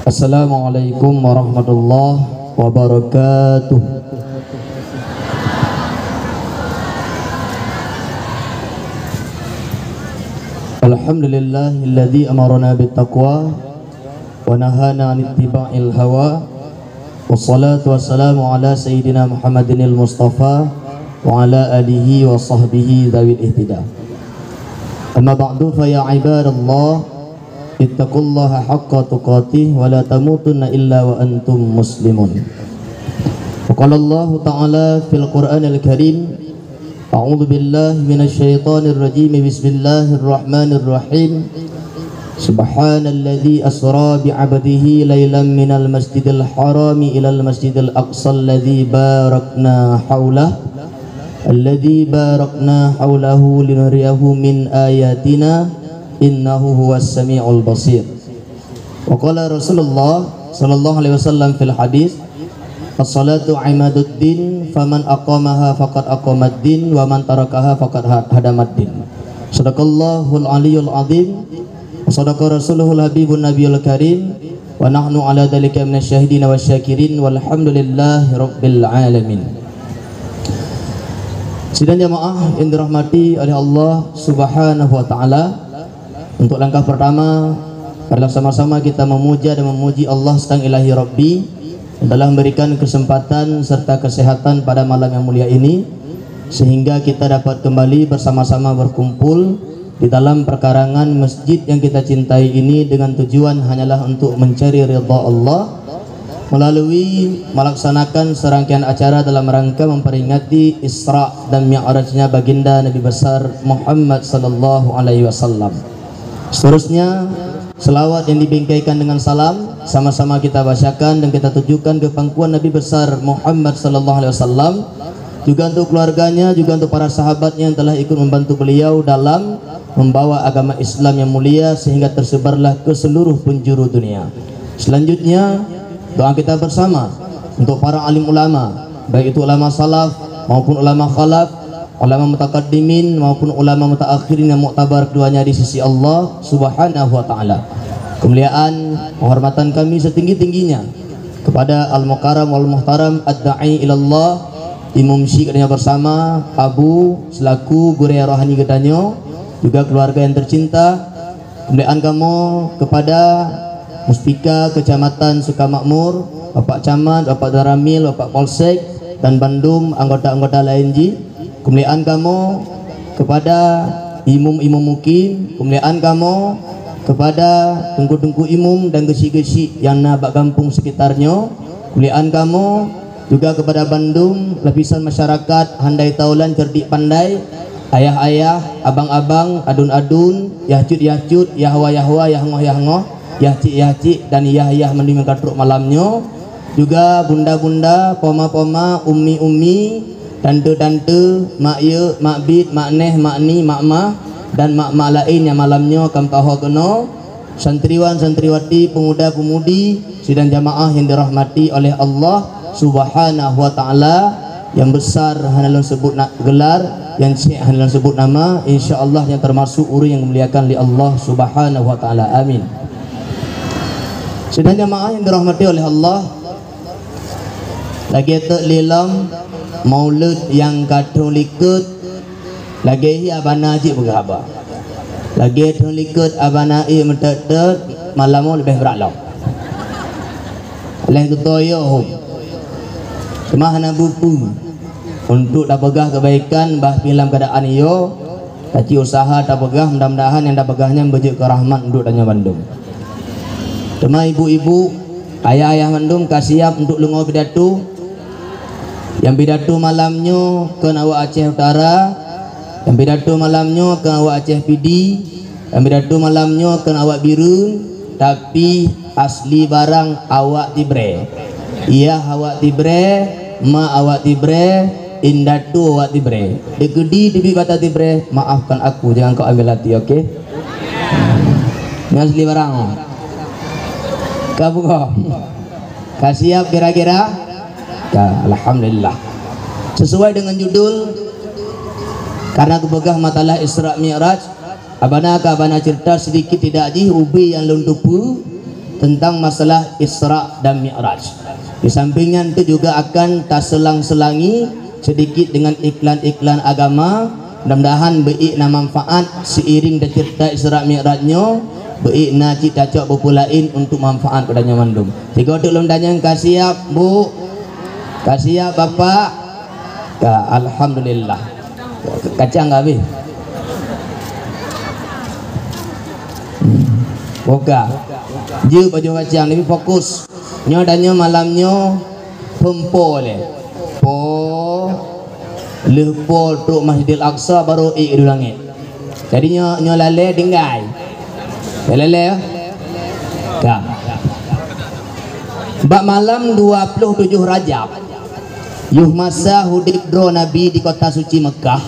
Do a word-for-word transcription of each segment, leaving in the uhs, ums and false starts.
Assalamualaikum warahmatullahi wabarakatuh. Alhamdulillahilladzi amarana bittaqwa wa nahana 'anit tiba'il hawa. Wassalatu wassalamu ala sayyidina Muhammadinil Mustafa wa ala alihi wa sahbihi dzawil ihtida. Amma ba'du, fa ya ibadallah, ittaqullaha haqqa tuqatih wa la tamutunna illa wa antum muslimun. Wa qala Allahu ta'ala fil Qur'anil Karim, a'udzu billahi minasy syaithanir rajim. Bismillahirrahmanirrahim. Subhanalladzi asra bi 'abdihi lailan minal masjidil harami ilal masjidil aqsal ladzi barakna haulah, alladzi barakna haulahu linuriyahu min ayatina, innahu huwas samiul basir. Wa qala Rasulullah sallallahu alaihi wasallam fil hadis, "As-salatu imaduddin, faman aqamaha faqad aqamaddin, wa man tarakaha faqad ha-, hadamaddin." Sadaqallahul aliyul azim, wa sadaqa rasuluhul habibun nabiyul karim, wa nahnu ala dzalika minasy syahidin wasy syakirin, walhamdulillahi rabbil alamin. Sidang jamaah yang dirahmati oleh Allah Subhanahu wa taala, untuk langkah pertama adalah sama-sama kita memuja dan memuji Allah Sang Ilahi Rabbi yang telah memberikan kesempatan serta kesehatan pada malam yang mulia ini, sehingga kita dapat kembali bersama-sama berkumpul di dalam perkarangan masjid yang kita cintai ini dengan tujuan hanyalah untuk mencari ridha Allah melalui melaksanakan serangkaian acara dalam rangka memperingati Isra dan Mi'rajnya Baginda Nabi Besar Muhammad sallallahu alaihi wasallam. Seterusnya, selawat yang dibingkaikan dengan salam sama-sama kita bacakan dan kita tujukan ke pangkuan Nabi Besar Muhammad sallallahu alaihi wasallam, juga untuk keluarganya, juga untuk para sahabatnya yang telah ikut membantu beliau dalam membawa agama Islam yang mulia sehingga tersebarlah ke seluruh penjuru dunia. Selanjutnya, doa kita bersama untuk para alim ulama, baik itu ulama salaf maupun ulama khalaf, ulama mutakaddimin maupun ulama mutaakhirin yang muktabar keduanya di sisi Allah Subhanahu wa taala. Kemuliaan, penghormatan kami setinggi-tingginya kepada Al-Mukarram wal Muhtaram Ad-Da'i Ilallah, Imum Syik geutanyoe bersama, Abu selaku gurée rohani geutanyoe, juga keluarga yang tercinta. Kemuliaan kamoe kepada Muspika Kecamatan Sukamakmur, Bapak Camat, Bapak Danramil, Bapak Polsek, dan bandum anggota-anggota laén jih. Keumuliaan kamoe kepada imum-imum mukim, keumuliaan kamoe kepada teungku-teungku imum dan geuchik-geuchik nyang na bak gampông sekitar nyoe, keumuliaan kamoe juga kepada bandum lapisan masyarakat handai taulan cerdik pandai, ayah-ayah, abang-abang, adun-adun, yah cut-yah cut, yah wa-yah wa, yah ngoh-yah ngoh, yah cik-yah cik, dan yah-yah mandum nyang ka trok malam nyoe. Juga bunda-bunda, poma-poma, ummi-ummi, tante-tante, mak yek, mak bit, mak neh, mak ni, mak mah, dan mak-mak laén nyang malam nyoe ka meutuho keunoe, santriwan-santriwati, pemuda-pemudi, sidang jamaah yang dirahmati oleh Allah Subhanahu wa taala, yang besar hana lôn sebut na-, gelar, yang syek hana lôn sebut nama, insya Allah yang termasuk ureuëng yang dimuliakan oleh Allah Subhanahu wa taala. Amin. Sidang jamaah yang dirahmati oleh Allah, lagée teuk lilom Maulud nyang ka thon likot, lagée hi abana cit peugah haba. Lagée thon likot abana ék meuteut-teut, malam leubeh brat lom. Leh geutoyo hom. Teuma hana bupu untuk tapeugah keubaikan bah pih lam keuadaan iyo, taci usaha tapeugah, mudah-mudahan nyang tapeugah nyan beujeuet keu rahmat untuk tanyoe bandum. Teuma ibu-ibu, ayah-ayah mandum ka siap untuk lungoe pidato. Nyang pidato malam nyoe kon awak Aceh Utara, nyang pidato malam nyoe kon awak Aceh Pidie, nyang pidato malam nyoe kon awak Bireuen, tapi asli barang awak Tibre. Yah awak Tibre, ma awak Tibre, indatu awak Tibre. Dikeudi teubiet bata Tibre, maafkan aku, jangan kau ambil hati, oke? Nyan asli barang. Ka buka. Ka siap kira-kira? Ka, alhamdulillah. Sesuai dengan judul, karena kupeugah matalah Isra Mi'raj, abana ka abana cerita sedikit tidak jih ubé nyang lôn teupeue, tentang masalah Isra dan Mi'raj. Di samping nyan tu juga akan taselang-selangi sedikit dengan iklan-iklan agama. Mudah-mudahan beuék na manfaat seiring dan cerita Isra Mi'raj nyoe, beuék na cit tacok buku laén untuk manfaat keu tanyoe mandum. Sigoe teuk lôn tanyong, ka siap, Bu? Ka siap, Bapak? Ka, alhamdulillah. Kacang ka habéh. Hmm. Boka. Jeuet pajoh kacang, tapi fokus. Nyoe dan nyoe malam nyoe peuet po lé. Po, lheueh po trok Masjidil Aqsa baru ék di langét. Jadi nyoe, nyoe lalé tinggai. Nyoe lalé, ya? Ka. Bak malam dua puluh tujoh Rajab, yoh masa udép droe Nabi di kota suci Meukah,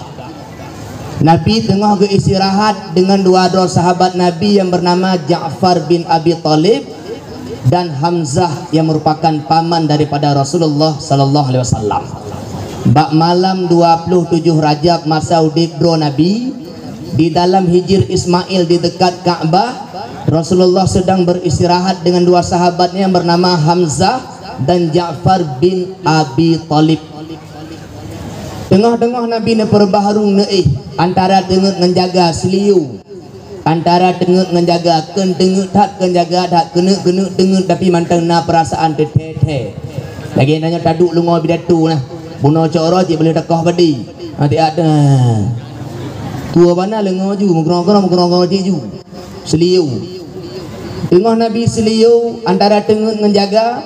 Nabi teungoh geuistirahat deungon dua droe sahabat Nabi nyang beunama Ja'far bin Abi Thalib dan Hamzah nyang meurupakan paman daripada Rasulullah sallallahu alaihi wasallam. Bak malam dua puluh tujoh Rajab masa udép droe Nabi, di dalam Hijir Ismail di dekat Ka'bah, Rasulullah sedang beristirahat dengan dua sahabatnya yang bernama Hamzah dan Ja'far bin Abi Thalib. Teungoh-teungoh Nabi neupeuruba harung neuéh antara teungeut ngon jaga, seuliyeu. Antara teungeut ngon jaga, kheun teungeut that, kheun jaga that, keuneuk, keuneuk teungeut, tapi mantong na peurasaan teuthée-thée. Lagée na nyoe taduek lungoe pidato nah, bunoe cok roh cit boleh takoh padé. Hati-hati. Tua bana leungoe ju, meukeurong-keurong, meukeurong-keurong cit ju. Seuliyeu. Teungoh Nabi seuliyeu antara teungeut ngon jaga,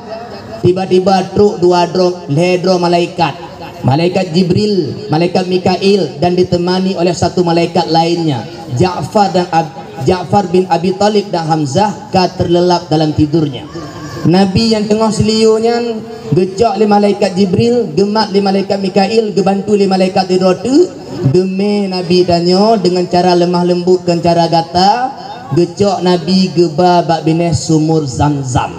tiba-tiba trok dua droe, lhée droe malaikat. Malaikat Jibril, malaikat Mikail, dan ditemani oleh satu malaikat lainnya. Ja'far dan Ab-, Ja'far bin Abi Thalib dan Hamzah ka terlelap dalam tidurnya. Nabi nyang teungoh seuliyeu nyan geucok lé malaikat Jibril, geumat lé malaikat Mikail, geubantu lé malaikat sidroe teuk, geumé Nabi tanyoe deungon cara leumah leumbot, kon cara gata, geucok Nabi geuba bak binéh sumur Zamzam.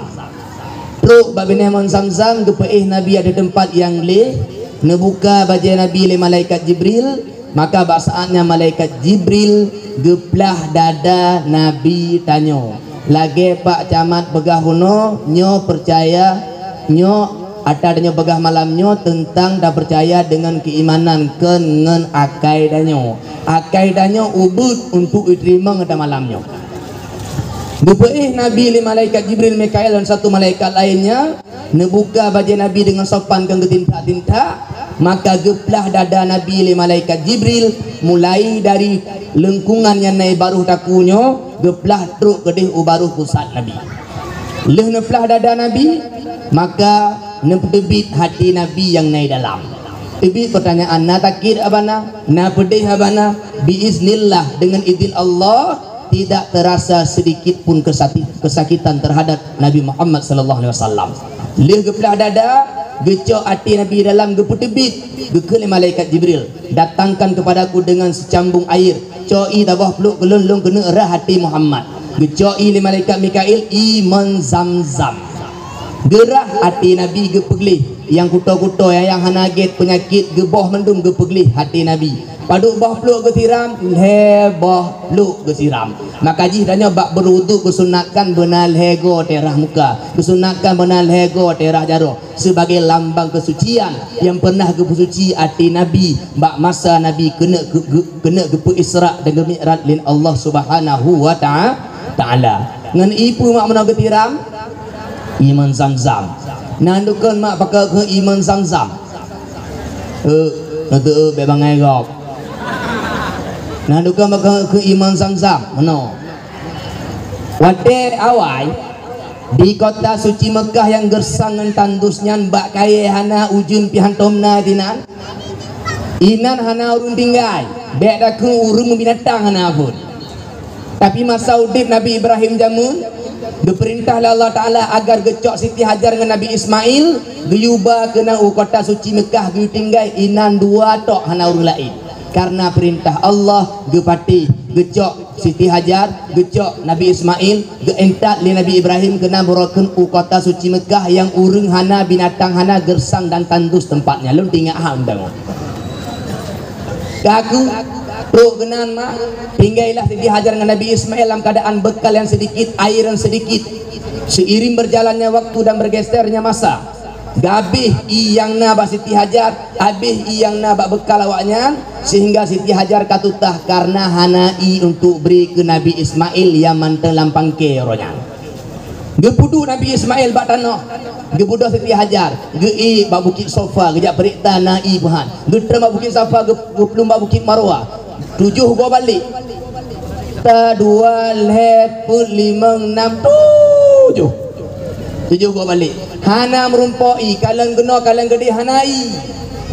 Trok bak binéh mon Zamzam, geupeuéh Nabi ateueh teumpat nyang gleh, neubuka bajée Nabi lé malaikat Jibril, maka bak saát nyan malaikat Jibril geuplah dada Nabi tanyoe. Lagée Pak Camat peugah bunoe, nyoe peucaya, nyoe ata tanyoe peugah malam nyoe teuntang tapeucaya deungon keuimanan, kon ngon akai tanyoe. Akai tanyoe ubeuet untuk jiteurimong ata malam nyoe. Geupeuéh Nabi lé malaikat Jibril, Mikail dan satu malaikat lainnya, neubuka bajée Nabi deungon sopan kon geutintak-tintak, maka geuplah dada Nabi lé malaikat Jibril, mulai dari lingkungan nyang na i baroh takue nyoe, geuplah trok keudeh u baroh pusat Nabi. Lheueh neuplah dada Nabi, maka neupeuteubiet hati Nabi nyang na i dalam. Teubiet peutanyaan, na sakét haba na, na peudeh haba na, biiznillah, deungon idin Allah, tidak terasa sedikit pun kesati-, kesakitan terhadap Nabi Muhammad sallallahu alaihi wasallam. Lheueh geuplah dada, geucok até Nabi dalam, geupeuteubiet, geukheun lé malaikat Jibril, "Datangkan kepadaku dengan secambung air, cok ie taboh pluek keu lôn, lôn keuneuk rhah até Muhammad." Geucok ie lé malaikat Mikail, ie mon Zamzam. Geurhah até Nabi geupeugleh, nyang kuto-kuto, nyang hana gét peunyakét geuboh mandum geupeugleh até Nabi. Padub boh pluek geusiram, lhée boh pluek geusiram. Maka jih tanyoe bak beuruduk geusunatkan beuna lhée goe teurah muka, geusunatkan beuna lhée goe teurah jaroe, sebagai lambang kesucian nyang pernah geupeusuci até Nabi bak masa Nabi keuneuk geu-, geu-, keuneuk geupeu Isra dan geumi'raj lé Allah Subhanahu wa ta'a-, Ta'ala. Ngon ie peue mak meunoe geutiram? Ie mon Zamzam. Na dukon mak pakai keu ie mon Zamzam? Eh, na teu, eh, bék bangai gob. Na dukon pakai keu ie mon Zamzam? Meunoe. Watée awai, di kota suci Meukah nyang geusang ngon tandus nyan bak kayée hana ujeuen pih hántom na sinan. Inan hana ureuëng tinggai, bék takheun ureuëng meubinatang hana phon. Tapi masa udeb Nabi Ibrahim jameun, geupeurintah lé Allah Taala agar geucok Siti Hajar ngon Nabi Ismail, geuyue ba keunan u kota suci Meukah geuyue tinggai inan dua tok hana ureuëng laén. Karena peurintah Allah geupatéh, geucok Siti Hajar, geucok Nabi Ismail, geuintat lé Nabi Ibrahim keunan baroe kheun u kota suci Meukah nyang ureuëng hana, binatang hana, geusang dan tandus tempatnya. Lôn teuingat ha undang. Ka kheueh trok keunan mak, tinggailah Siti Hajar ngon Nabi Ismail lam keuadaan beukal nyang seudikit, air nyang seudikit. Seiring berjalannya waktu dan bergesernya masa, gabéh ié nyang na bak Siti Hajar, abéh ié nyang na bak beukal awaknyan, sehingga Siti Hajar ka tutah karena hana ié untuk bri keu Nabi Ismail nyang mantong lam pangke uroe nyan. Geupeuduek Nabi Ismail bak tanoh, geubeudôh Siti Hajar, geuék bak Bukét Safa, geujak peuriksa na ié peuhan. Geutrön bak Bukét Safa, geu-, geuplueng bak Bukét Marwa. Tujoh goe balek. Sa, dua, lhèe, peuet, limong, nam, tujoh. Tujoh goe balek. Hana meurumpok ié, kalon keunoe, kalon keudéh hana ié.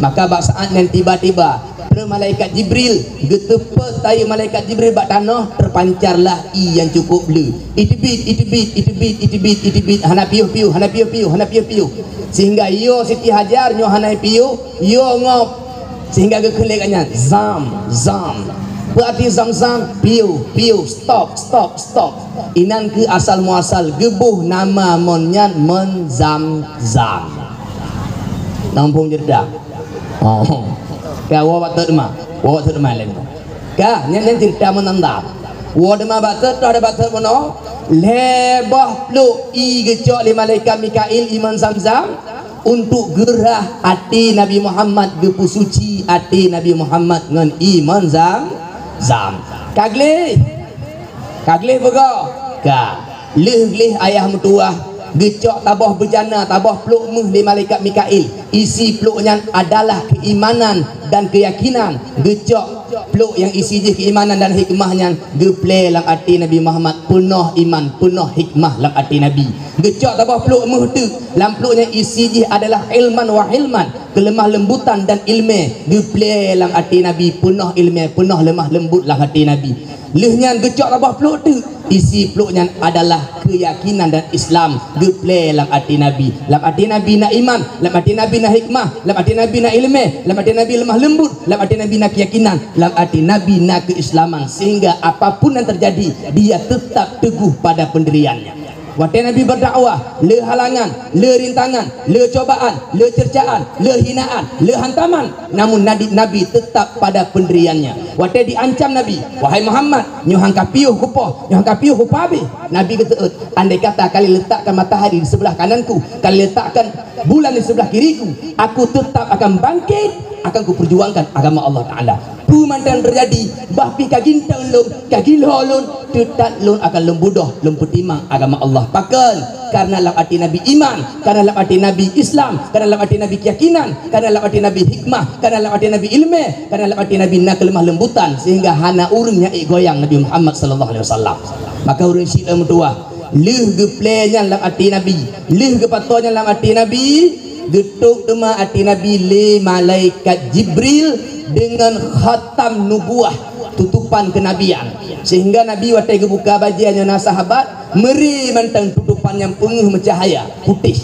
Maka bak saát nyan tiba-tiba, trön malaikat Jibril geuteupeue sayeup malaikat Jibril bak tanoh, teupancarlah ié nyang cukup bleu. Iteubiet, iteubiet, iteubiet, iteubiet, iteubiet, hana piôh-piôh, hana piôh-piôh, hana piôh-piôh. Sehingga yo Siti Hajar nyoe hana piôh, yo ngop. Sehingga geukheun lé gobnyan, "Zam, zam." Peue arti zam-zam? Piôh, piôh, stop, stop, stop. Inan keuh asal muasal geuboh nama mon nyan Mon Zam-Zam. Nampung Jeddah. Oh. Ka woe bak teuma. Woe bak teuma lé. Ka, nyan, nyan cerita Mon Zam-Zam. Woe teuma bak teut, toh ada bak teut bunoe. Lhèe boh pluek ié geucok lé malaikat Mikail ié Mon Zam-Zam. Untuk geurhah até Nabi Muhammad, geupeusuci até Nabi Muhammad ngon ié Mon Zam-Zam. Ka gleh? Ka gleh beugöt? Ka. Lheueh gleh ayah meutuwah, geucok taboh beujana, taboh pluek méuh lé malaikat Mikail. Isi pluek nyan adalah keuimanan dan keuyakinan. Geucok pluek nyang isi jih keuimanan dan hikmah nyan geuplè lam até Nabi Muhammad, peunoh iman, peunoh hikmah lam até Nabi. Geucok taboh pluek méuh teuk, lam pluek nyan isi jih adalah ilman wa hilman, keuleumah lembutan dan ileumèe, geuplè lam até Nabi, peunoh ileumèe, peunoh leumah leumbut lam até Nabi. Lheueh nyan geucok taboh pluek teuk, isi pluek nyan adalah keuyakinan dan Islam, geuplè lam até Nabi. Lam até Nabi na iman, lam até Nabi na hikmah, lam até Nabi na ileumèe, lam até Nabi leumah leumbut, lam até Nabi na keuyakinan, lam até Nabi na keuislaman, sehingga apapun yang terjadi, dia tetap teguh pada pendiriannya. Watèe Nabi berdakwah, le halangan, le rintangan, le cobaan, le cercaan, le hinaan, le hantaman, namun Nabi, Nabi tetap pada pendiriannya. Watèe diancam Nabi, "Wahai Muhammad, nyoe han ka piôh kupoh, nyoe han ka piôh kupabéh." Nabi geuteuôt, "Andai kata ka lé letakkan matahari di sebelah kananku, ka lé letakkan bulan di sebelah kiriku, aku tetap akan bangkit, akan kuperjuangkan agama Allah Taala." Peue mantong teujadi, bah pih ka ginteun lôn, ka gilho lôn, teutab lôn akan lôn beudôh, lôn peutimang agama Allah. Pakon? Karena lam até Nabi iman, karena lam até Nabi Islam, karena lam até Nabi keuyakinan, karena lam até Nabi hikmah, karena lam até Nabi ileumèe, karena lam até Nabi na keuleumah lembutan, sehingga hana ureueng nyang ék goyang Nabi Muhammad sallallahu alaihi wasallam. Maka ureueng syiek meutuwah, lheueh geuplè nyan lam até Nabi, lheueh geupasoe nyan lam até Nabi, geutôb teuma até Nabi lé malaikat Jibril deungon khatam nubuwah, tutopan keunabian. Sehingga Nabi watèe geubuka bajèe nyoe na sahabat, meuri mantong tutopan nyang peungeuh meucahya, putéh.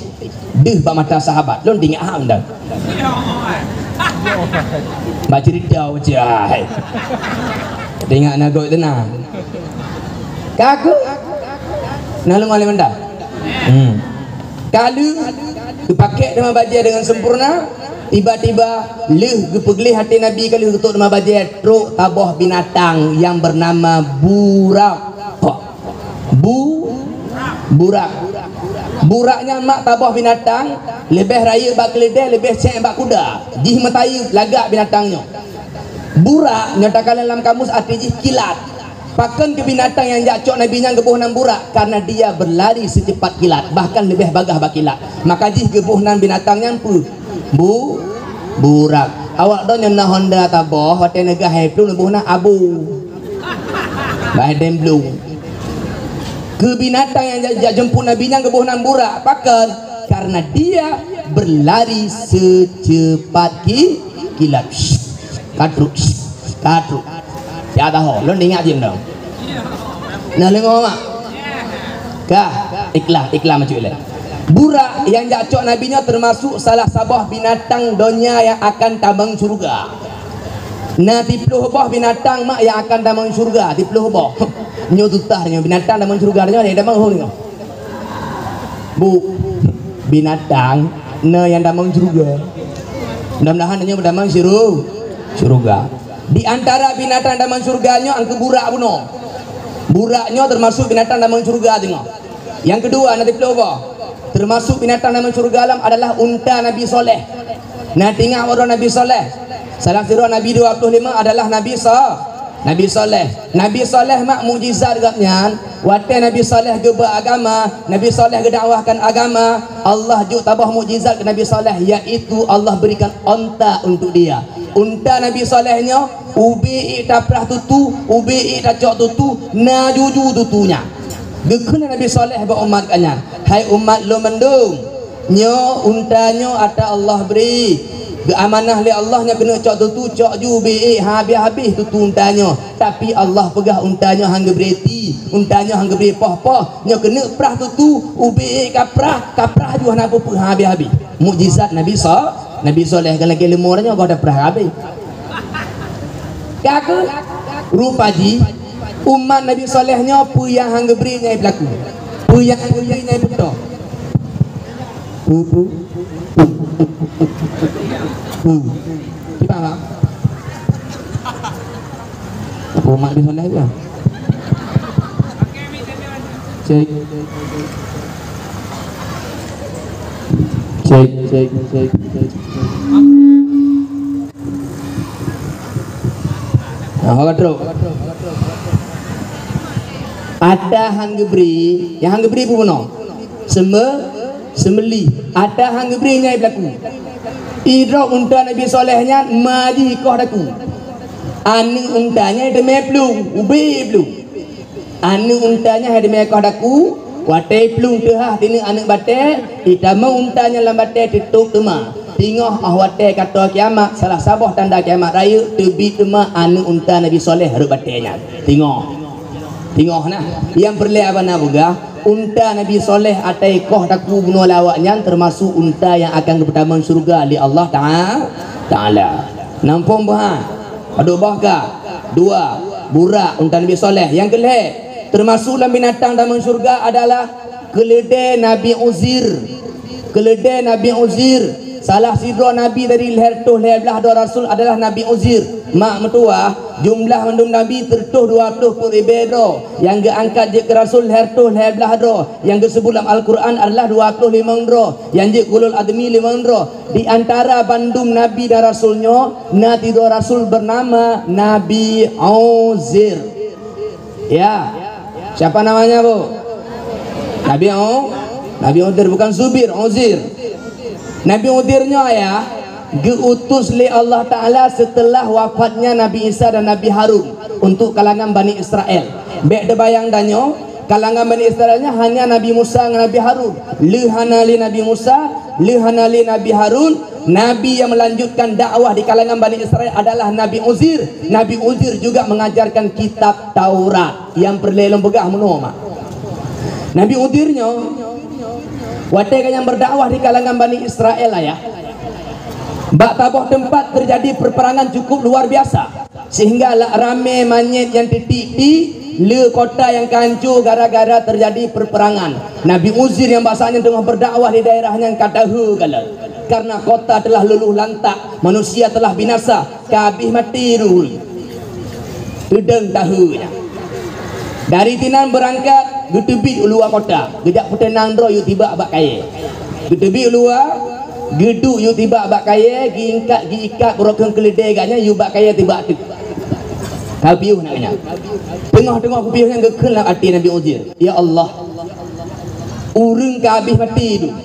Deuh bak mata sahabat, lôn teuingat ham dah. Bak cerita macam ai. Teuingat na göt teunang. Ka keuh. Nah, lôn alim anda. Hmm. Ka lheueh geupakèk teuma bajèe deungon sempurna, tiba-tiba lheueh geupeugleh até Nabi ka lheueh geutôb teuma bajèe, trôk taboh binatang nyang beunama Burak. Bu-, Burak. Burak nyan mak taboh binatang, leubeh rayeuk bak keuleudèe, leubeh cèk bak kuda. Jih meutayeub lagak binatang nyoe. Burak nyoe takalon lam kamus arti jih kilat. Pakon keu binatang nyang jak cok Nabi nyan geuboh nan Burak? Karena dia berlari secepat kilat, bahkan leubeh bagaih bak kilat. Maka jih geuboh nan binatang nyan peue? Bu-, Burak. Awak droeneuh na Honda taboh, watèe neuga hai plueng neuboh nan Abu. Bah dem blung. Keu binatang nyang jak, jak jemput Nabi nyan geuboh nan Burak. Pakon? Karena dia berlari secepat ki-, kilat. Katruk, katruk. Siapa ho? Lôn ingat je dong. Nah, lengoh mak. Kah, iklan, iklan macam ni. Burak nyang jak cok Nabi nyoe termasuk salah saboh binatang donya nyang akan tamong syurga. Na siplôh boh binatang mak nyang akan tamong syurga, siplôh boh. Nyoe tutah nyoe binatang tamong syurga nyoe, ada tamong ho nyoe. Bu, binatang na nyang tamong syurga. Mudah-mudahan nyoe tamong syuru-, syurga. Di antara binatang tamong syurga nyoe angkeu burak bunoe. Burak nyoe termasuk binatang tamong syurga teungoh. Nyang keudua, na siplôh boh. Teumasuk binatang dalam syeuruga lam adalah unta Nabi Saleh. Na teuingat uroe Nabi Saleh? Salah sidroe nabi dua ploh lima adalah Nabi Sa-, Nabi Saleh. Nabi Saleh mak mukjizat gobnyan. Watée Nabi Saleh geuba agama, Nabi Saleh geudakwahkan agama, Allah jok saboh mukjizat keu Nabi Saleh, yaitu Allah berikan onta untuk dia. Unta Nabi Saleh nyoe, ubé ék taprah tutu, ubé ék tacok tutu, na juju tutu nyan. Geukheun Nabi Saleh bak umat gobnyan, "Hai umat lôn mandum, nyoe unta nyoe ata Allah bri. Geuamanah lé Allah nyoe keuneuk cok tutu, cok ju ubé ék, han habéh-habéh tutu unta nyoe. Tapi Allah peugah unta nyoe han geubri ti, unta nyoe han geubri poh-poh. Nyoe keuneuk prah tutu, ubé ék kaprah, kaprah ju hana peue-peue, han habéh-habéh." Mukjizat Nabi Sa-, Nabi Saleh, kan lagée leumo nyoe goh taprah habéh. Ka keuh, rupa jih, umat Nabi Saleh nyoe peue nyang han geubri nyang beulaku. Peue nyang han geubri nyang beutôi. Peue, peue. Peue. Kiban, Bang? Umat Nabi Saleh tu. Cek. Cek, cek, cek, cek. Nah, orang trok. Ata han geubri, nyang han geubri peue bunoe? Seume-, seumeulih. Ata han geubri nyang beulaku. Idroe unta Nabi Saleh nyan ma jih ikoh daku. Aneuk unta nyan teumé plueng, ubé plueng. Aneuk unta nyan hai teumé ikoh daku, watée plueng teuhah tineuk aneuk batée, itamong unta nyan lam batée teutôp teuma. Teungoh óh watée ka toe kiamat, salah saboh tanda kiamat rayeuk, teubiet teuma aneuk unta Nabi Saleh rot batée nyan. Teungoh. Teungoh na. Nyang peureulée haba na peugah, unta Nabi Saleh ata ikoh daku bunoe lé awaknyan teumasuk unta nyang akan geupeutamong syeuruga lé Allah Ta'a-, Taala. Nampông bah. Padub boh ka? Dua, Burak, unta Nabi Saleh. Nyang keu lhée, teumasuk lam binatang tamong syeuruga adalah keuleudée Nabi Uzair. Keuleudée Nabi Uzair. Salah sidroe nabi dari lhée reutôh lhée blaih droe rasul adalah Nabi Uzair. Mak meutuwah, jumlah mandum nabi teureutôh dua ploh peuet ribée droe. Nyang geuangkat jeuet keu rasul lhée reutôh lhée blaih droe. Nyang geuseubut lam Al-Qur'an adalah dua ploh limong droe. Nyang jeuet keu ulul azmi limong droe. Di antara bandum nabi dan rasul nyoe, na sidroe rasul beunama Nabi Uzair. Ya. Siapa namanya, Bu? Nabi U-, Nabi Uzair, bukan Zubir, Uzair. Nabi Uzair nyoe, ya, geuutus lé Allah Taala seuteulah wafatnya Nabi Isa dan Nabi Harun untuk kalangan Bani Israel. Bék teubayang tanyoe, kalangan Bani Israel nyan hanya Nabi Musa ngon Nabi Harun. Lheueh hana lé Nabi Musa, lheueh hana lé Nabi Harun, nabi nyang melanjutkan dakwah di kalangan Bani Israel adalah Nabi Uzair. Nabi Uzair juga mengajarkan kitab Taurat. Nyang peureulée lôn peugah meunoe mak. Nabi Uzair nyoe, watée gobnyan berdakwah di kalangan Bani Israel, ayah, bak saboh teumpat terjadi perperangan cukup luar biasa. Sehingga la-, ramé manyét nyang teuti-ti le kota nyang ka hanco gara-gara terjadi perperangan. Nabi Uzair nyang bak saat nyan teungoh berdakwah di daerah nyan ka dahé galak, karena kota telah luluh lantak, manusia telah binasa, ka habéh maté ureuëng. Teudong dahé nyan. Dari sinan beurangkat, geuteubiet u luwa kota, geujak peuteunang droe yue tibak bak kayée. Geuteubiet u luwa, geuduek yue tibak bak kayée, geuikat, geuikat beurokeueng keuleudée gobnyan yue bak kayée tibak teuk. Ka piôh na nyan. Teungoh-teungoh piôh nyan geukheun lam até Nabi Uzair, "Ya Allah, ureuëng ka habéh maté duek.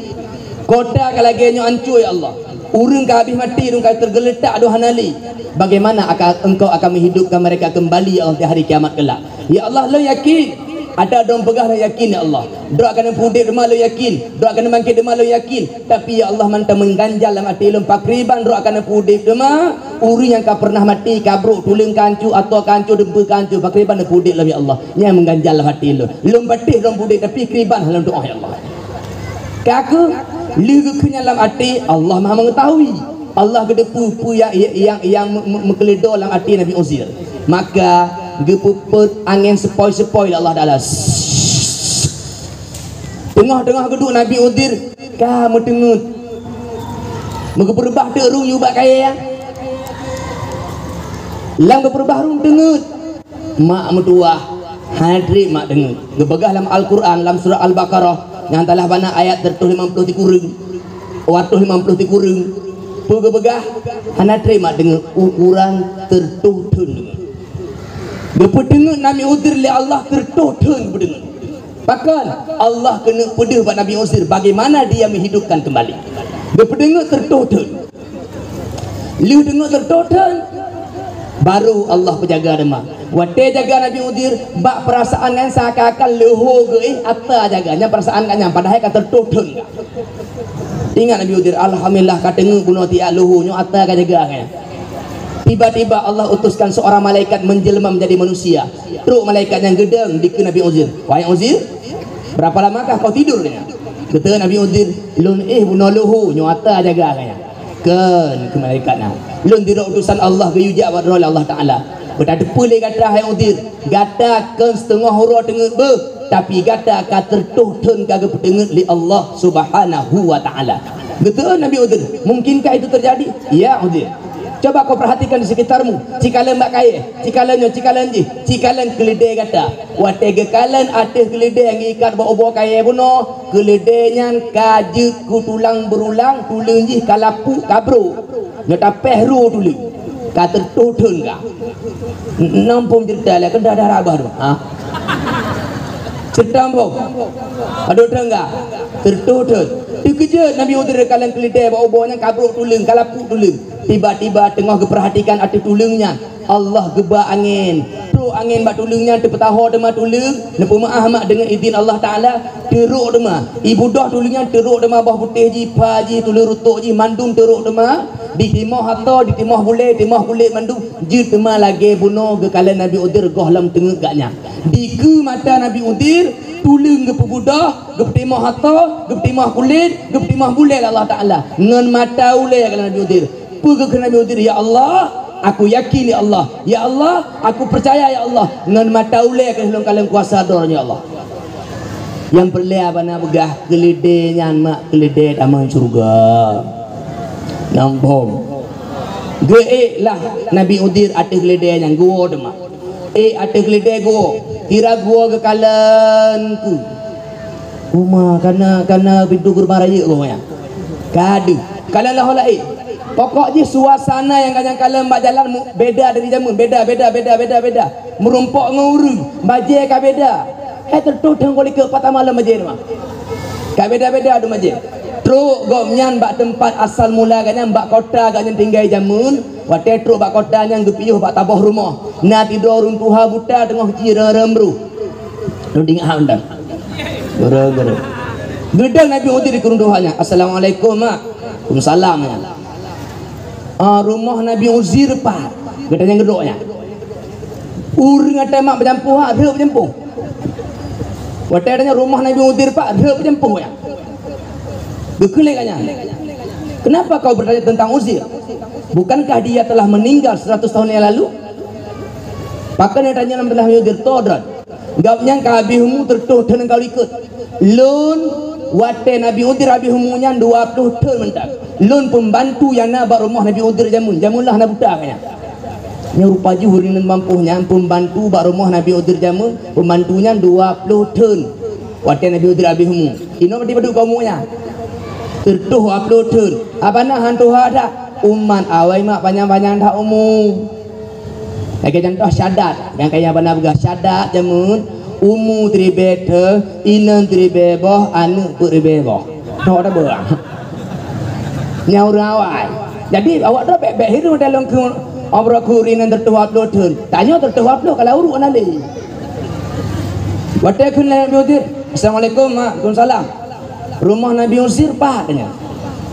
Kota ka lagée nyoe hanco, ya Allah. Ureuëng ka habéh maté duek, ka teugeuleutak duek hana lé. Bagaimana aka-, Engkau akan menghidupkan mereka kembali, ya Allah, di hari kiamat kelak?" Ya Allah, lôn yakin. Ata droe peugah lôn yakin, ya Allah. Droe akan neupeuudeb teuma lôn yakin. Droe akan neubangket teuma lôn yakin. Tapi, ya Allah, mantong meuganjal lam até lôn, pakriban droe akan neupeuudeb teuma. Ureuëng nyang ka peureunah maté, ka brok, tuleueng ka hanco, atoe ka hanco, deumpeu ka hanco, pakriban neupeuudeb lom, ya Allah. Nyan meuganjal lam até lôn. Lôn patéh droe peuudeb, tapi kriban hana lôn tuoh, ya Allah. Ka keuh, lheueh geukheun nyan lam até, Allah Maha Mengetahui. Allah geuteupeue peue nyang, nyang, nyang, nyang me-, me-, meukeuleudô lam até Nabi Uzair. Maka, geupeupeuet angén seupôi-seupôi lé Allah Taala. Teungoh-teungoh geuduek Nabi Uzair ka meuteungeut. Meugeupeurubah teuk rhueng yue bak kayée nyan. Lam geupeurubah rhueng teungeut. Mak meutuwah. Hana trép mak deungoe. Geupeugah lam Al-Quran, lam surah Al-Baqarah, nyang talah bana ayat seratus lima puluh tikureueng, dua ratus lima puluh tikureueng. Peue geupeugah? Hana trép mak deungoe, ukuran seratus thon. Geupeuteungeut Nabi Uzair lé Allah seratus thon geupeuteungeut. Pakon? Allah keuneuk peudeuh bak Nabi Uzair bagaimana dia menghidupkan kembali. Geupeuteungeut seratus thon. Lheueh deungoe seratus thon, baru Allah peujaga teuma. Watée jaga Nabi Uzair, bak peurasaan nyan seakan-akan leuho geuéh ata jaga. Nyan peurasaan gobnyan, padahai ka seratus thon ka. Ingat Nabi Uzair, "Alhamdulillah, ka teungeut bunoe tiak leuho nyoe ata ka jaga nyan." Tiba-tiba Allah utuskan seorang malaikat menjelma menjadi manusia. Trok malaikat nyan geudong dikeue Nabi Uzair. "Wahai Uzair, berapa lamakah kau tidur?" Geutanyong Nabi Uzair, "Lôn éh bunoe leuho nyoe ata jaga nyan." "Kon," kheun malaikat nyan, "lôn sidroe utosan Allah geuyue jak bak droe lé Allah Taala. Beutateupeue lé gata, hai Uzair, gata kon siteungoh uroe teungeut beuh, tapi gata ka seratus thon ka geupeuteungeut lé Allah Subhanahu wa Taala." Geutanyong Nabi Uzair, "Mungkinkah itu terjadi?" "Ya, Uzair." "Coba kau perhatikan di sekitarmu, cikalon bak kayée, cikalon nyoe, cikalon jih, cikalon keuleudée gata." Watée geukalon ateueh keuleudée nyang geuikat bak ubak kayée bunoe, keuleudée nyan ka jeuet keu tulang beurulang, tuleueng jih ka lapuk, ka brok. Nyoe tapéh ru tuleueng. Ka seratus thon ka. Nam phom ceurita lé, keudah dah rabah tu. Ha? Ceurita nam phom. Padub thon ka? Seratus thon. Teukeujot Nabi Uzair geukalon keuleudée bak ubak nyan ka brok tuleueng, ka lapuk tuleueng. Tiba-tiba teungoh geupeurhatikan ateueh tuleueng nyan, Allah geuba angén. Trok angén bak tuleueng nyan, teupeutaho teuma tuleueng, neupeumeuáh mak deungon idhin Allah Taala, teurok teuma. Ibudoh tuleueng nyan, teurok teuma boh putéh jih, pha jih, tuleueng rutok jih, mandum teurok teuma. Ditimoh ata, ditimoh bulée, timoh kulét mandum, jeuet teuma lagée bunoe geukalon Nabi Uzair goh lom teungeut gobnyan. Dikeue mata Nabi Uzair, tuleueng geupeubudoh, geupeutimoh ata, geupeutimoh kulét, geupeutimoh bulée lé Allah Taala. Ngon mata ulée geukalon Nabi Uzair. Peue geukheun Nabi Uzair, "Ya Allah, aku yakin, ya Allah. Ya Allah, aku percaya, ya Allah. Ngon mata ulée keuh lôn kalon kuasa droe, ya Allah." Nyang peureulée hana peugah, keuleudée nyan mak keuleudée tamong syeuruga. Nam phom. Geuék lah Nabi Uzair ateueh keuleudée nyan, geuwoe teuma. Ék ateueh keuleudée geuwoe, kira geuwoe geukalon keu uma kana, kana pintoe geureubang rayeuk geuwoe nyan. Ka deuh. Kalon lheueh laén. Pokok jih suasana nyang ka nyang kalon bak jalan mu-, beda dari jameun. Beda, beda, beda, beda, beda. Meurumpok ngon ureuëng, bajée ka beda. Hai teuntèe teungoh likot pat tamalon bajée teuma. Ka beda-beda dum bajée. Trok gobnyan bak teumpat asal mula gobnyan, bak kota gobnyan tinggai jameun. Watée trok bak kota nyan geupiôh bak saboh rumoh. Na sidroe ureuëng tuha buta teungoh jireu-reu meurôh. Lôn ingat that mantong. Gara-gara. Geudong Nabi Khidir keu ureuëng tuha nyan. "Assalamualaikum, Mak." "Waalaikumsalam." Ah, rumoh Nabi Khidir pat? Geutanyong geudok nyan. Ureuëng ata mak beujampoh, ha, rhot beujampoh. Watée tanyong rumoh Nabi Khidir pat, rhot beujampoh nyan. Geukheun lé gobnyan, "Kenapa kau bertanya tentang Khidir? Bukankah dia telah meninggal seratus tahun yang lalu?" Pakon tanyong lam teungoh Nabi Khidir, to droe. Gobnyan ka habéh umu teureutôh thon ka likot. Lôn, watée Nabi Khidir habéh umu nyan dua ploh thon mantong. Lôn peumbantu nyang na bak rumoh Nabi Khidir jameun, jameun lah na buta gobnyan. Nyoe rupa jih ureuëng nyang mampoh nyan peumbantu bak rumoh Nabi Khidir jameun, peumbantu nyan dua ploh thon. Watée Nabi Khidir habéh umu. Inoe padub-padub ka umu nyan? Teureutôh dua ploh thon. Haba na han tuha that? Umat awai mak panyang-panyang that umu. Lagée contoh syadat, nyang kaya bana peugah syadat jameun, umu siribée thon, inong siribée boh, aneuëk peuet ribée boh. Tok dah beuh. Nyan ureuëng awai. Jadi awak tu bék-bék hireuen dalam keu obroe kuri nyan teureutôh dua ploh thon. Tanyoe teureutôh dua ploh kalau ureuëng na lé. Watée kheun lé Nabi Khidir, "Assalamualaikum, Mak." "Waalaikumsalam." Rumoh Nabi Khidir pat nyan.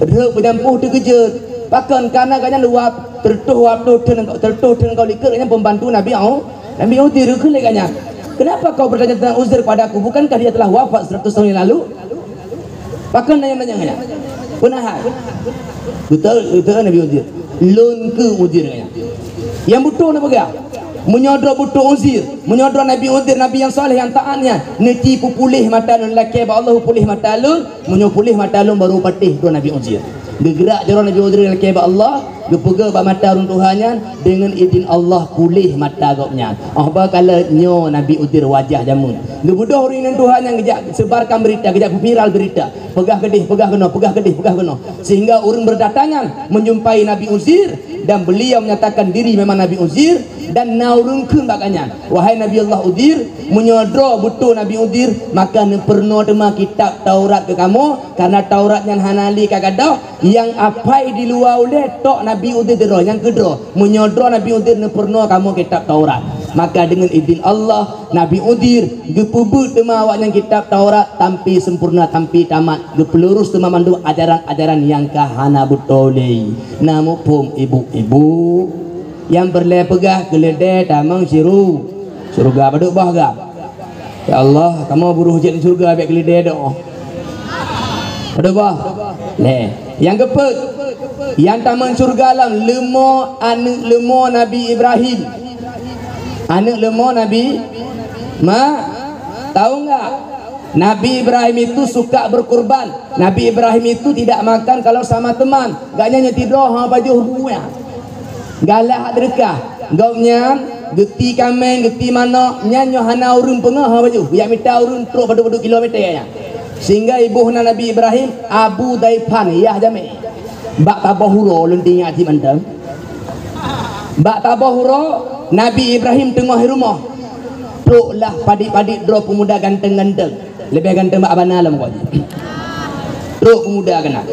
Rhot beujampoh teukeujot. Pakon? Karena gobnyan dua, teureutôh dua ploh thon, teureutôh thon ka likot gobnyan peumbantu Nabi Au-, Nabi Khidir. Geukheun lé gobnyan, "Kenapa kau bertanya tentang Khidir padaku? Bukankah dia telah wafat seratus tahun yang lalu?" Pakon nanya-nanya nyan? Peue na hai? Beutôi, beutôi Nabi Khidir. Lôn keu Khidir nyan. Nyang beutôi na peugah. Meunyoe droe beutôi Khidir, meunyoe droe Nabi Khidir, Nabi nyang saleh, nyang taát nyan, neuci peupuléh mata lôn, lakée bak Allah peupuléh mata lôn, meunyoe puléh mata lôn baru patéh droe Nabi Khidir. Geugrak jaroe Nabi Uzair lakée bak Allah, geupeugah bak mata ureuëng tuha nyan, deungon idin Allah puléh mata gobnyan. Oh, bah ka lheueh nyoe Nabi Uzair wajah jameun. Geubeudôh ureuëng inong tuha nyan geujak sebarkan beurita, geujak viral beurita. Peugah keudeh, peugah keunoe, peugah keudeh, peugah keunoe. Sehingga ureuëng berdatangan menjumpai Nabi Uzair dan beliau menyatakan diri memang Nabi Uzair dan na ureuëng kheun bak gobnyan, "Wahai Nabi Allah Uzair, meunyoe droe beutôi Nabi Uzair, maka neupeurunoe teuma kitab Taurat keu kamoe, karena Taurat nyan hana lé ka gadôh, nyang apai di luwa ulée tok Nabi Uzair sidroe nyang keudroe. Meunyoe droe Nabi Uzair neupeurunoe kamoe kitab Taurat." Maka deungon idin Allah, Nabi Uzair geupeubeuet teuma awaknyan kitab Taurat sampai sempurna, sampai tamat, geupeulurus teuma mandum ajaran-ajaran nyang ka hana beutôi lé. Na muphom ibu-ibu? Nyang peureulée peugah keuleudée tamong siru, syeuruga padub boh gam. Ya Allah, kamoe buruh jeuet syeuruga bék keuleudée doh. Padub boh? Lé. Nyang keupeuet, nyang tamong syeuruga lam leumo aneuëk leumo Nabi Ibrahim. Aneuëk leumo Nabi, mak, tahu enggak? Nabi Ibrahim itu suka berkurban. Nabi Ibrahim itu tidak makan kalau sama teman. Gaknya nyetidroe ha pajoh buah. Galak deukah. Gobnyan geuti kaméng, geuti manok, nyan nyoe hana ureuëng peungoh ha pajoh. Yak mita ureuëng trok padub-padub kilometer nyan. Sehingga iboh na Nabi Ibrahim Abu Daiphan, yah jamé. Bak taboh uroe lôn tingat cit mantong. Bak taboh uroe, Nabi Ibrahim teungoh i rumoh. Troklah padit-padit droe peumuda ganteng-ganteng. Leubeh ganteng bak abana lom kok jih. Trok peumuda keunan.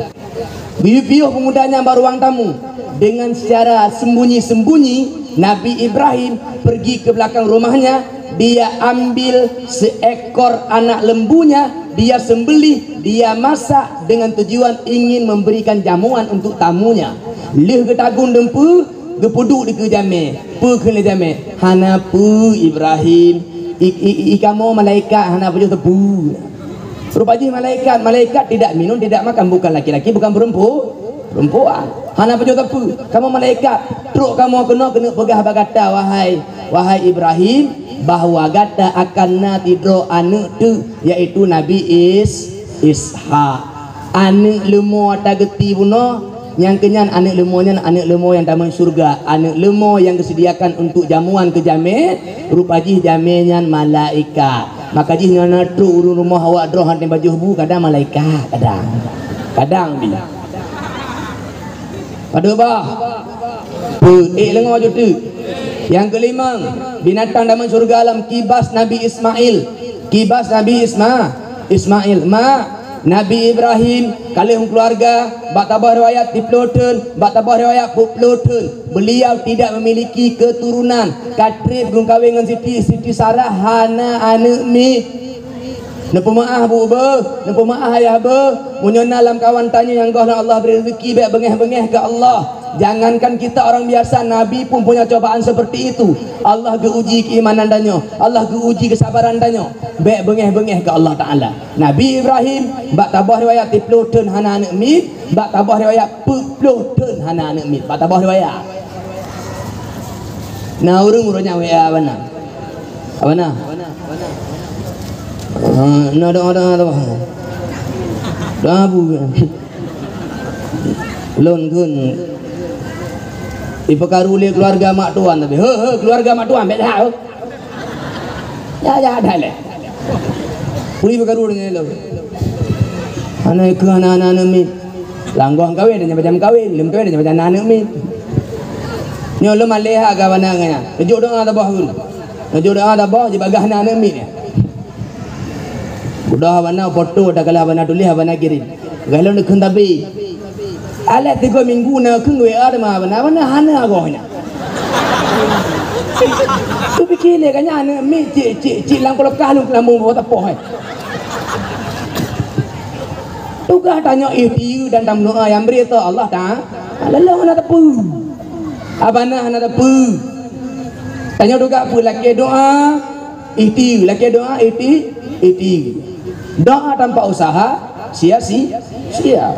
Geuyue piôh peumuda nyan bak ruang tamu. Dengan secara sembunyi-sembunyi, Nabi Ibrahim pergi ke belakang rumahnya. Dia ambil seekor anak lembunya, dia sembelih, dia masak dengan tujuan ingin memberikan jamuan untuk tamunya. Lheueh geutagun deumpeue, geupeuduek dikeue jamé. Peue kheun lé jamé? "Hana peue, Ibrahim. I, i, i kamoe malaikat, hana pajoh teupeu." Rupa jih malaikat, malaikat tidak minum, tidak makan, bukan laki-laki, bukan perempu-, perempuan. Hana pajoh teupeu. Kamoe malaikat, trok kamoe keunoe keuneuk peugah bak gata, wahai, wahai Ibrahim, bahwa gata akan na sidroe aneuëk teuk, yaitu Nabi Is-, Ishak. Aneuëk leumo ata geuti bunoe, nyang keunyan aneuëk leumo nyan aneuëk leumo nyang tamong syeuruga, aneuëk leumo nyang geuseudiakan untuk jamuan keu jamé, rupa jih jamé nyan malaikat. Maka jih nyoe na trok ureuëng rumoh awak droe han tém pajoh bu, kadang malaikat, kadang. Kadang bi. Padub bah. Peuék leungoe jeuet teuk. Nyang keulimong, binatang tamong syeuruga lam kibas Nabi Ismail. Kibas Nabi Isma-, Ismail. Mak, Nabi Ibrahim ka lheueh meukeuluwarga, bak tabah riwayat siplôh thon, bak tabah riwayat peuet plôh thon. Beliau tidak memiliki keturunan. Ka trép geumeukawen ngon Siti, Siti Sarah hana aneuëk miet. Neupeumeu'ah bu beuh, neupeumeu'ah ayah beuh. Meunyoe na lamkawan tanyoe nyang goh lom Allah bri reuzeuki, bék beungéh-beungéh keu Allah. Jangankan kita orang biasa, Nabi pun punya cobaan seperti itu. Allah geuuji keimanan tanyoe, Allah geuuji kesabaran tanyoe. Bék beungéh-beungéh keu Allah Taala. Nabi Ibrahim, bak tabah riwayat siplôh thon hana aneuëk miet, bak tabah riwayat peuet plôh thon hana aneuëk miet. Bak tabah riwayat. Na ureuëng uroe nyan W A bana. Bana. Ah, na doa, doa, doa. Doa bu. Lôn kheun. Ipeukaru lé keuluwarga mak tuan tapi. He, he, keuluwarga mak tuan, bék that, he. Ya, ya, dah lé. Puri peukaru deungon lôn. Hana ikeu hana, hana, hana mit. Langgoh kawen, dan macam kawen. Lom kawen, dan macam aneuk mit. Nyoe lom aleh ha ka bana ngan nyan. Neujok doa tabah gun. Neujok doa tabah, jibagah na aneuk mit nyan. Udah bana foto, dah kalah bana tuléh, bana kirim. Galon neukheun tabi. Alah tiga minggu na kheun W A teuma bana, bana hana agoh nyan. Tu pikir lé ka nyan aneuk mit cik, cik, cik lam kulkas lôn keulamu bawah tapoh, eh. Tugaih tanyoe ikhtiar dan tameudoa nyang bri ateueh Allah Taala. Lôn hana teupeu. Abana hana teupeu. Tanyoe tugaih peue lakée doa, ikhtiar. Lakée doa, ikhti-, ikhtiar. Doa tanpa usaha, sia-si-, sia.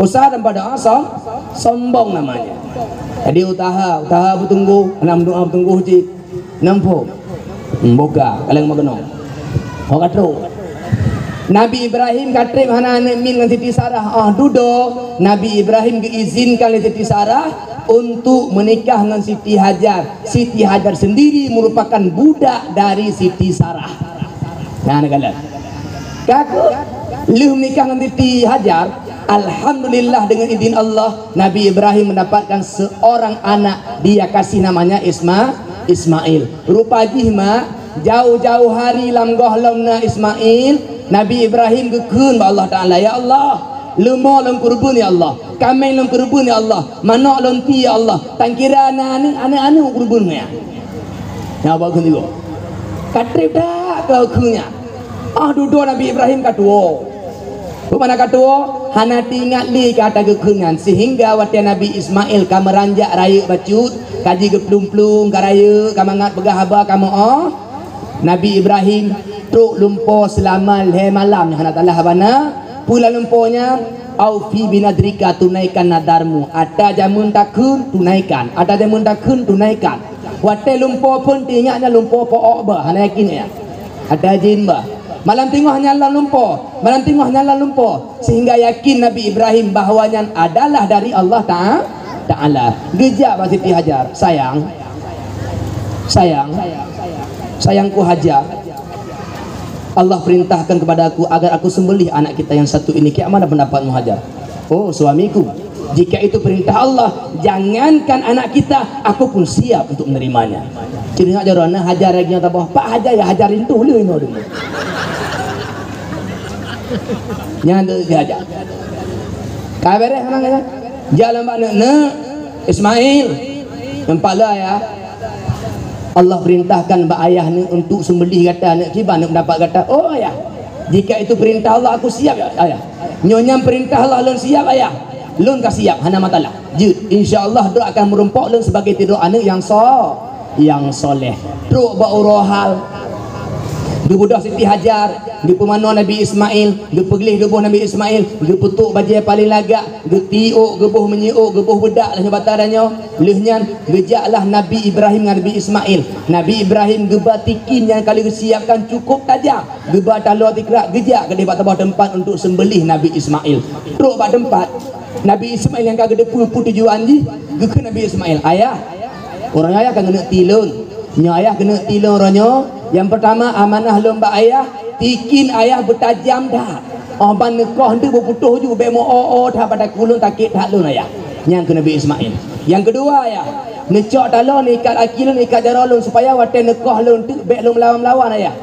Usaha tanpa doa, som-, sombong namanya. Jadi utaha, utaha beutunggu, hana meudoa beutunggu cit. Nampak? Hmm, boga, kaleng meukeunong. Ho ka trok. Nabi Ibrahim ka treb hana aneuk miet ngon Siti Sarah. Ah, dudoe, Nabi Ibrahim geuizinkan lé Siti Sarah untuk menikah ngon Siti Hajar. Siti Hajar sendiri merupakan budak dari Siti Sarah. Nah, neukalon. Ka kheueh lheueh menikah ngon Siti Hajar, alhamdulillah, dengan izin Allah, Nabi Ibrahim mendapatkan seorang anak, dia kasih namanya Isma-, Ismail. Rupa jih, mak, jauh-jauh hari lam gohlom na Ismail, Nabi Ibrahim geukheun bak Allah Taala, "Ya Allah, leumo lôn keureubeuen, ya Allah, kaméng lôn keureubeuen, ya Allah, manok lôn ti, ya Allah, tangkira na aneuk, aneuk-aneuk keureubeuen, ya." Nyan bak geukheun. Ka treb that keu kheun nyan. Ah, dudoe Nabi Ibrahim ka tuwoe. Peue makna ka tuwoe? Hana teuingat lé keu ata geukheun nyan, sehingga watée Nabi Ismail ka meuranjak rayeuk bacut, ka jigeuplueng-plueng, ka rayeuk, ka mangat peugah haba, ka meu'oh, Nabi Ibrahim trok lumpo seulama lhée malam nyang hana talah haba na. Peue lam lumpo nyan? "Aufi binadrika," tunaikan nadarmu. Ata jameun takheun, tunaikan. Ata jameun takheun, tunaikan. Watée lumpo phon teuingat nyan lumpo po-ok bah, hana yakin nyan. Ata jin bah. Malam teungoh nyan lam lumpo, malam teungoh nyan lam lumpo, sehingga yakin Nabi Ibrahim bahwa nyan adalah dari Allah Ta-, Taala. Geujak bak Siti Hajar, "Sayang, sayang, sayangku Hajar, Allah perintahkan kepada aku agar aku sembelih anak kita yang satu ini. Kayak mana pendapatmu, Hajar?" "Oh, suamiku, jika itu perintah Allah, jangankan anak kita, aku pun siap untuk menerimanya." Ceureunak jaroe na Hajar lagée nyoe tabah, "Pak Hajar ya, Hajar rindu le nyoe deungoe." Nyan tu si Hajar. Ka beres memang kata. Jak lom bak neuk, "Neuk, Ismail, nampak le ayah? Allah perintahkan bak ayah neuk untuk sembelih gata neuk, kiban neuk pendapat gata?" "Oh ayah, jika itu perintah Allah, aku siap ya ayah. Nyoe nyan perintah Allah, lôn siap ayah. Lôn ka siap, hana masalah. Jeuet, insya Allah droe akan meurumpok lôn sebagai sidroe aneuk nyang so-, nyang soleh." Trok bak uroe hal, geubeudôh Siti Hajar, geupeumanoe Nabi Ismail, geupeugleh geuboh Nabi Ismail, geupeutrok bajée paleng lagak, geutiok geuboh minyeuk, geuboh beudak lheueh nyoe bak ata tanyoe. Lheueh nyan geujaklah Nabi Ibrahim ngon Nabi Ismail. Nabi Ibrahim geuba tikin nyang ka lheueh geusiapkan cukup tajam, geuba taloe tikrak, geujak keudeh bak saboh teumpat untuk sembelih Nabi Ismail. Trok bak teumpat, Nabi Ismail nyang ka geuteupeue peue tujuan jih, geukheun Nabi Ismail, "Ayah, uroe nyoe ayah ka neuneuk ti lôn. Nyoe ayah keuneuk ti lôn uroe nyoe. Nyang peurtama, amanah lôn bak ayah, tikin ayah beutajam that. Óh ban neukoh eunteuk beuputôh ju, bék meu-o-o that bak takue lôn, sakét that lôn ayah." Nyan kheun Nabi Ismail. "Nyang keudua ayah, neucok taloe, neuikat aki lôn, neuikat jaroe lôn, supaya watée neukoh lôn eunteuk bék lôn meulawan-meulawan ayah.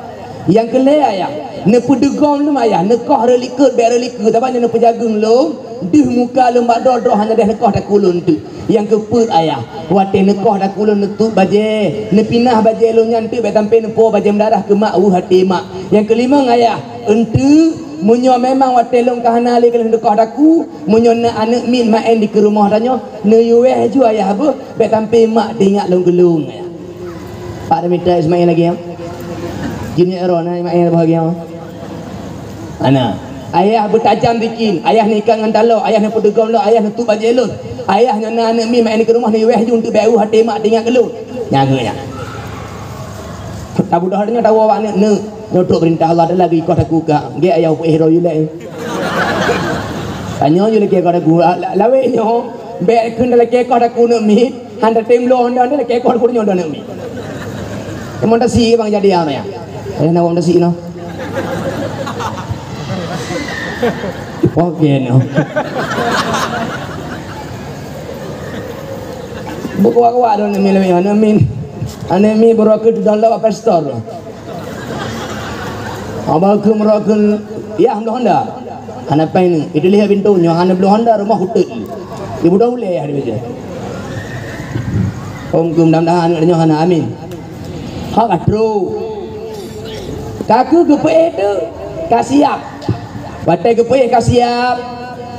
Nyang keu lhée ayah, neupeudugom lom ayah, neukoh reulikot bék reulikot, sabab nyoe neupeujageung lôn, deuh muka lôn bak droe-droe hana deh neukoh takue lôn eunteuk. Nyang keupeuet ayah, watée neukoh takue lôn neutuek bajée, neupinah bajée lôn nyan eunteuk bék sampoe neupo bajée meudarah keu mak, weueh até mak. Nyang keulimong ayah, eunteuk meunyoe memang watée lôn ka hana lé ka lheueh neukoh takue, meunyoe na aneuk miet maén dikeue rumoh tanyoe, neuyueh ju ayah beuh, bék sampoe mak teuingat lôn geulong ayah." Pak dah mita Ismail lagée nyoe. Jih nyoe droe na Ismail lagée nyoe. Ana, ayah beutajam tikin, ayah neuikat ngon taloe, ayah neupeudugom lôn, ayah neutuek bajée lôn. Ayah nyoe na aneuk miet maén dikeue rumoh, neuyueh ju eunteuk bék weueh até mak teuingat keu lôn. Nyan keuh nyan. Tabeudôh nyoe tawoe bak neuk, "Neuk, nyoe trok peurintah Allah, dah lagée koh takue ka. Gét ayah upeuéh droe ilée." Tanyoe ju lakée koh takue, la-, lawét nyoe, bék kheun lakée koh takue neuk miet. Hana tem bloe honda ni, lakée koh takue nyoe honda neuk miet. Emang tasik bang jadi ya, ya. Ayah nak tasik noh. Oke noh. Beukuat-kuat dong neumi lawét, neumi. Neumi baru aku download App Store. Abang aku meurokon, yah bloe honda. Hana péng ni. Itu lihat pintu nyoe hana bloe honda, rumah hutet. Ibu dah ulée yah dibaca. Om ku mudah-mudahan nyoe hana, amin. Hak atru. Kaku geupeuéh tu ka siap. Watée geupeuéh ka siap,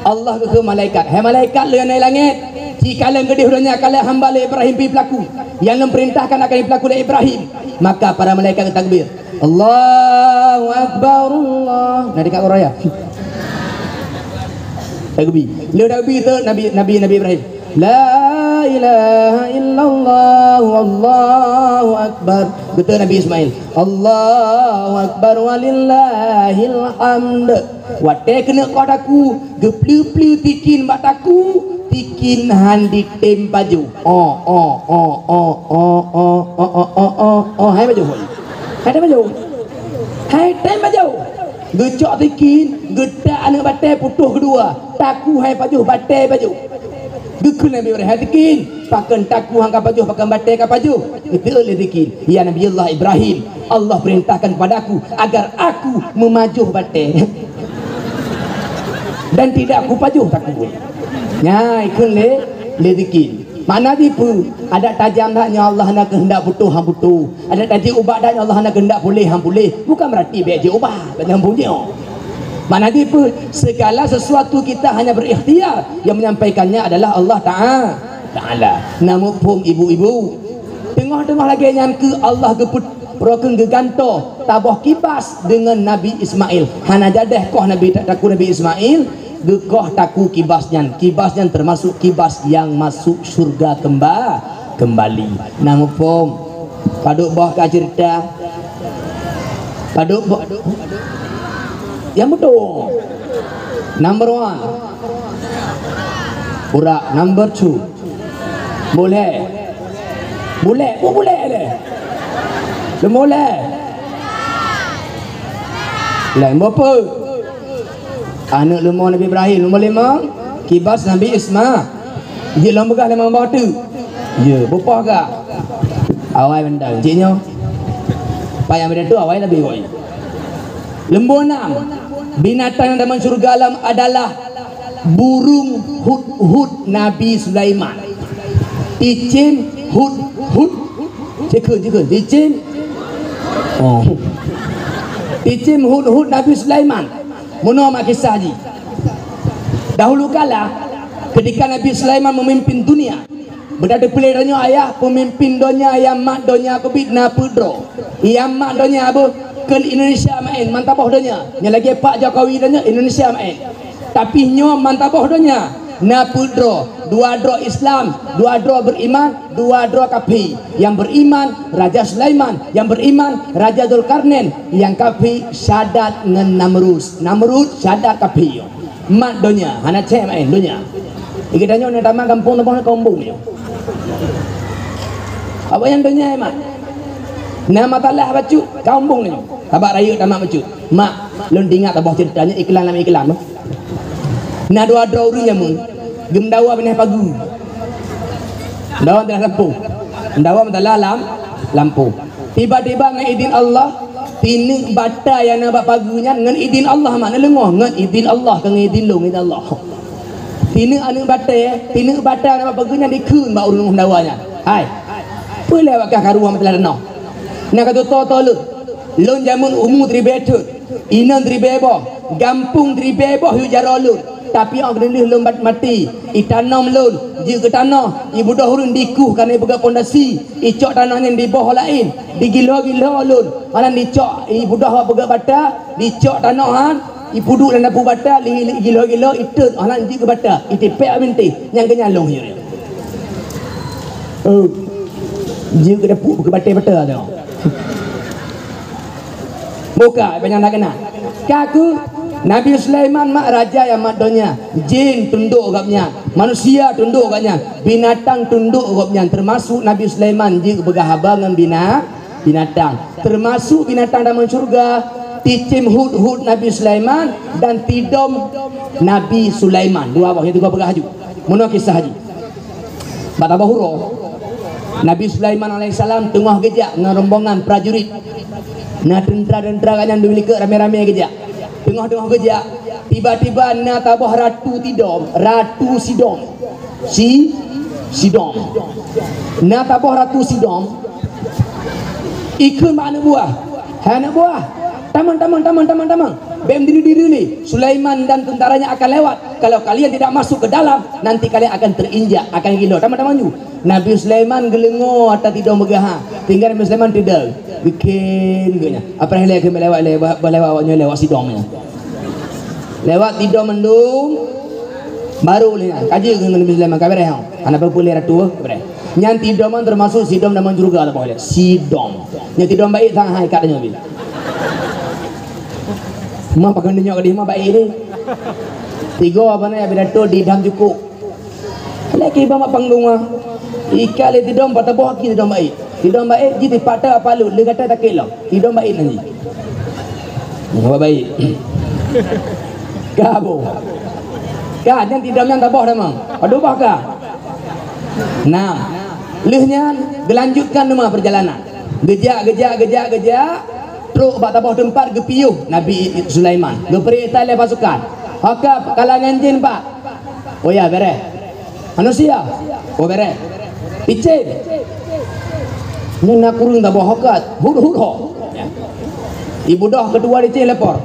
Allah geukheun malaikat, "Hai malaikat lôn nyang na langét, cikalon keudeh uroe nyoe kalon hamba lôn Ibrahim pih peulaku. Nyang lôn peurintahkan akan jipeukaku lé Ibrahim." Maka para malaikat geutakbir, "Allahu Akbar, Allah." Nah, dekat orang ya. Takbir. Lé takbir tu Nabi, Nabi, Nabi Ibrahim. "La ilaha illallah, wallahu akbar." Kata Nabi Ismail, "Allahu Akbar walillahil hamd." Watée keuneuk koh takue, geupleue-pleue tikin bak takue, tikin han jitem pajoh. Oh, oh, oh, oh, oh, oh, oh, oh, oh, oh, hai pajoh. Hai tem pajoh. Hai tem pajoh. Geucok tikin, geutak aneuk batée putôh keudua. Takue hai pajoh, batée pajoh. Geukheun Nabi Ibrahim, "Hai tikin, pakon takue han ka pajoh, pakon batée ka pajoh?" Geuteu'ôt lé tikin, "Ya Nabi Allah Ibrahim, Allah perintahkan kepadaku agar aku memajoh batée dan tidak kupajoh takue." Nyan ikheun lé, lé tikin. Makna jih peue? Adak tajam that nyoe Allah hana keuheundak putôh han putôh. Adak tajeuet ubat that nyoe Allah hana keuheundak puléh han puléh. Bukan berarti bék jeuet ubat, bék nyang punyok. Makna jih peue? Segala sesuatu kita hanya berikhtiar, yang menyampaikannya adalah Allah Ta'a-, Taala. Na muphom ibu-ibu? Teungoh-teungoh lagée nyan keuh Allah geupeu-, roh kheun geugantoe taboh kibas deungon Nabi Ismail. Hana jadeh koh Nabi, takue Nabi Ismail, geukoh takue kibas nyan. Kibas nyan teumasok kibas nyang masok syeuruga keumba-, keumbali. Na muphom? Padub boh ka ceurita? Padub boh? Nyang beutôi. Number one. Urak. Number two. Bulèe. Bulèe. Peue bulèe lé? Leumo lé. Leumo peue? Aneuk leumo Nabi Ibrahim. Leumo limong. Kibas Nabi Isma. Jeuet lom peugah lé mama teuk. Ya, beupoh gak. Awai mantong. Cik nyoe. Payah meunan tu awai lebih woi. Leumo nam. Binatang nyang tamong syeuruga lom adalah burung hudhud Nabi Sulaiman. Cicém hudhud. Cikheun, cikheun. Cicém. Oh. Cicém hudhud Nabi Sulaiman. Meunoe mak kisah jih. Dahulu kala, ketika Nabi Sulaiman memimpin dunia, beuda teupeulé tanyoe ayah pemimpin donya nyang mat donya keubiet na peuet droe. Nyang mat donya beuh kon Indonesia maén, mantaboh donya. Nyang lagée Pak Jokowi tanyoe Indonesia maén. Tapi nyoe mantaboh donya na peuet droe, dua droe Islam, dua droe beriman, dua droe kafé. Nyang beriman Raja Sulaiman, nyang beriman Raja Zulkarnain, nyang kafé Syadat ngon Namrud. Namrud, Syadat, kafé. Mat donya, hana cék maén donya. Di geutanyoe na tamat gampông, taboh keumbung nyoe. Awaknyan donya mat. Na masalah bacut, keumbung nyoe. Sabab rayeuk tamat bacut. Mak, lôn teuingat taboh ceurita nyoe iklan lam iklan. Na dua droe ureuëng jameun geumeudawa binéh pageue. Meudawa masalah lampôh. Meudawa masalah lam lampôh. Tiba-tiba ngon idin Allah, tineuk bata nyang na bak pageue nyan ngon idin Allah, mak na leungoh ngon idin Allah, ka ngon idin lôn, idin Allah. Tineuk aneuk batée, tineuk bata nyang na bak pageue nyan dikheun bak ureuëng meudawa nyan. Hai, peue lé awak kah karu masalah tanoh? Na ka tutoe-toe lôn. Lôn jameun umu teuribée thon. Inong teuribée boh, gampông teuribée boh yue jaroe lôn. Tapi óh geudeh lôn bat maté, itanom lôn, jeuet keu tanoh, ibudôh ureuëng dikueh ka na ipeugét pondasi, icok tanoh nyan diboh laén, digilo-gilo lôn. Malam dicok ibudôh bak peugét bata, dicok tanoh nyan, ipeuduek lam dapu bata, li-, li-, gilo-gilo, itot, malam jeuet keu bata, itipék bak bintéh, nyang keunyan lôn hireuen. Oh, jeuet keu dapu peugét batée bata tu. Buka, banyak nak kena. Kaku, Nabi Sulaiman mak raja nyang mat donya. Jin tunduk gobnyan, manusia tunduk gobnyan, binatang tunduk gobnyan, termasuk Nabi Sulaiman jeuet peugah haba ngon bina-, binatang. Termasuk binatang dalam syurga, cicém hudhud Nabi Sulaiman dan tidom Nabi Sulaiman. Dua boh itu gua peugah haju. Meunoe kisah jih. Bak taboh uroe, Nabi Sulaiman alaihissalam teungoh geujak ngon rombongan prajurit. Na teuntra-teuntra gobnyan dua likot ramé-ramé geujak. Teungoh-teungoh geujak, tiba-tiba na taboh ratu Tidom, ratu Sidom. Si, Sidom. Na taboh ratu Sidom. Ikheun bak aneuk buah. Hai aneuk buah, tamong, tamong, tamong, tamong, tamong. Bèk meudiri-diri lé. Sulaiman dan tentaranya akan lewat. Kalau kalian tidak masuk ke dalam, nanti kalian akan terinjak, akan gilo. Tamong, tamong ju. Nabi Sulaiman geuleungo ata Tidom peugah, ha. Tinggai Nabi Sulaiman teudong. Bikin geunya. Apa lé keu lewat, lewat, lewat awaknyoe lewat Sidom nyan. Lewat Tidom mandum, baru lé nyan. Kaji ngon Nabi Sulaiman, ka beureh, ha. Hana peue-peue lé ratu, ka beureh. Nyan Tidom nyan termasuk Sidom dalam syurga, tak boleh. Sidom. Nyoe tidom baét sang hai kat nyoe bi. Mah pakai nyoe di mah baét ni. Tiga apa ni, pidato di dam jukuk. Lagi bang mak panggung ah. Ikat le tidom, patah boh aki tidom baét. Tidom baét ji dipata apa lu, le kata takik lom. Tidom baét nanti. Nampak baik. Ka, bu. Ka, nyan tidom nyan taboh dah, mang. Aduh, bah ka. Nah, lheueh nyan, geulanjutkan teuma perjalanan. Geujak, geujak, geujak, geujak. Trok bak taboh teumpat geupiôh Nabi Sulaiman. Geupeurintah lé pasukan. Haka kalangan jin, Pak. Oh ya, bereh. Manusia. Oh, bereh. Picen. Nyan na kureueng taboh hokat. Hut-hut ho. Ibudoh keudua dicen lapor.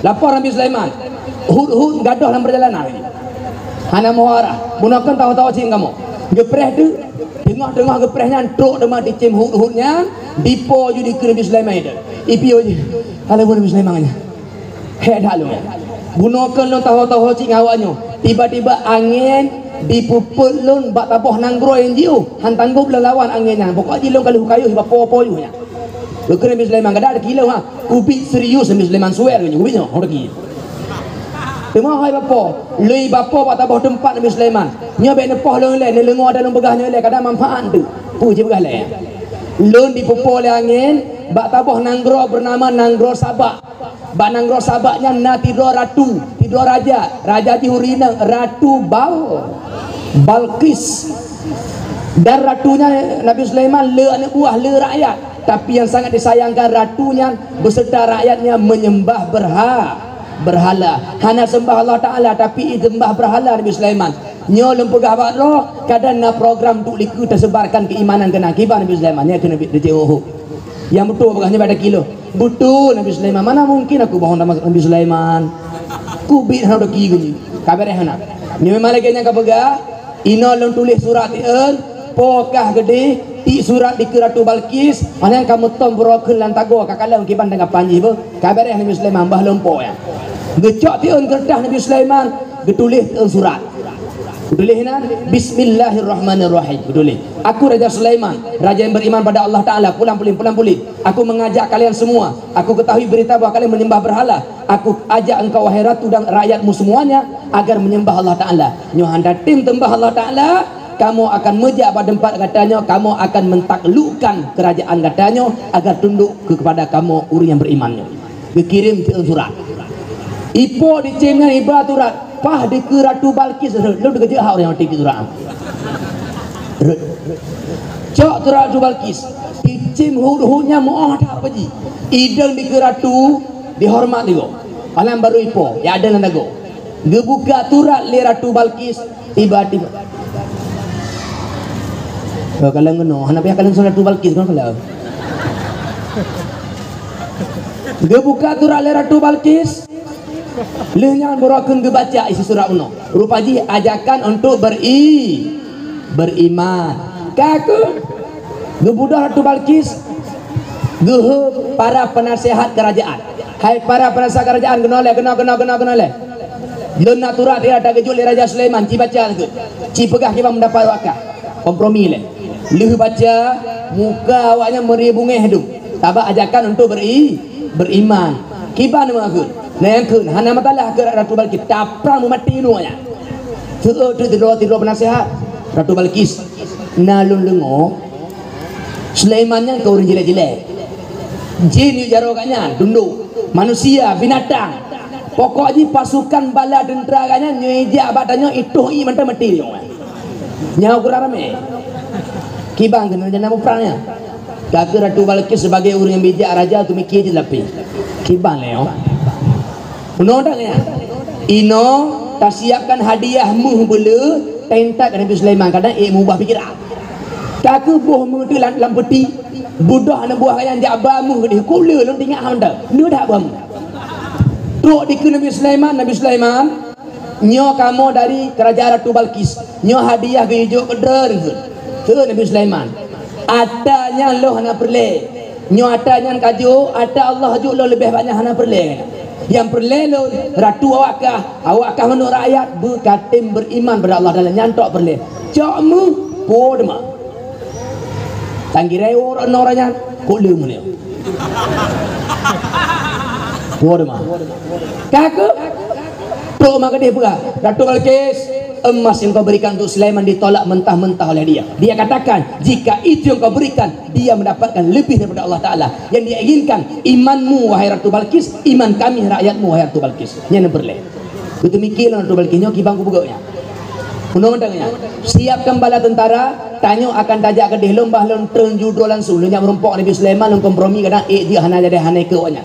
Lapor Nabi Sulaiman. Hut-hut gadoh lam perjalanan. Hana muara. Bunoe kan tahu-tahu cing kamu. Geupreh tu. Tengah-tengah geupreh nyan trok teuma dicen hut-hut nyan. Dipo ju dikeue Nabi Sulaiman itu. Ipiôh ju. Kalau Nabi Sulaiman nyan. Hék that lôn. Bunoe keuh lôn taho-taho cit ngon awak nyoe. Tiba-tiba angén dipeupeuet lôn bak taboh nanggroe nyang jiôh. Han tanggôp lôn lawan angén nyan. Pokok jih lôn ka lheueh kayôh bak po-po yoh nyan. Geukheun Nabi Sulaiman, "Kada ada kilo ha." Kubiet serius Nabi Sulaiman suwer nyoe. Kubiet nyoe, hong daki. Teuma hai bak po, lôn bak po bak taboh teumpat Nabi Sulaiman. Nyoe bèk neupoh lôn lé, neuleungo ada lôn peugah nyoe lé, kada manfaat tu. Peue jipeugah lé. Lôn dipeupeuet lé angén bak taboh nanggroe beunama Nanggroe Saba. Bak nanggroe Saba nyan na sidroe ratu, sidroe raja. Raja jih ureueng inong, Ratu Bal-, Balqis. Dan ratu nyan Nabi Sulaiman le aneuk buah, le rakyat. Tapi yang sangat disayangkan, ratu nyan beserta rakyatnya menyembah berha-, berhala. Hana sembah Allah Taala, tapi sembah berhala Nabi Sulaiman. Nyoe lôn peugah bak droe, kadang na program untuk likeu teusebarkan keimanan keunan. Kiban Nabi Sulaiman, nyan keuh Nabi Dejeuh Uhud. Nyang beutôi peugah nyoe bak daki lôn. Beutôi Nabi Sulaiman. Mana mungkin aku bohong sama Nabi Sulaiman. Kubiet hana daki geuh. Ka beréh hana. Nyoe memang lagèe nyang ka peugah, inoe lôn tuléh surat tiyeuen, po kah geudeh, tiek surat dikeue Ratu Balqis, hana ka meutom beurokheun lam tagoe, ka kalon kiban teungoh panjih beuh. Ka beréh Nabi Sulaiman bah lom po nyan. Geucok tiyeuen keureutah Nabi Sulaiman, geutuléh tiyeuen surat. Geutuléh nan, "Bismillahirrahmanirrahim." Geutuléh, "Aku Raja Sulaiman, raja yang beriman pada Allah Taala, pulang pulih, pulang pulih. Aku mengajak kalian semua. Aku ketahui berita bahwa kalian menyembah berhala. Aku ajak engkau, wahai ratu, dan rakyatmu semuanya agar menyembah Allah Taala. Nyoe hana tem sembah Allah Taala, kamoe akan meujak bak teumpat gata nyoe, kamoe akan mentaklukkan keurajaan gata nyoe agar tunduk ke-, kepada kamoe ureueng nyang beriman nyoe." Geukirém tiyeuen surat. Ipo dicém nyan iba surat, paih dikeue Ratu Balqis rhot. Lôn teukeujot hak ureueng nyang tiek surat. Rhot. Cok surat Ratu Balqis. Dicém hut-hut nyan meu'oh that apa jih. Idong dikeue ratu, dihoreumat digoe. Alam barô ipo, ya ada lam dagoe. Geubuka surat lé Ratu Balqis, tiba-tiba. Oh, kalau ngono, hana payah kalian surat Ratu Balqis, kan, kalau. Geubuka surat lé Ratu Balqis. Lheueh nyan beurokheun geubaca isi surat bunoe. Rupa jih ajakan untuk beri-, beriman. Ka keuh geubudoh Ratu Balqis, geuheu para penasehat kerajaan. Hai para penasehat kerajaan, keunoe lé, keunoe, keunoe, keunoe, keunoe lé. Lôn na surat nyang ka geujok lé Raja Sulaiman, ci baca keuh. Ci peugah kiban pendapat awak kah. Kompromi lé. Lheueh baca, muka awaknyan meuri beungéh dum. Sabab ajakan untuk beri-, beriman. Kiban meu'oh kheun. Na nyang kheun, hana masalah keu Ratu Balqis. Taprang meumaté nyoe nyan. Seuôt teuk sidroe-sidroe penasehat. Ratu Balqis, na lôn deungoe, Sulaiman nyan keu ureueng jilek-jilek. Jin yue jaroe gobnyan, tundok. Manusia, binatang. Pokok jih pasukan bala teuntra gobnyan nyoe ijak bak tanyoe, itoh ié mantong maté nyoe. Nyoe kurang ramé. Kiban keuneuk jana muprang nyan. Ka keuh Ratu Balqis sebagai ureueng nyang bijak raja teumiké jih lapée. Kiban lé nyoe. Bunoe that nyan. Inoe tasiapkan hadiah méuh beuleu, taintat keu Nabi Sulaiman, kadang ék meubah pikiran. Ka keuh boh méuh teuh lam, lam peuti, budoh aneuk buah gobnyan jak ba méuh deh, keu le lôn teuingat hana teuh. Neu that ba méuh. Trok dikeue Nabi Sulaiman, Nabi Sulaiman, nyoe kamoe dari keurajeuen Ratu Balqis. Nyoe hadiah geuyue jok keu droeneuh. Kheun Nabi Sulaiman, "Ata nyan lôn hana peureulée. Nyoe ata nyan ka jok, ata Allah jok lôn leubeh banyak hana peureulée. Nyang peureulée lôn, ratu awak kah, awak kah meunoe rakyat beukatem beriman pada Allah Taala, nyan tok peureulée. Cok méuh, po teuma." Tanggirai uroe nyoe nyan. Kok le meunyoe. Woe mah. Ka keuh. Trok mah keudeh peugah, "Ratu Balqis, emas yang kau berikan untuk Sulaiman ditolak mentah-mentah oleh dia. Dia katakan, jika itu yang kau berikan, dia mendapatkan lebih daripada Allah Ta'ala. Yang dia inginkan, imanmu, wahai Ratu Balqis, iman kami, rakyatmu, wahai Ratu Balqis." Nyan nyang peureulée. Beuteumiké lom Ratu Balqis, nyoe kiban kupeugah nyan. Undang-undang nyan. Siapkan bala tentara, tanyoe akan tajak keudeh lom, bah lôn treun ju droe langsung. Lôn jak meurumpok Nabi Sulaiman, lôn kompromi kadang ék jeuet hana jadi hana ikeu awaknyan.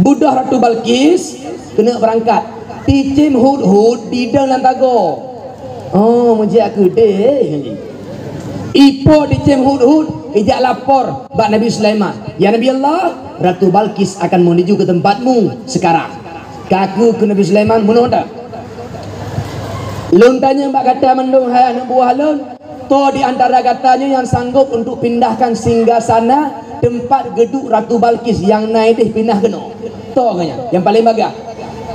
Beudôh Ratu Balqis keuneuk beurangkat. Cicém hudhud didong lam tagoe. Oh, meujak keudeh. Ipo cicém hudhud, ijak lapor bak Nabi Sulaiman. "Ya Nabi Allah, Ratu Balqis akan menuju ke tempatmu sekarang." Ka keuh kheun Nabi Sulaiman, "Meunoe dak? Lôn tanyong bak gata mandum hai aneuk buah lôn, toh di antara gata nyoe nyang sanggob untuk pindahkan singgasana teumpat geuduek Ratu Balqis nyang na ideh pinah keunoe? Toh geuh nyan nyang paleng bagah?"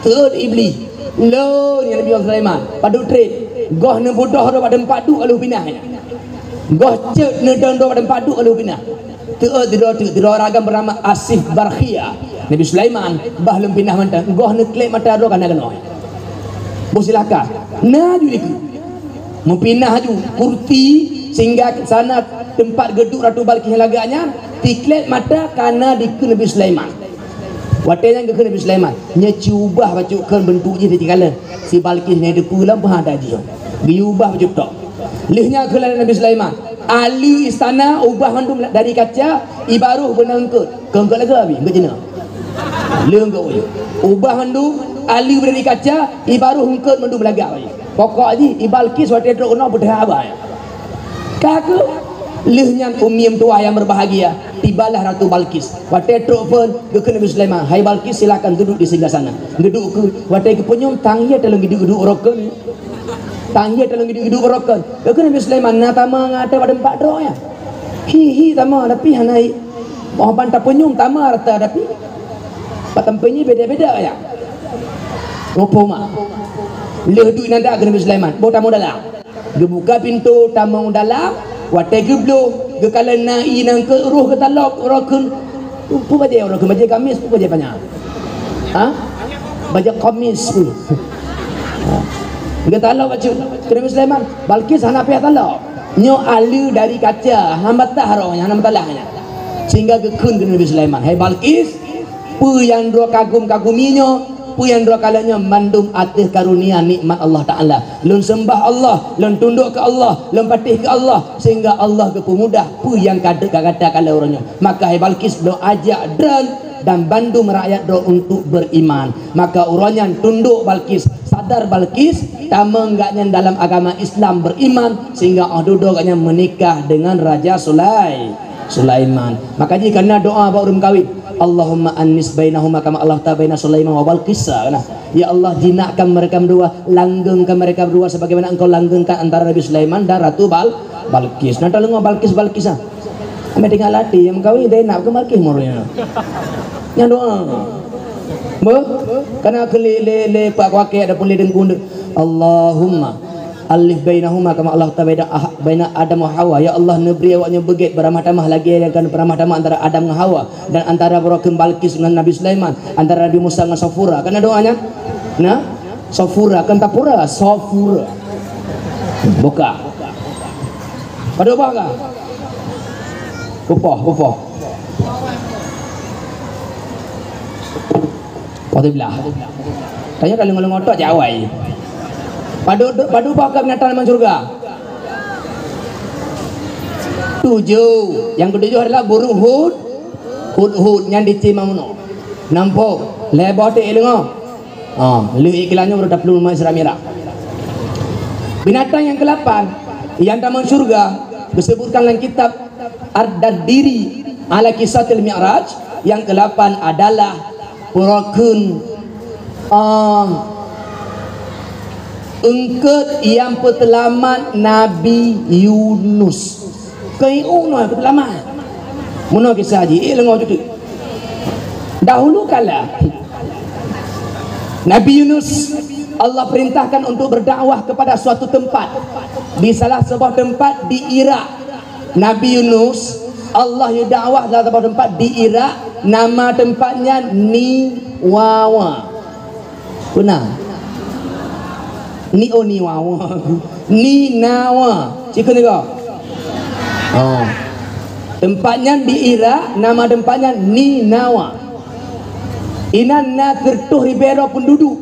Teuôt Iblih, "Lôn, ya Nabi Sulaiman, padub treb. Goh neubeudôh droe bak teumpat duek ka lheueh pinah nyan. Goh cot neudong droe bak teumpat duek ka lheueh pinah." Teuôt sidroe teuk, sidroe ureueng agam beunama Asif Barkhia. "Nabi Sulaiman, bah lôn pinah mantong, goh neukleb mata droe ka na keunoe. Boh silahkan." Na ju dikeue. Meupinah ju kursi singgasana teumpat geuduek Ratu Balqis nyang lagak nyan, tikleb mata ka na dikeue Nabi Sulaiman. Watée nyan geukheun Nabi Sulaiman, "Nyoe ci ubah bacut kheun beuntuk jih di tinggalan. Si Balqis nyan teupeue lam bah ada jih. Geuyue ubah bacut tok." Lheueh nyan kheun lagée Nabi Sulaiman, "Aleue istana ubah mandum dari kaca, ibaroh beuna eungkot." Keu eungkot lagée abi, eungkot Cina. Lheueh eungkot uju. Ubah mandum, aleue dari kaca, ibaroh eungkot mandum lagak uju. Pokok jih, i Balqis watée trok keunoe beudôh abah. Ka keuh, lheueh nyan Ummi meutuwah nyang berbahagia, tibalah Ratu Balqis. Watée trok phon, geukheun Nabi Sulaiman, "Hai Balqis, silakan duduk di singgah sana." Geuduek keuh, watée geupeunyum, tang ié taleueng geuduek-geuduek uroe kheun. Tang ié taleueng geuduek-geuduek uroe kheun. Geukheun Nabi Sulaiman, "Na tamong ata bak teumpat droe nyan?" "Hi, hi, tamong, tapi hana i. Boh ban tapeunyum tamong ata, tapi bak teumpat nyoe beda-beda nyan." Rupa mak. Lheueh duek nyan dak keu Nabi Sulaiman, "Boh tamong dalam." Geubuka pintoe tamong dalam, watée geubloe, geukalon na ié nyang keu roh geutalok uroe kheun. Peue bajée uroe kheun, bajée gamis, peue bajée panyang? Ha? Bajée gamis peue? Geutalok bacut, kheun Nabi Sulaiman, "Balqis hana payah talok. Nyoe aleue dari kaca, hana batah roh nyan, hana meusalah nyan." Sehingga geukheun keu Nabi Sulaiman, "Hai Balqis, peue nyang droe kagum-kagumi nyoe, peue nyang droe kalon nyoe mandum ateueh karunia nikmat Allah Taala. Lôn seumbah Allah, lôn tundok keu Allah, lôn patéh keu Allah, sehingga Allah geupeumudah peue nyang ka gata kalon uroe nyoe. Maka hai Balqis, lôn ajak droen dan bandum rakyat droe untuk beriman." Maka uroe nyan tundok Balqis, sadar Balqis, tamong gobnyan dalam agama Islam beriman, sehingga óh dudoe gobnyan meunikah dengan Raja Sulai-, Sulaiman. Maka jih kana doa bak ureueng kawin, "Allahumma annis bainahuma kama allafta baina Sulaiman wa Balqis," kana. "Ya Allah, jinakkan mereka berdua, langgengkan mereka berdua sebagaimana Engkau langgengkan antara Nabi Sulaiman dan Ratu Bal-, Balqis." Nah, tadeungoe Balqis, Balqis, ah. Amai tinggal latih nyang meukawen, dah nak ke Balqis meurunya. Nyang doa. Beuh? Kana keu lé, lé, lé pak wakil ataupun lé deungku, "Allahumma allif bainahuma kama allafta baina ah-, baina Adam wa Hawa." Ya Allah, neubri awaknyan beugét beuramah tamah lagée nyang ka neupeuramah tamah antara Adam ngon Hawa dan antara baroe kheun Balqis ngon Nabi Sulaiman, antara Nabi Musa ngon Safura. Kana doa nyan? Nah, Safura, kan tapura, Safura. Buka. Padub bah ka? Kupoh, kupoh. Poh siblah. Tanya kalau ngolong otak jak awai. Padub, padub bah ka binatang dalam syurga? Tujoh. Yang ketujuh adalah burung hud-, hud-hud nyang dicima meunoe. Nampak, lhée boh teuk ileungoe. Ha, lheueh iklan nyoe baru tapeuleumah Isra Mi'raj. Binatang yang kelapan yang tamong syurga disebutkan dalam kitab Ad-Dardiri ala Qisatil Mi'raj, yang kelapan adalah peureukheun, ah, eungkot nyang peuteulamat Nabi Yunus. Keu iék unoe peuteulamat. Meunoe kisah jih, iék leungoe cuti. Dahulu kala, Nabi Yunus Allah perintahkan untuk berdakwah kepada suatu tempat. Di salah sebuah tempat di Irak, Nabi Yunus Allah yue dakwah lam saboh teumpat di Irak, nama teumpat nyan Niwawa. Peuna? Ni, oh, Niwawa. Ninawa. Cikeu ni kau. Oh. Teumpat nyan di Irak, nama teumpat nyan Ninawa. Inan na siratoh ribée droe peunduduek.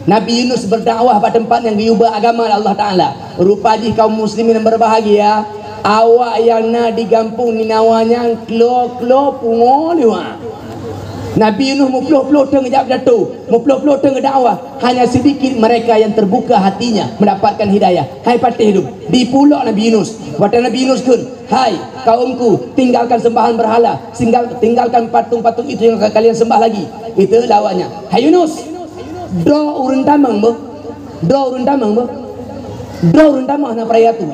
Nabi Yunus berdakwah bak teumpat nyang geuyue ba agama lé Allah Taala. Rupa jih kaum muslimin yang berbahagia, awak nyang na di gampông Ninawa nyan klo-klo pungo liwat. Nabi Yunus meuploh-ploh thon geujak pidato, meuploh-ploh thon geudakwah, hanya sedikit mereka yang terbuka hatinya mendapatkan hidayah. Hai patéh lôn, dipulo Nabi Yunus. Watée Nabi Yunus kheun, "Hai kaumku, tinggalkan sembahan berhala, tinggal, tinggalkan patung-patung itu yang kalian sembah lagi." Itu lawaknya. "Hai Yunus, droe ureuëng tamong beuh. Droe ureuëng tamong beuh. Droe ureuëng tamong hana peuraya tu.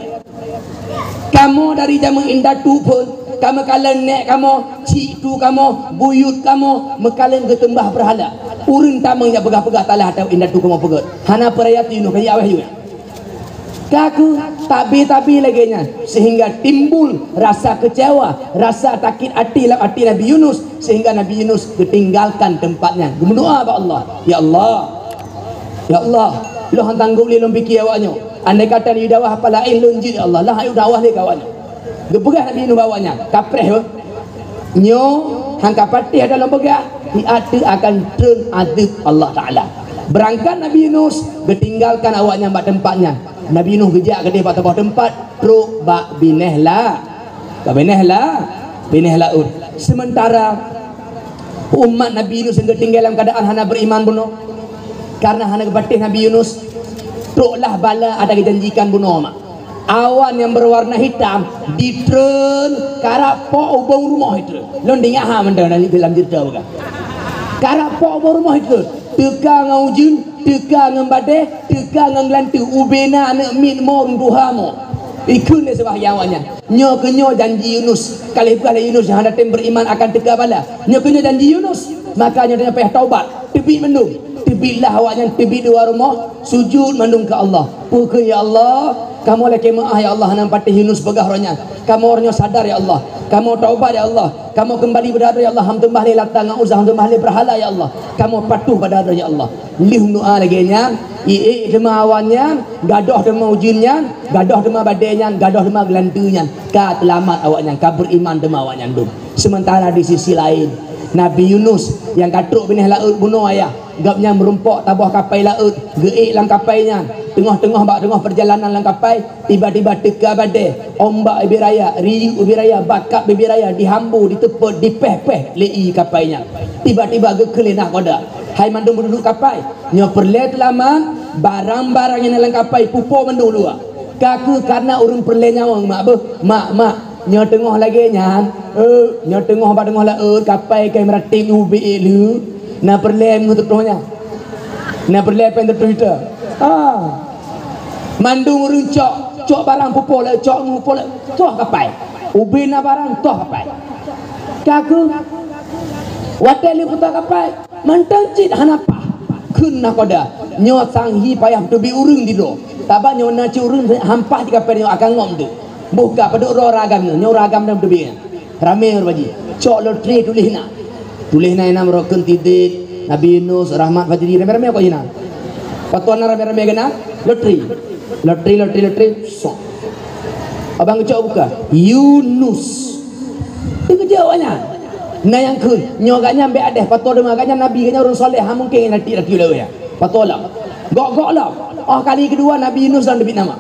Kamoe dari jameun indatu phon, kamoe kalon nèk kamoe, cik tu kamoe, buyut kamoe, meukalon geuteumbah berhala. Ureuëng tamong nyang peugah-peugah talah ateueh indatu kamoe peugét. Hana peuraya tu Yunus, kajak aweh Yunus." Ka kheueh tabi-tabi lagée nyan, sehingga timbul rasa keucewa, rasa sakét até lam até Nabi Yunus, sehingga Nabi Yunus geutinggalkan teumpat nyan. Geumeudoá bak Allah, "Ya Allah, ya Allah, lôn han tanggong lé lôn piké awak nyoe. Andai kata neuyue dakwah haba laén lôn jeuet, ya Allah, lah han yue dakwah lé keu awak nyoe." Geupeugah Nabi Yunus bak awak nyan, "Kapreh, weh. Nyoe han ka patéh ata lôn peugah, siat teuk akan treun azeub Allah Taala." Beurangkat Nabi Yunus, geutinggalkan awak nyan bak teumpat nyan. Nabi Yunus geujak keudeh bak saboh teumpat, trok bak binéh la-, bak binéh la-, binéh laôt. Sementara umat Nabi Yunus nyang geutinggai lam keuadaan hana beriman bunoe, karena hana geupatéh Nabi Yunus, troklah bala ata geujanjikan bunoe mak. Awan nyang berwarna hitam ditreun karap po ubong rumoh itreun. Lôn deungoe ha mantong dalam cerita bukan. Karap po ubong rumoh itreun. Teuka ngon ujeuen, teuka ngon badée, teuka ngon geulanteue. Ubé na aneuëk miet mo ureuëng tuha mo. Ikheun lé seubahgian awak nyan, "Nyoe keuh nyoe janji Yunus. Ka lheueh peugah lé Yunus nyang hana tem beriman akan teuka bala. Nyoe keuh nyoe janji Yunus." Maka nyoe tanyoe payah taubat. Teubiet mandum. Teubietlah awak nyan, teubiet dua rumoh, sujud mandum keu Allah. Peue kheun, "Ya Allah, kamoe lakée meuáh, ya Allah, hana patéh Yunus peugah roh nyan. Kamoe roh nyoe sadar, ya Allah. Kamoe taubat, ya Allah. Kamoe keumbali bak droe, ya Allah. Han teumbah lé Lata ngon Uzza, han teumbah lé beurhala, ya Allah. Kamoe patuh bak droe, ya Allah." Lheueh meudoá lagée nyan, iék teuma awan nyan, gadôh teuma ujeuen nyan, gadôh teuma badée nyan, gadôh teuma geulanteue nyan, ka teulamat awak nyan, ka beriman teuma awak nyan dum. Sementara di sisi laén, Nabi Yunus nyang ka trok binéh laôt bunoe ayah, gobnyan meurumpok saboh kapai laôt, geuék lam kapai nyan. Teungoh-teungoh bak teungoh peurjalanan lam kapai, tiba-tiba teuka badée, ombak ubé raya, riyeuk ubé raya, bakab ubé raya, dihambo, diteupot, dipéh-péh lé ié kapai nyan. Tiba-tiba geukheun lé nahkoda, "Hai mandum peududuek kapai, nyoe peureulée teulamat, barang-barang nyang na lam kapai pupo mandum luwa." Ka kheueh kareuna ureuëng peureulée nyawöng mak beuh, mak, mak. Nyoe teungoh lagée nyan, eh, nyoe teungoh bak teungoh laôt, kapai ka meuratéb ubé lé. Na peureulée meungeuteutoh nyan. Na peureulée péng teutoh ita. Ah. Mandum ureuëng cok, cok barang pupo laôt, cok ngon pupo laôt, toh kapai. Ubé na barang, toh kapai. Ka kheueh watée lheueh peutoh kapai, mantong cit hana paih. Kheun nahkoda, "Nyoe sang hi payah teubiet ureuëng di droe. Sabab nyoe na cit ureuëng han paih di kapai nyoe akan ngom tu." Boh ka padub droe ureuëng agam nyoe, nyoe ureuëng agam dan teubiet. Ramé ureuëng baji. Cok lotri tuléh na. Tuléh na inan Rokon Tidit, Nabi Yunus, Rahmat Fajri, ramé-ramé kok inan. Paton na ramé-ramé keunan, lotri. Lotri, lotri, lotri, sok. Abang geucok buka. Yunus. Teukeujot awaknyan. Na nyang kheun, nyoe gobnyan bék adeh, pato deungon gobnyan nabi, gobnyan ureuëng saleh, han mungken lati-lati lagée nyan. Pato lom. Gok-gok lom. Oh kali keudua Nabi Yunus lom teubiet nama.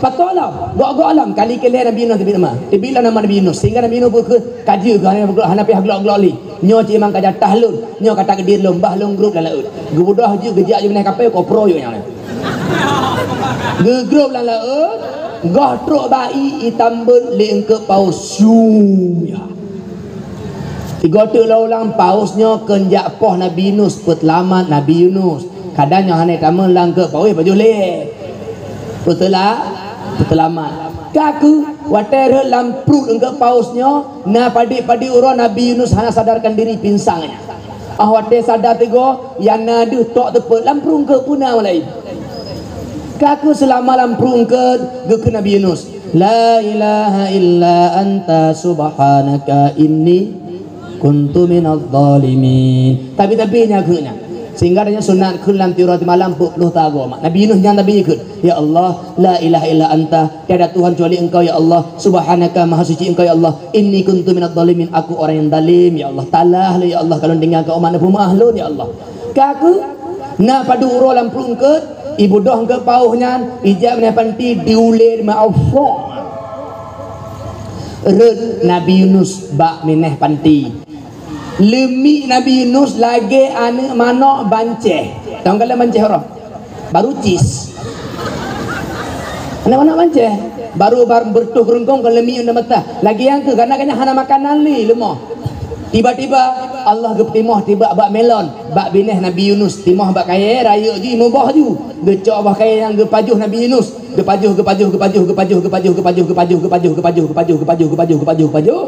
Pato lom. Gok-gok lom. Kali keulhée Nabi Yunus teubiet nama. Teubiet lom nama Nabi Yunus. Sehingga Nabi Yunus beukeue ka jeuet hana, hana payah glok-glok lé. Nyoe cit memang ka jatah lôn. Nyoe ka takdir lôn. Bah lôn grôp lam laôt. Geubeudôh jeuet geujak jeuet binéh kapai, koh proe jeuet nyang laén. Geugrôp lam laôt, goh trok bak ié, ié tambot lé eungkôt paus. Syu, ya. Sigoe teuk lom ulang paus nyoe kheun jak poh Nabi Yunus, peuteulamat Nabi Yunus. Kadang nyoe hana tamong lam eungkôt paus, pajoh lé. Peuteula-, peuteulamat. Ka kheueh watée rhot lam pruet eungkôt paus nyoe, na padub-padub uroe Nabi Yunus hana sadarkan diri, pinsang nyan. Ah watée sadar tigoe, nyang na deuh tok teupeu lam pruet eungkôt peue na laén. Ka kheueh seulama lam pruet eungkôt geukheun Nabi Yunus. La ilaha illa anta subhanaka inni kuntu minadh dhalimin. Tapi-tapi nyan keuh nyan. Sehingga tanyoe sunat kheun lam tiroe malam peuet ploh tagoe mak. Nabi Yunus nyan Nabi kheun, "Ya Allah, la ilaha illa anta, tiada Tuhan kecuali Engkau ya Allah. Subhanaka, maha suci Engkau ya Allah. Inni kuntu minadh dhalimin, aku orang yang zalim ya Allah. Talah lôn ya Allah, ka lôn tinggalkan umat, neupeumaah lôn ya Allah." Ka keuh na padub uroe lam pruet eungkôt, ibu doh eungkôt paoh nyan, ijak binéh panti diulée meu'oh. Rhot Nabi Yunus bak binéh panti. Leumiek Nabi Yunus lagée aneuëk manök bancéh. Tong galak bancéh roh. Baru cis. Aneuëk manök bancéh. Baru bar beureutoh keurungkong kon leumiek u dalam mata. Lagée nyang keuh, karena gobnyan hana makanan lé leumoh. Tiba-tiba Allah geupeutimöh tibak bak melon, bak binéh Nabi Yunus, timöh bak kayée, rayeuk jih, muboh ju. Geucok boh kayée nyang geupajoh Nabi Yunus. Geupajoh, geupajoh, geupajoh, geupajoh.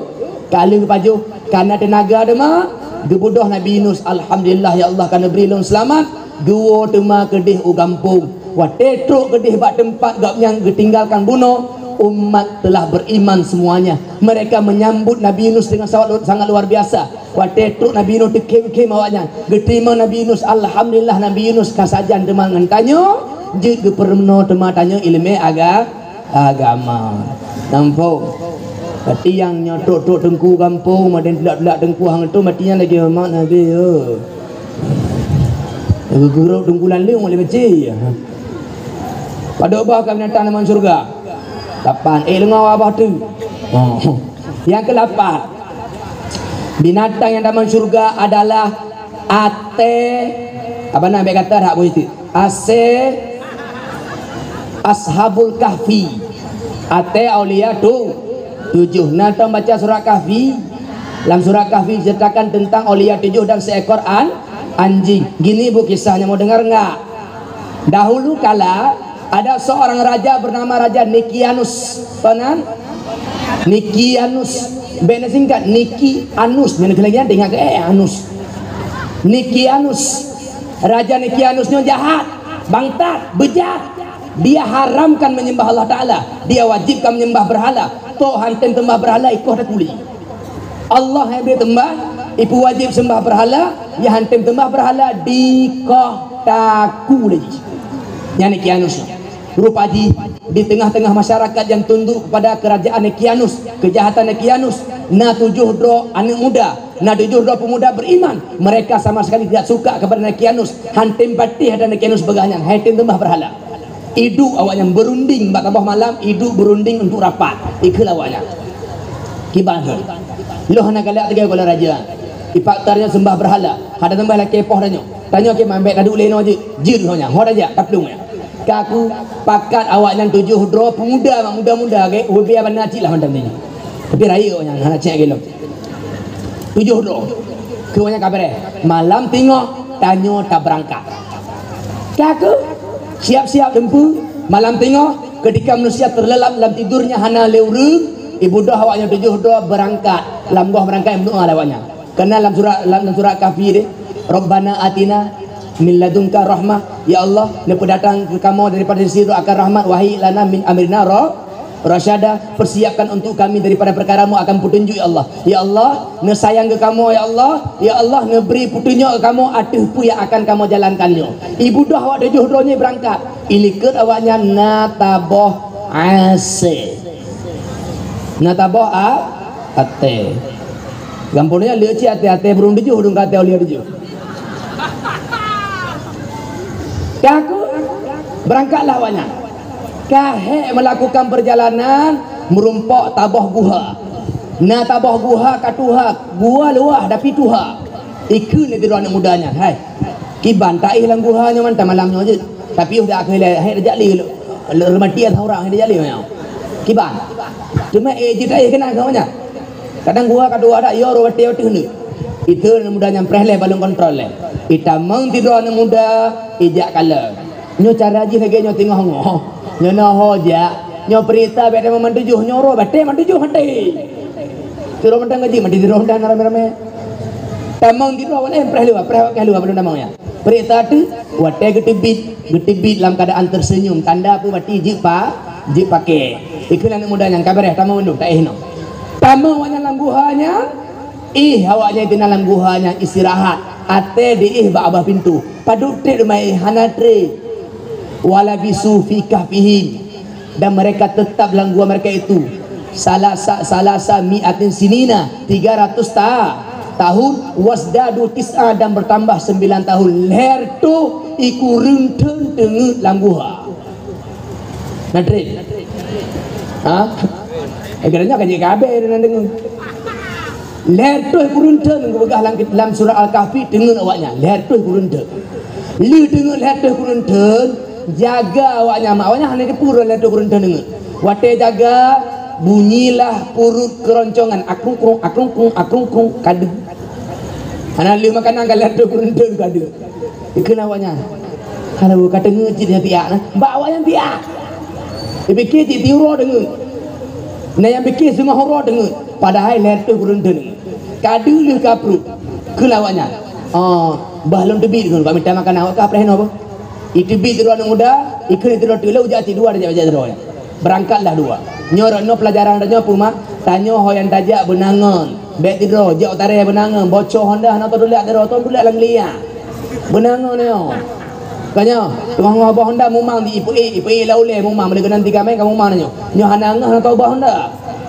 Ka lheueh geupajoh, kana teunaga teuma, geubeudôh Nabi Yunus, "Alhamdulillah ya Allah, ka neubri lôn seulamat." Geuwoe teuma keudeh u gampông. Watée trok keudeh bak teumpat gobnyan geutinggalkan bunoe, umat telah beriman semuanya. Mereka menyambut Nabi Yunus dengan sangat, sangat luar biasa. Watée trok Nabi Yunus teukhém-khém awaknyan. Geuteurimong Nabi Yunus, alhamdulillah Nabi Yunus ka sajan teuma ngon tanyoe, jeuet geupeurunoe teuma tanyoe iéleumé aga-, agama. Nampak? Berarti nyang nyoe trok-trok teungku gampông, madan tulak-tulak teungku hang tu, berarti nyan lagée umat Nabi, yo. Geugeurok teungku lalu oleh beci. Padub bah ka binatang lam syurga? Lapan. Eh, leungoe abah tu. Oh. Nyang keulapan. Binatang nyang tamong syurga adalah até, apa na, bék gata that bui tu. Asé Ashabul Kahfi. Até aulia tu tujoh. Na tom baca surat Kahfi. Lam surat Kahfi diceritakan tentang aulia tujoh dan seekor an-, anjing. Gini bu kisahnya, mau dengar enggak? Dahulu kala ada seorang raja bernama Raja Nikianus. Apa nan? Nikianus. Bék na singkat, Nikianus. Nyan keuh lagi, ingat keu, eh, Anus. Nikianus. Raja Nikianus nyoe jahat, bangsat, beujat. Dia haramkan menyembah Allah Taala. Dia wajibkan menyembah berhala. Toh han tem seumbah berhala, ikoh takue lé. Allah nyang bri seumbah, ipeuwajéb seumbah berhala, nyang han tem seumbah berhala dikoh takue lé jih. Nyan Nikianus nyoe. Rupa jih di tengah-tengah masyarakat yang tunduk kepada kerajaan Nikianus, kejahatan Nikianus, na tujoh droe aneuëk muda, na tujoh droe pemuda beriman. Mereka sama sekali tidak suka kepada Nikianus. Han tem patéh ata Nikianus peugah nyan, han tem seumbah berhala. Iduek awaknyan berunding bak saboh malam, iduek berunding untuk rapat. Ikheun awaknyan. Kiban kheun. Lôn hana galak tinggai keu lôn raja. Ipaksa tanyoe seumbah berhala. Hana seumbah lakée poh tanyoe. Tanyoe keu mambek taduek lé noe jeuet. Jeuet ho nyan. Ho raja, taplueng nyan. Ka keuh pakat awaknyan tujoh droe pemuda, mak muda-muda, gét, ubé bana cit lah mantong nyoe. Tapi rayeuk awaknyan, hana cit lom. Tujoh droe. Keu awaknyan ka beureh. Malam teungoh, tanyoe tabeurangkat. Ka keuh, siap-siap teumpeue, malam teungoh, ketika manusia terlelap dalam tidurnya hana lé ureuëng, ibu doh awaknyan tujoh droe beurangkat. Lam goh beurangkat, meudoa lé awaknyan. Karena lam surat, lam, lam surat Kahfi deh, "Rabbana atina min ladunka rahmah." Ya Allah, neupeudatang keu kamoe daripada sisi droe akan rahmat, "Wa hayyi' lana min amrina ra-, rasyada." Persiapkan untuk kami daripada perkara-Mu akan petunjuk, ya Allah. Ya Allah, neusayang keu kamoe, ya Allah. Ya Allah, neubri petunjuk keu kamoe ateueh peue nyang akan kamoe jalankan nyoe. Ibu doh awak tujoh droe nyoe beurangkat. Ilikot awaknyan na taboh asé. Na taboh a-, até. Gampông nyan le cit até-até burông tujoh, dong ka até aulia tujoh. Ka keuh, beurangkatlah awaknyan. Ka hék meulakukan peurjalanan, meurumpok taboh guha. Na taboh guha ka tuha, guha luwah tapi tuha. Ikheun lé sidroe aneuëk muda nyan, "Hai, kiban taéh lam guha nyoe mantong malam nyoe jeuet. Tapi 'oh dak keu ilée, hai tajak lé, lé, lé mati ata urang, hai tajak lé nyoe. Kiban?" Teuma éh jeuet taéh keunan keu awaknyan. Kadang guha ka tuha dak, yo roh watée ateueh neuk. Ikheun aneuëk muda nyan preh lé balon kontrol lé. Itamong sidroe aneuëk muda, ijak kalon. Nyoe cara jih lagée nyoe teungoh ngoh. Nyoe na ho jak. Nyoe peurintah bék tamong man tujoh, nyoe roh batée man tujoh maté. Sidroe mantong ka jih, maté sidroe mantong ramé-ramé. Tamong sidroe awaknyan preh luwa, preh awaknyan luwa, padum tamong nyan. Peurintah tu, watée geuteubiet, geuteubiet lam keuadaan teuseunyum. Tanda peue? Berarti jeuet pa-, Jeuet paké. Ikheun aneuk muda nyan, "Ka beureh, tamong mandum, taéh inoe." Tamong awaknyan lam guha nyan, éh awaknyan teunan lam guha nyan istirahat. Até diéh bak babah pintoe. Padub trép teuma éh, hana trép. "Walabisu fi kahfihim." Dan mereka tetap dalam gua mereka itu. Salasa, salasa mi'atin sinina, tiga ratus ta-, tahun. "Wazdadu tis'a," dan bertambah sembilan tahun. Lhèe reutôh iku ureueng teungeut lam guha. Na trép? Ha? Eh, kadang nyoe ka jeuet ka abéh ureueng nyang deungoe. Lhèe reutôh iku ureueng teungeut geupeugah lam, lam surat Al-Kahfi, teungeut awaknyan. Lhèe reutôh iku ureueng teungeut. Lheueh teungeut lhèe reutôh iku ureueng teungeut, jaga awaknyan, mak awaknyan hana teupeue lhèe reutôh iku ureueng teungeut. Watèe jaga, bunyilah purut keuroncongan, akrungkrung, akrungkrung, akrungkrung, ka deuh. Hana lheueh makanan ka lhèe reutôh iku ureueng teungeut ka deuh. Ikheun awaknyan, "Halo, ka teungeut cit nyan piak na." Bak awaknyan piak. Ipike cit tiep uroe teungeut. Na nyang pike singoh uroe teungeut. Padahai lhèe reutôh iku ureueng teungeut. Ka deuh lheueh ka pruet. Kheun awaknyan, "Oh, bah lôn teubiet kheun, bak mita makanan, awak ka preh noe beuh." Iteubiet sidroe aneuk muda, ikheun sidroe teuk lheueh, jak cit dua tajak bajèe sidroe nyan. Beurangkatlah dua. Nyoe rot nyoe peulajaran tanyoe peue, mak? Tanyoe ho nyang tajak beuna ngon. Bèk tidroe, jak u tarèh beuna ngon. Bocor honda hana tatulék sidroe, tatulék lam geuliang. Beuna ngon nyoe. Ka nyoe, teungoh-ngoh boh honda mumang di ipeuék, ipeuék lam ulèe mumang. Meunyoe keunan tiga mèe ka mumang nyoe. Nyoe hana ngeuh, hana taubat honda.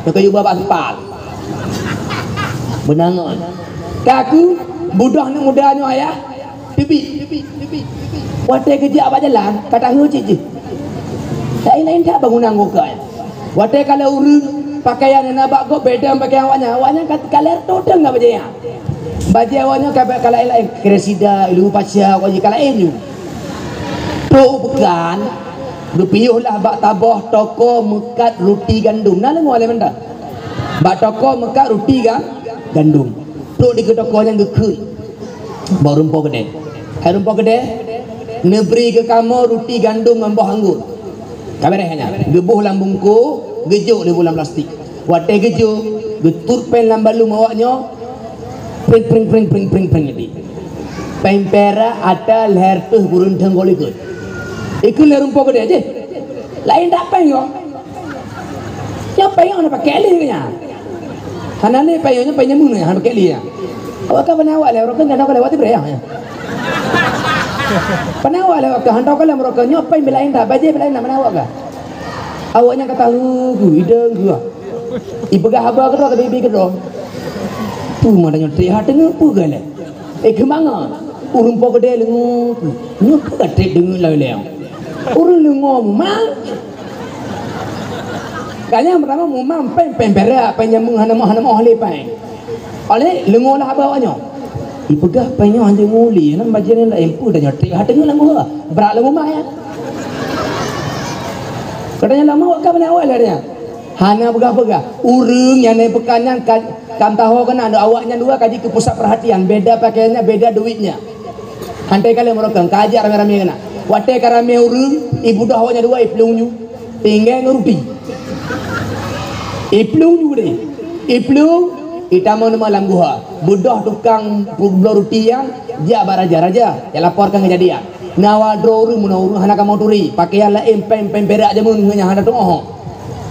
Nyoe ka yue ba bak seupal. Beuna ngon. Ka keuh, budôh aneuk muda nyoe ayah. Teubiet. Watèe geujak bak jalan, ka taheu cit jih. Laén-laén that bangunan gobnyan. Watèe kalheuh ureueng, pakaian nyang na bak gob beda pakaian awaknyan. Awaknyan ka, ka lhèe reutôh teungeut bajèe nyan. Bajèe awaknyan ka, ka laén-laén. Kresida, Ilu Pasha, awaknyan ka laén nyoe. Trok u peukan, geupiôh lah bak saboh toko meukat ruti gandom. Na deungö lé mantong? Bak toko meukat ruti ga-, gandom. Trok dikeue toko nyan geukheun. Bak ureueng po keudè. Hai ureueng po keudè, neubri keu kamoe ruti gandom ngon boh anggô. Ka beureh nyan. Geuboh lam bungkôh, geujok lé boh lam plastik. Watèe geujok, geutot pèng lam balum awaknyoe, pring, pring, pring, pring, pring, pring, jadi. Pèng pirak ata lhèe reutôh iku ureueng teungeut ka likot. Ikheun lé ureueng po keudè jih. Laén that pèng nyoe. Nyoe pèng nyoe hana pakék lé nyan. Hana lé pèng nyoe, pèng nyamun nyan hana pakék lé nyan. Awak ka bana awak lé, ureueng kan hana ka lewat ibrah nyan. Bana awak lé awak ka hana ka lé ureueng kan nyoe pèng beu laén that, bajèe beu laén that bana awak ka. Awaknyan ka tahu ku, idong ku. Ipeugah haba keudroe, tapi ibi keudroe. Tu mata nyoe trép ha teungeut peue galak. Eh, keumangan? Ureueng po keudè leungo. Nyoe peue ka trép deungon lawée-lawée. Ureueng leungo mumang. Ka nyang peurtama mumang péng, péng pirak, péng nyameng hana moh, hana moh lé péng. Oleh leungo lah haba awak nyoe. Ipeugah péng nyoe hanjeuet nguli, lam bajèe nyan laén peue tanyoe trép ha teungeut lam guha. Brat lé mumang nyan. Katanya lama awak ka banyak awak lé nyan. Hana peugah-peugah. Ureueng nyang na peukan nyan ka, ka meutuho keunan, awaknyan dua ka jeuet keu pusat peurhatian, beda pakaiannya, beda duitnya. Hantai kalon meurokong, ka ajak ramé-ramé keunan. Watèe ka ramé ureueng, ibeudôh awaknyan dua, iplueng ju. Tinggai ngon ruti. Iplueng ju deh. Iplueng, itamong teuma lam guha. Beudôh tukang bloe ruti nyan, jak bak raja, "Raja, jak laporkan keujadian." Na dua droe ureueng meunoe, ureueng hana kamoe turi, pakaian laén, péng-péng pirak jameun ngon nyang hana tuoh.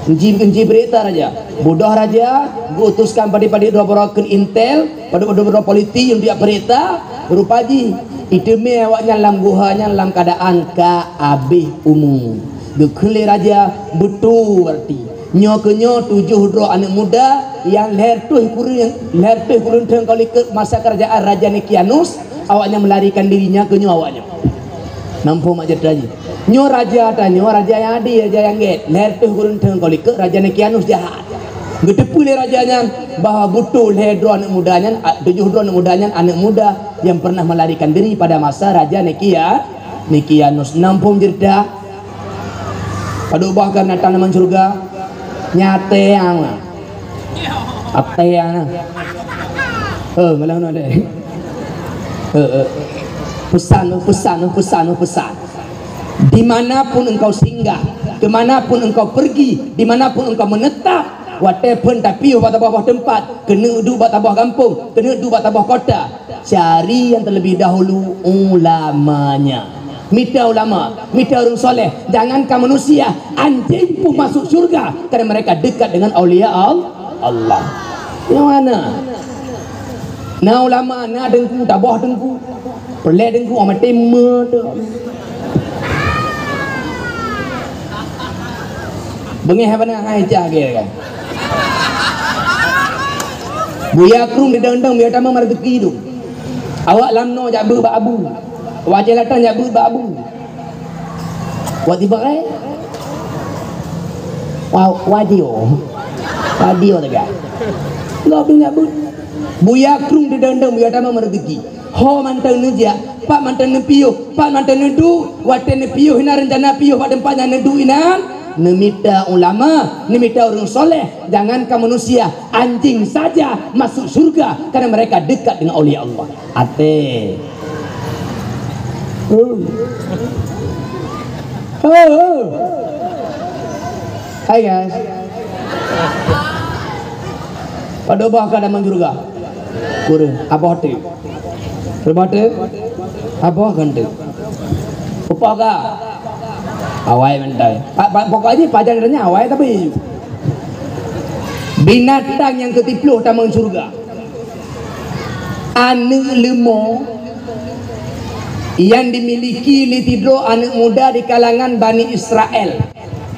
Enci, enci beurita raja. Beudôh raja geuutuskan padé-padé droe baroe keu intel, padub-padub droe polisi nyang jak beurita, rupa jih iteumé awaknyan lam guha nyan lam keuadaan ka abéh umu. Geukheun lé raja, "Beutôi, beurati nyoe keuh nyoe tujoh droe aneuk muda nyang lhèe reutôh kureueng, lhèe reutôh kureueng thôn ka likot masa keurajeuen Raja Nekianus, awaknyan meularikan diri, nyan keuh nyoe awaknyan." Namphon mak ceurita jih. Nyoe raja tanyoe, raja nyang adé, raja nyang gèt. Lhèe reutôh kureueng thôn ka likot Raja Nekianus jahat. Geuteupeue lé raja nyan bahwa beutôi lhèe droe aneuk muda nyan, a, tujoh droe aneuk muda nyan aneuk muda nyang pernah melarikan diri pada masa Raja Nekia-, Nekianus. Namphon ceurita. Padub boh keu binatang lam syeuruga? Nyan até nyang na. Até nyang na. Eh, malah na deh. Eh, eh. Pesan, pesan, pesan, pesan. Di mana pun engkau singgah, ke mana pun engkau pergi, di mana pun engkau menetap, watèe phôn tapiôh bak saboh teumpat, keuneuk duek bak saboh gampông, keuneuk duek bak saboh kota, cari yang terlebih dahulu ulamanya. Mita ulama, mita ureuëng soleh, jangankan manusia, anjing pun masuk syurga karena mereka dekat dengan aulia Al-, Allah. Nyang mana? Na ulama, na teungku, taboh teungku. Peureulée teungku, oh, maté meudo. Beungéh haba na hai cah ge kan. Buya krueng didong-dong, buya tamong meureuzeukii tu. Awak lam noe jak beuet bak abu. Awak jelatan jak beuet bak abu. Wak tiba eh? Wa-, wadio. Wadio teuga. Lo bin jak beuet. Buya krueng didong-dong, buya tamong meureuzeukii. Ho mantong neujak, pat mantong neupiôh, pat mantong neuduek, watée neupiôh inan rencana piôh bak teumpat nyang neuduek inan, neumita ulama, neumita ureuëng soleh, jangankan manusia, anjing saja masuk syurga karena mereka dekat dengan aulia Allah. Até. Oh. Oh, oh. Hai guys. Padub boh ka dalam syurga. Kureueng, aboh teuk. Kureueng boh teuk? Aboh kan teuk. Upah ka? Awai mantong. Pa-, pa-, pokok jih pajan nyan awai tapi. Binatang nyang keutiploh tamong syurga. Aneuëk leumo nyang dimiliki lé sidroe aneuëk muda di kalangan Bani Israel.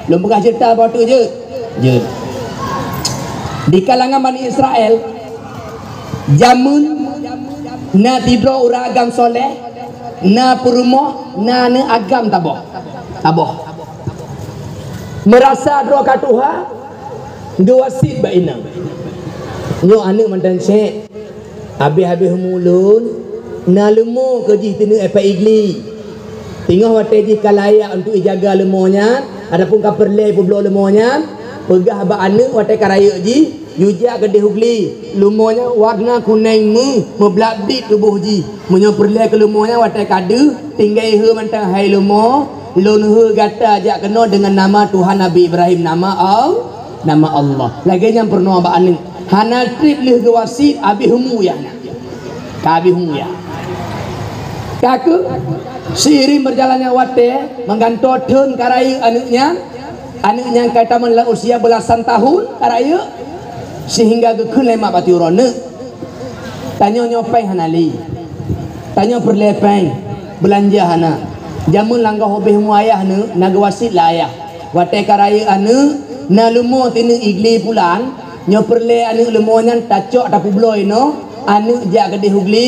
Lôn peugah ceurita boh teuk jeuet. Jeuet. Di kalangan Bani Israel, jameun na sidroe ureuëng agam soleh, na peurumoh, na aneuëk agam taboh. Taboh. Meurasa droe ka tuha, geuwasiet bak inong, "Nyoe aneuëk mantong sek, habéh-habéh umu lôn, na leumo keu jih teuneuk épa igli. Teungoh watée jih ka layak untuk ijaga leumo nyan, ataupun ka peureulée peubloe leumo nyan, peugah bak aneuëk watée ka rayeuk jih, yue jak keudeh u gli. Leumo nyan warna kunéng méuh, meublak-blit tuboh jih. Meunyoe peureulée keu leumo nyan watée ka deuh, tinggai heu mantong hai leumo, lôn heu gata jak keunoe deungon nama Tuhan Nabi Ibrahim, nama Al-, nama Allah." Lagée nyan peurunoe bak aneuëk. Hana treb lheueh geuwasiet, habéh umu yah nyan. Ka habéh umu yah. Ka keuh, seiring berjalannya watée, meugantoe thon ka rayeuk aneuëk nyan, aneuëk nyan ka tamong lam usia beulasan tahun ka rayeuk, sehingga geukheun lé mak bak uroe, "Neuk, tanyoe nyoe péng hana lé. Tanyoe peureulée péng, beulanja hana. Jameun langgoh ubéh umu ayah neuk, na geuwasiet lé ayah. Watée ka rayeuk aneuëk, na leumo teuneuk igli pulan, nyoe peureulée aneuëk leumo nyan tacok tapeubloe inoe, aneuëk jak keudeh u gli,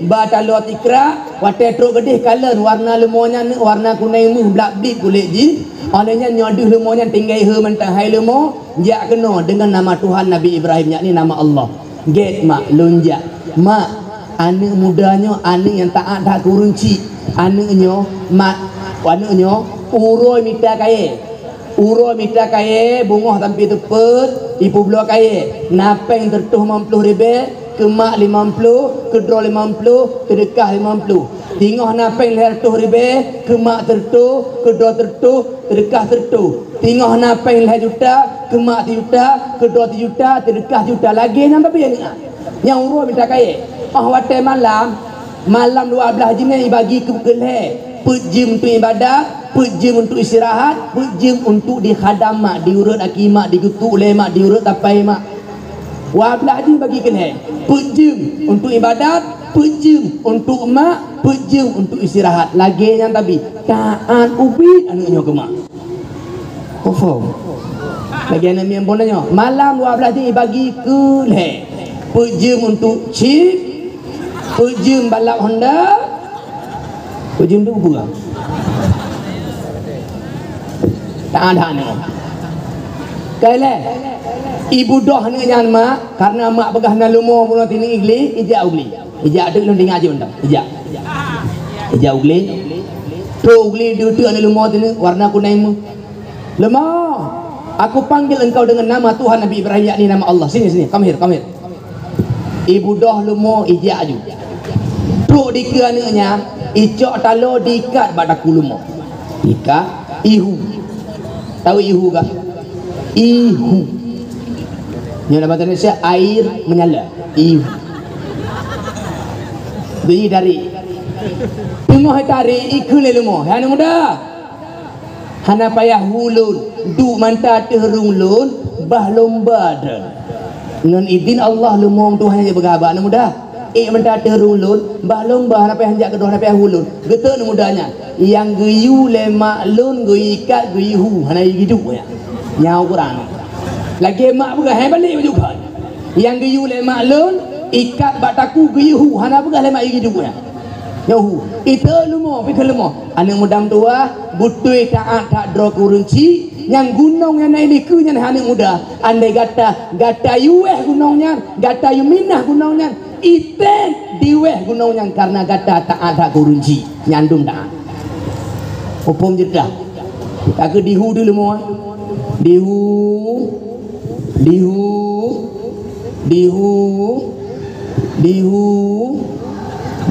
ba taloe tikrak, watée trok keudeh kalon warna leumo nyan neuk warna kunéng méuh blak-blit kulét jih. Óh lheueh nyan nyoe deuh leumo nyan tinggai heu mantong hai leumo, jak keunoe deungon nama Tuhan Nabi Ibrahim, yakni nama Allah." "Gét mak, lôn jak." "Mak, aneuëk muda nyoe aneuëk nyang taát that keu ureuëng chik. Aneuëk nyoe, mak, aneuëk nyoe uroe mita kayée. Uroe mita kayée, beungoh sampoe teupot, ipeubloe kayée. Na péng sireutôh limong ploh ribée, keu mak limong ploh, keu droe limong ploh, seudeukah limong ploh. Teungoh na péng lhée reutôh ribée, keu mak sireutôh, keu droe sireutôh, seudeukah sireutôh. Teungoh na péng lhée juta, keu mak sijuta, keu droe sijuta, seudeukah juta." Lagée nyan tapi aneuëk nyan. Nyang uroe mita kayée. Óh watée malam, malam dua blaih jeuem nyan ibagi keu, keu lhée. Peuet jeuem untuk ibadat, peuet jeuem untuk istirahat, peuet jeuem untuk dikhadam mak, diurot aki mak, digeutuk lé mak, diurot tapai mak. Dua blaih jeuem bagi keu lhée. Peuet jeuem untuk ibadat, peuet jeuem untuk mak, peuet jeuem untuk istirahat. Lagée nyan tapi, taát ubit aneuëk nyoe keu mak. Confirm. Lagée aneuëk miet phon nyoe, malam dua blaih jeuem ibagi keu lhée. Peuet jeuem untuk chip, peuet jeuem balap Honda, peuet jeuem untuk peue? Tak ada ni. Keu lhée, ibu doh aneuëk nyan mak, karena mak peugah na leumo bunoe tini igli, ijak u gli. Ijak tu lôn tinggai jeuem dah. Ijak. Ijak u gli. Trok u gli, deuh teuk aneuëk leumo tini warna kunéng méuh. "Leumo, aku panggil engkau dengan nama Tuhan Nabi Ibrahim, yakni nama Allah. Sini, sini, come here, come here." Ibu doh leumo ijak aju. Trok dikeue aneuëk nyan, icok taloe diikat bak takue leumo. Ikat, ihu. Tahu ihu kah? Ihu. Nyoe dalam bahasa Indonesia, air menyala. Ihu. Bunyi dari. Teungoh tarek, ikheun lé leumo, "Hai aneuk muda, hana payah hu lôn, duek mantong ateueh rhueng lôn, bah lôn ba droen. Ngon idhin Allah leumo Tuhan nyang jipeugah bak aneuk muda, ék mantong ateueh rhueng lôn, bah lôn ba, hana payah jak keudroe, hana payah hu lôn." Geuteuek aneuk muda nyan, nyang geuyue lé mak lôn geuikat geuyue hu, hana geuduek nyan. Nyan ukuran. Lagèe mak peugah, "Hai balek baju kau." Nyang geuyue lé mak lôn, ikat bak takue geuyue hu, hana peugah lé mak geuyue duek nyan. Nyoe hu, iteuek leumo, pih keu leumo. Aneuk muda meutuwah, beutôi taát that droe keu ureueng chik, nyang gunong nyang na di likeu nyan aneuk muda. Andai gata, gata yuweh gunong nyan, gata yuminah gunong nyan, item diweh gunong nyan kareuna gata taát that keu ureueng chik. Nyan dum taát. Hukôm jeuet dah. Ka keu dihu dulu leumo. Dihu, dihu, dihu, dihu, dihu,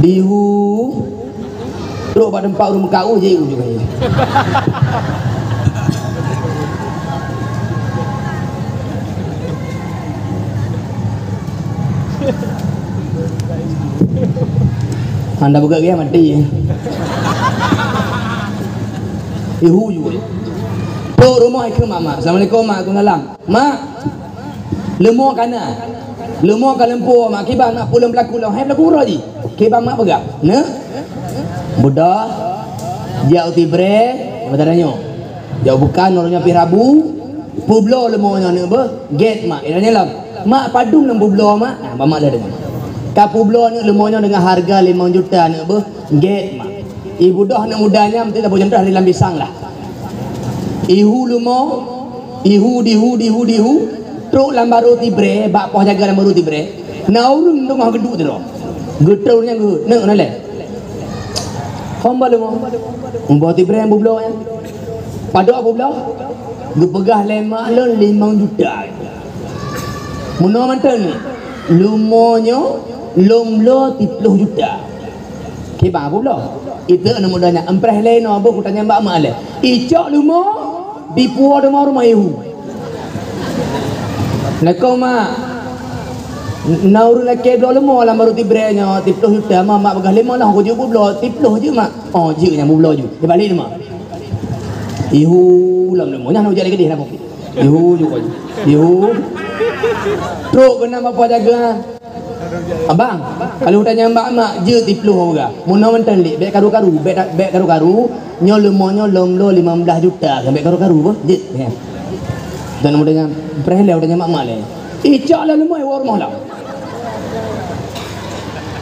dihu. Trok bak teumpat ureueng meukawen jih ujong nyan. Hana beugét gaya mati. Ihu ju. Trok rumoh ikheun mak, "Mak, assalamualaikum, Mak." "Waalaikumsalam." "Mak, leumo ka na. Leumo ka lumpoe, Mak. Kiban, Mak, peue lôn peulaku lom?" "Hai peulaku uroe jih." "Kiban, Mak, peugah." "Neuk, beudôh, jak u Tibre, mata tanyoe. Jak u Bukan, uroe nyoe pih Rabu, peubloe leumo nyoe neuk beuh, gét, Mak." Itanyong lom, "Mak, padum lôn peubloe, Mak?" Nah, bak mak lé deungon. "Ka peubloe neuk leumo nyoe deungon hareuga limong juta neuk beuh, gét, Mak." Ibeudôh aneuk muda nyan, meuteuk saboh contoh dari lam pisang lah. Ihu leumo, ihu, dihu, dihu, dihu, trok lam barô Tibre, bak poh jaga lam barô Tibre, na ureueng teungoh geuduek sidroe. Geutrok ureueng nyan geuhot, "Neuk, na lé." "Hom ba leumo." Muboh Tibre nyang peubloe nyan. "Padum peubloe?" "Geupeugah lé mak lôn limong juta." "Meunoe mantong neuk, leumo nyoe lôn bloe siploh juta." "Kiban peubloe?" "Iteuek aneuk muda nyan, 'empreh lé inoe beuh, kutanyong bak mak lé." Icok leumo, dipuwoe teuma rumoh ihu. "Assalamualaikum, Mak. Na ureueng lakèe bloe leumo lam barô Tibre nyoe siploh juta, Mak, Mak peugah lé mak lôn kujeuet peubloe, siploh jeuet, Mak." "Oh, jeuet nyan peubloe ju." Ibalek leumo. Ihu lom leumo, nyan ujak lé keudeh na bukét. Ihu ju keu ihu. Trok keunan bak poh jaga. "Abang, ka lôn tanyong bak mak, jeuet siploh peugah. Meunoe mantong lé, bèk karu-karu, bèk ta-, bèk karu-karu. Nyoe leumo nyoe lôn bloe limong blaih juta, bèk karu-karu beuh, jeuet." Nyan. Dan muda nyan, "'Mpreh lé, tanyong bak mak lé." Icok lom leumo, iwoe rumoh lom.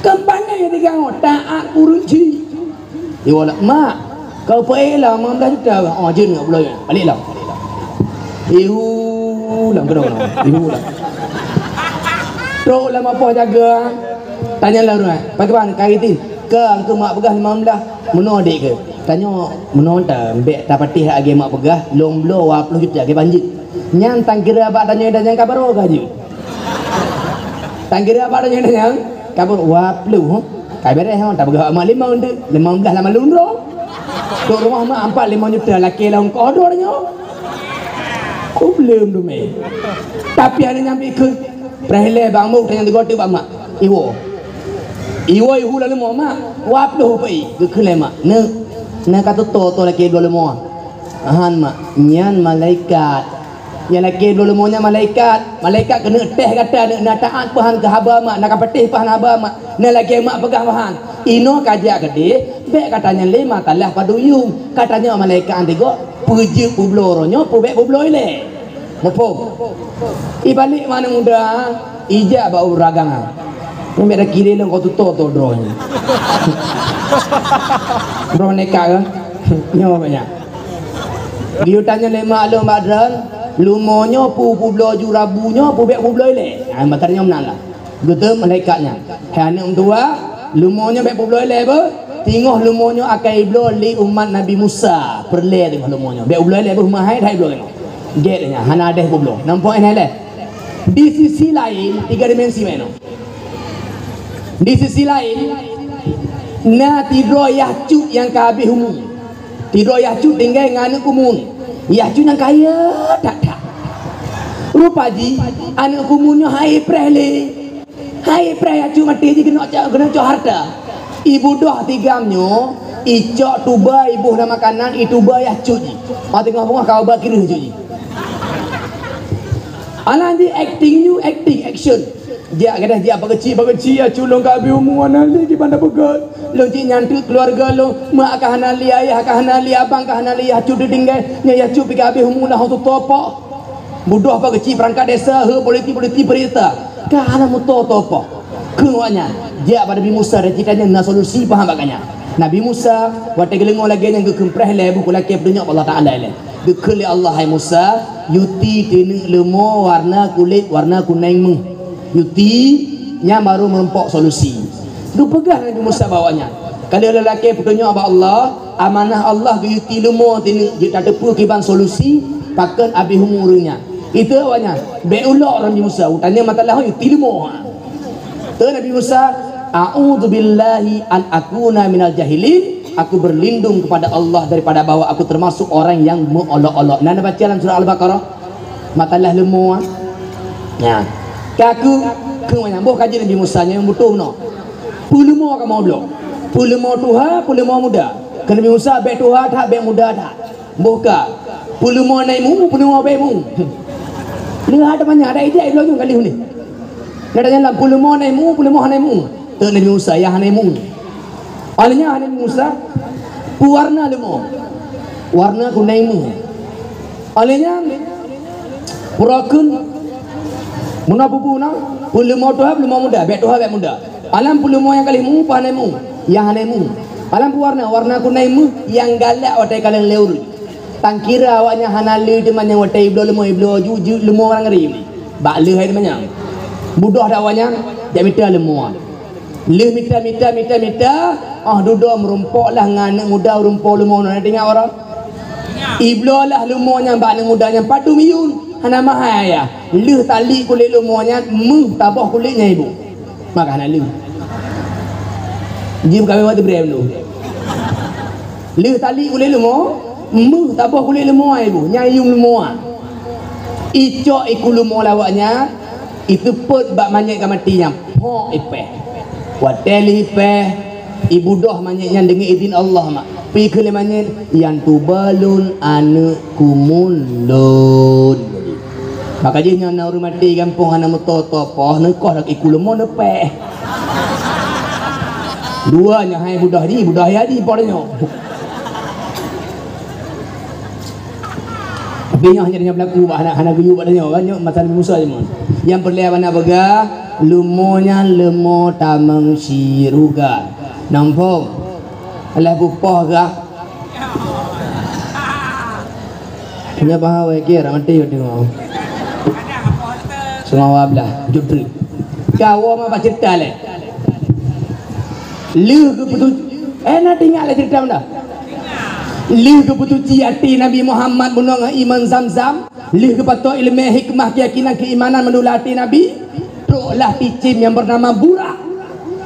Keumpangé tiga ngon, taát ureueng chik. Iwoe lom, "Mak, ka peue lom limong blaih juta?" "Oh, jeuet nyoe bloe nyoe." Balek lom. Ihu lom keudroe nyoe. Ihu lom. Trok lam poh jaga. Tanyong lom ureueng, "Pakriban ka geutem?" "Ka, keu mak peugah limong blaih." "Meunoe dek keuh?" "Tanyoe meunoe ta, bèk tapatéh lagèe mak peugah, lôn bloe dua ploh juta lagèe ban jeuet." Nyan tangkira bak tanyoe dan nyang ka barô ka jeuet. Tangkira bak tanyoe dan nyang ka barô dua ploh, huh? Ka beres, huh? Tapeugah mak limong tu, limong blaih lam alun droe. Trok rumoh mak, "Ampat limong juta, lakèe lôn koh droe nyoe." Problém tu meh. Tapi ada nyang pikir, "'Mpreh lé bang, mu tanyong tiga tu bak mak." Iwoe. Iwoe ihu lom leumo, "Mak, dua ploh pih." Geukheun lé mak, "Neuk, na ka tutoe-toe lakèe bloe leumo." "Han, Mak, nyan malaikat. Nyang lakèe bloe leumo nyan malaikat. Malaikat keuneuk teh gata, neuk na taát peuhan keu haba mak, na ka patéh peuhan haba mak, na lagèe mak peugah peuhan. Inoe ka jak keudeh, bèk ka tanyong lé matalah padum yuem. Ka tanyong malaikat nyan tiga, peue jeuet peubloe uroe nyoe, peue bèk peubloe ilèe." Muphom? Ibalek mak aneuk muda, ijak bak ureueng agama. Nyoe bèk takirém lôn, kau tutoe-toe droe nyoe. Droe neukah kah? Nyoe banyak. Geutanyong lé mak lôn bak droen, "Leumo nyoe peue peubloe ju Rabu nyoe, peue bèk peubloe ilèe?" Ah, mata nyoe meunan lah. Geuteuek malaikat nyan, "Hai aneuk meutuwah, leumo nyoe bèk peubloe ilèe beuh. Teungoh leumo nyoe akai bloe lé umat Nabi Musa. Peureulèe teungoh leumo nyoe. Bèk peubloe ilèe beuh, meuhai that bloe teungoh." Gèt nyan, hana adèh peubloe. Nampak nyan lé? Di sisi laén, tiga dimensi meunoe. Di sisi laén, na sidroe yah cut nyang ka habéh umu. Sidroe yah cut tinggai ngon aneuk kumun. Yah cut nyang kaya that-that. Rupa jih, aneuk kumun nyoe han ék preh lé. Han ék preh yah cut maté jih keuneuk cok, keuneuk cok hareuta. Ibu doh tigam nyoe, icok tuba iboh lam makanan, ituba yah cut jih. Mah teungoh beungoh ka ubat kireuh cut jih. Anan jih acting nyoe, acting, action. Jak gadah jak pakeuchik-pakeuchik, acut lôn ka abéh umu anan lé kiban tapeugah. Lôn cit nyan teuk keuluwarga lôn, mak ka hana lé, ayah ka hana lé, abang ka hana lé, acut teutinggai. Nyan acut pih ka abéh umu dah ho tutoe poh. Budoh pakeuchik peurangkat desa, heu politik-politik peurintah. Ka hana muto-to poh. Kheun awaknyan, jak bak Nabi Musa dan ceurita nyan na solusi paham bak gobnyan. Nabi Musa, watée geudeungoe lagée nyan geukheun preh ilée, boh lakée peutunyok bak Allah Taala ilée. Geukheun lé Allah, "Hai Musa, yuti teuneuk leumo warna kulét warna kuneng méuh. Yuti, nyan barô meurumpok solusi." Geupeugah Nabi Musa bak awaknyan, "Ka lheueh lakée peutunyok bak Allah, amanah Allah geuyuti leumo teuneuk jeuet tateupeue kiban solusi pakon abéh umu ureuëng nyan." Itu awaknyan, "Bék ulok Nabi Musa, utanyoe mata lahôi yuti leumo." Kheun Nabi Musa, "A'udzu billahi an akuna minal jahilin." Aku berlindung kepada Allah daripada bahwa aku termasuk orang yang meuolok-olok. Nah, baca dalam surah Al-Baqarah. Matalah leumo. Ya. Kaku, keu manyang boh kaji Nabi Musa nyang butuh no. Peuleumo kamoe bloe. Peuleumo tuha, peuleumo muda. Keu Nabi Musa, bék tuha that, bék muda that. Boh ka, peuleumo nai mu, peuleumo bék mu. Leuha teumanya ada ijak bloe nyoe kali ni. Ada jalan peuleumo nai mu, peuleumo hana mu. Teuk Nabi Musa, ya hana mu. Alanya hana Musa, pewarna leumo. Warna kuneng mu. Alanya, purakeun, muna pupu na, peuleumo tuha, peuleumo muda, bék tuha, bék muda. Alam peuleumo nyang ka lheueh mu, pah hana mu, nyang hana mu. Alam peuwarna, warna kuneng méuh nyang galak watée kalon lé ureuëng. Tangkira awaknyan hana le teuma nyang watée ibloe leumo, ibloe ju jeuet leumo ureuëng ngeri. Bak lheueh hai teuma nyang. Budoh dak awaknyan, jak mita leumo. Lheueh mita, mita, mita, mita, ah dudoe meurumpok lah ngon aneuëk muda ureuëng po leumo na tinggai orang. Ibloe lah leumo nyang bak aneuëk muda nyang padum iyun, hana mahai ayah. Lheueh tali kulét leumo nyan, méuh taboh kulét nyan ibu. Maka hana lheueh. Jim kawin waktu brem tu. Lheueh tali kulét leumo, méuh taboh kulét leumo ai bu, nyang yuem leumo. Icok iku leumo lawak nyan, iteupot bak manyét ka mati nyan, phok ipéh. Watée lheueh ipéh, ibudoh manyét nyan deungon idin Allah mak. Pi kheun lé manyét, "Nyang tuba lôn aneuëk kumuen lôn." Maka jih nyoe na ureuëng maté gampông hana meutoe-toe poh, neukoh dak iku leumo neupéh. Dua nyoe hai budoh di, budoh ya di, poh nyoe. Tapi nyoe hanya nyoe berlaku bak hana, hana geuyue bak nyoe, kan nyoe masa Nabi Musa je mon. Nyang peureulée bak na peugah, leumo nyan leumo tamong syeuruga. Nampak? Alah bupoh gah. Punya bahawa kira mati waktu mau. Semua wablah, jutri. Kau mah baca tale. Leuh keuputus, eh na tinggal lah cerita mana? Leuh keuputusi hati Nabi Muhammad bunoe ngon iman Zam-Zam, leuh keupatok ileumé hikmah keyakinan keimanan meunula hati Nabi, troklah cicém nyang bernama Burak.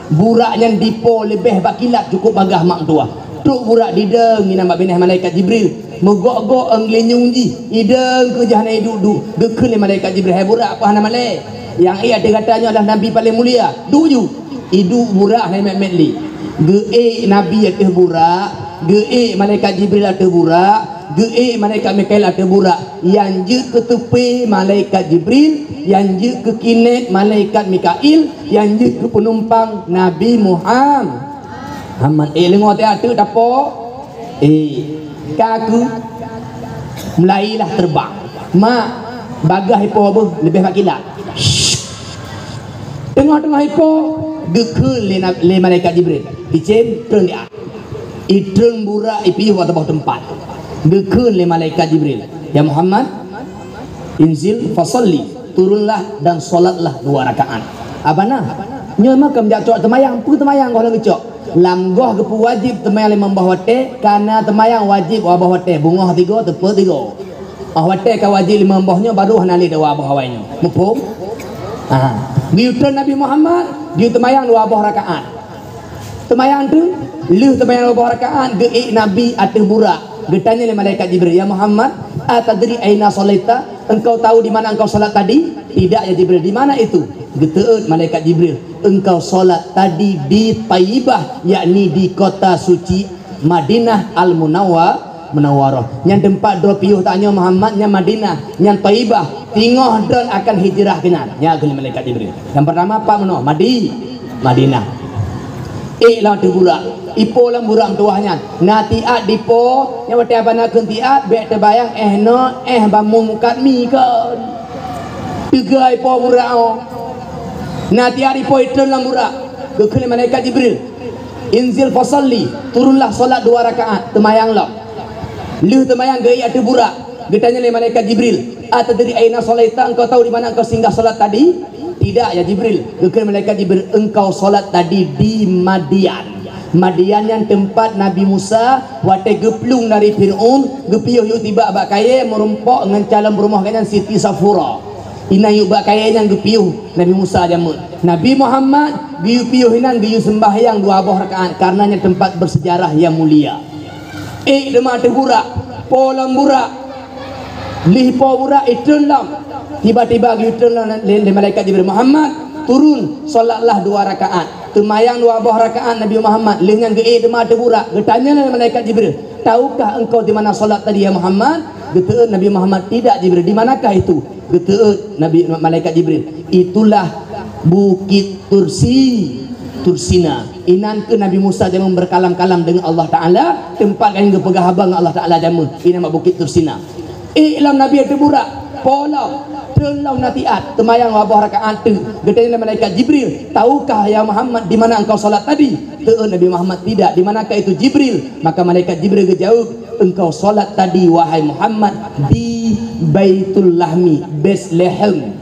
Burak nyan dipo leubeh bak kilat cukup bagah mak tuah. Trok Burak didong inan bak binéh malaikat Jibril. Meugok-gok ong geulinyueng jih, idong keu jih hana iduek-duek. Geukheun lé malaikat Jibril, "Hai Burak, peue hana malée? Nyang ék ateueh gata nyoe adalah Nabi paleng mulia. Duek ju!" Iduek Burak hana mét-mét lé. Geuék Nabi ateueh Burak, geuék malaikat Jibril ateueh Burak, geuék malaikat Mikail ateueh Burak. Nyang jeuet keu teupé malaikat Jibril, nyang jeuet keu kinét malaikat Mikail, nyang jeuet keu peunumpang Nabi Muham-, Muhammad. Eh, leungoe teuh ateueh tapo? Eh, ka keu mulailah terbang. Mak, bagah ipo beuh leubeh bak kilat. Teungoh-teungoh ipo, geukheun lé na-, lé malaikat Jibril, "Icém, treun di a." Itreun Burak ipiôh bak saboh teumpat. Geukheun lé malaikat Jibril, "Ya Muhammad, inzil fasalli, turunlah dan salatlah dua rakaat." Abana, nyoe mah keu meujak cok teumayang, peue teumayang goh lom geucok? Lam goh geupeuwajéb teumayang limong boh watée, kana teumayang wajéb dua boh watée, beungoh tigo, teupeu tigo. Óh watée ka wajéb limong boh nyoe, barô hana lé dua boh awai nyoe. Muphom? Ha. Geuyue treun Nabi Muhammad, geuyue teumayang dua boh rakaat. Teumayang tu, lheueh teumayang dua boh rakaat, geuék Nabi ateueh Burak. Geutanyong lé malaikat Jibril, "Ya Muhammad, atadri aina shalaita? Engkau tahu di mana engkau salat tadi?" "Tidak, ya Jibril." "Di mana itu?" Geuteuôt malaikat Jibril, "Engkau salat tadi di Thaibah, yakni di kota suci Madinah Al-Munawwa-, Munawwarah." Nyan teumpat droe piôh tanyoe Muhammad, nyan Madinah, nyan Thaibah. Teungoh droen akan hijrah keunan. Nyan kheun malaikat Jibril. Nyang pertama pat meunoe, Madi-, Madinah. Ék lam ateueh burak. Ipo lam burak meutuwah nyan. Na tiat dipo, nyang watée haba na kheun tiat, bék teubayang éh noe, éh bamong mukat mi kon. Teuga ipo burak nyoe. Na tiat ipo itreun lam burak. Geukheun lé malaikat Jibril, "Inzil fasalli, turunlah salat dua rakaat, teumayang lom." Lheueh teumayang geuék ateueh burak, geutanyong lé malaikat Jibril, "Atadri aina shalaita, engkau tahu di mana engkau singgah salat tadi?" "Tidak, ya Jibril." Geukheun malaikat Jibril, "Engkau salat tadi di Madian." Madian nyan teumpat Nabi Musa watée geuplueng dari Fir'aun, geupiôh yue tibak bak kayée meurumpok ngon calon peurumoh gobnyan Siti Safura. Inan yue bak kayée nyan geupiôh Nabi Musa jameun. Nabi Muhammad geuyue piôh inan geuyue seumbahyang dua boh rakaat, kareuna nyan teumpat bersejarah nyang mulia. Ék teuma ateueh burak, po lam burak, lheueh po burak itreun lom. Tiba-tiba geutreun lom lé, lé malaikat Jibril, "Muhammad, turun, salatlah dua rakaat." Teumayang dua boh rakaat Nabi Muhammad, lheueh nyan geuék teuma ateueh burak. Geutanyong lé malaikat Jibril, "Tahukah engkau di mana salat tadi, ya Muhammad?" Geuteuôt Nabi Muhammad, "Tidak, Jibril, di manakah itu?" Geuteuôt Nabi, malaikat Jibril, "Itulah Bukit Tursi, Tursina. Inan keuh Nabi Musa jameun berkalam-kalam deungon Allah Taala, teumpat gobnyan geupeugah haba ngon Allah Taala jameun. Inan bak Bukit Tursina." Ék lom Nabi ateueh burak, po lom, treun lom na tiat, teumayang dua boh rakaat teuk. Geutanyong lé malaikat Jibril, "Tahukah ya Muhammad di mana engkau salat tadi?" Teuôt Nabi Muhammad, "Tidak, di manakah itu Jibril?" Maka malaikat Jibril geujaweueb, "Engkau salat tadi, wahai Muhammad, di Baitul Lahmi, Betlehem."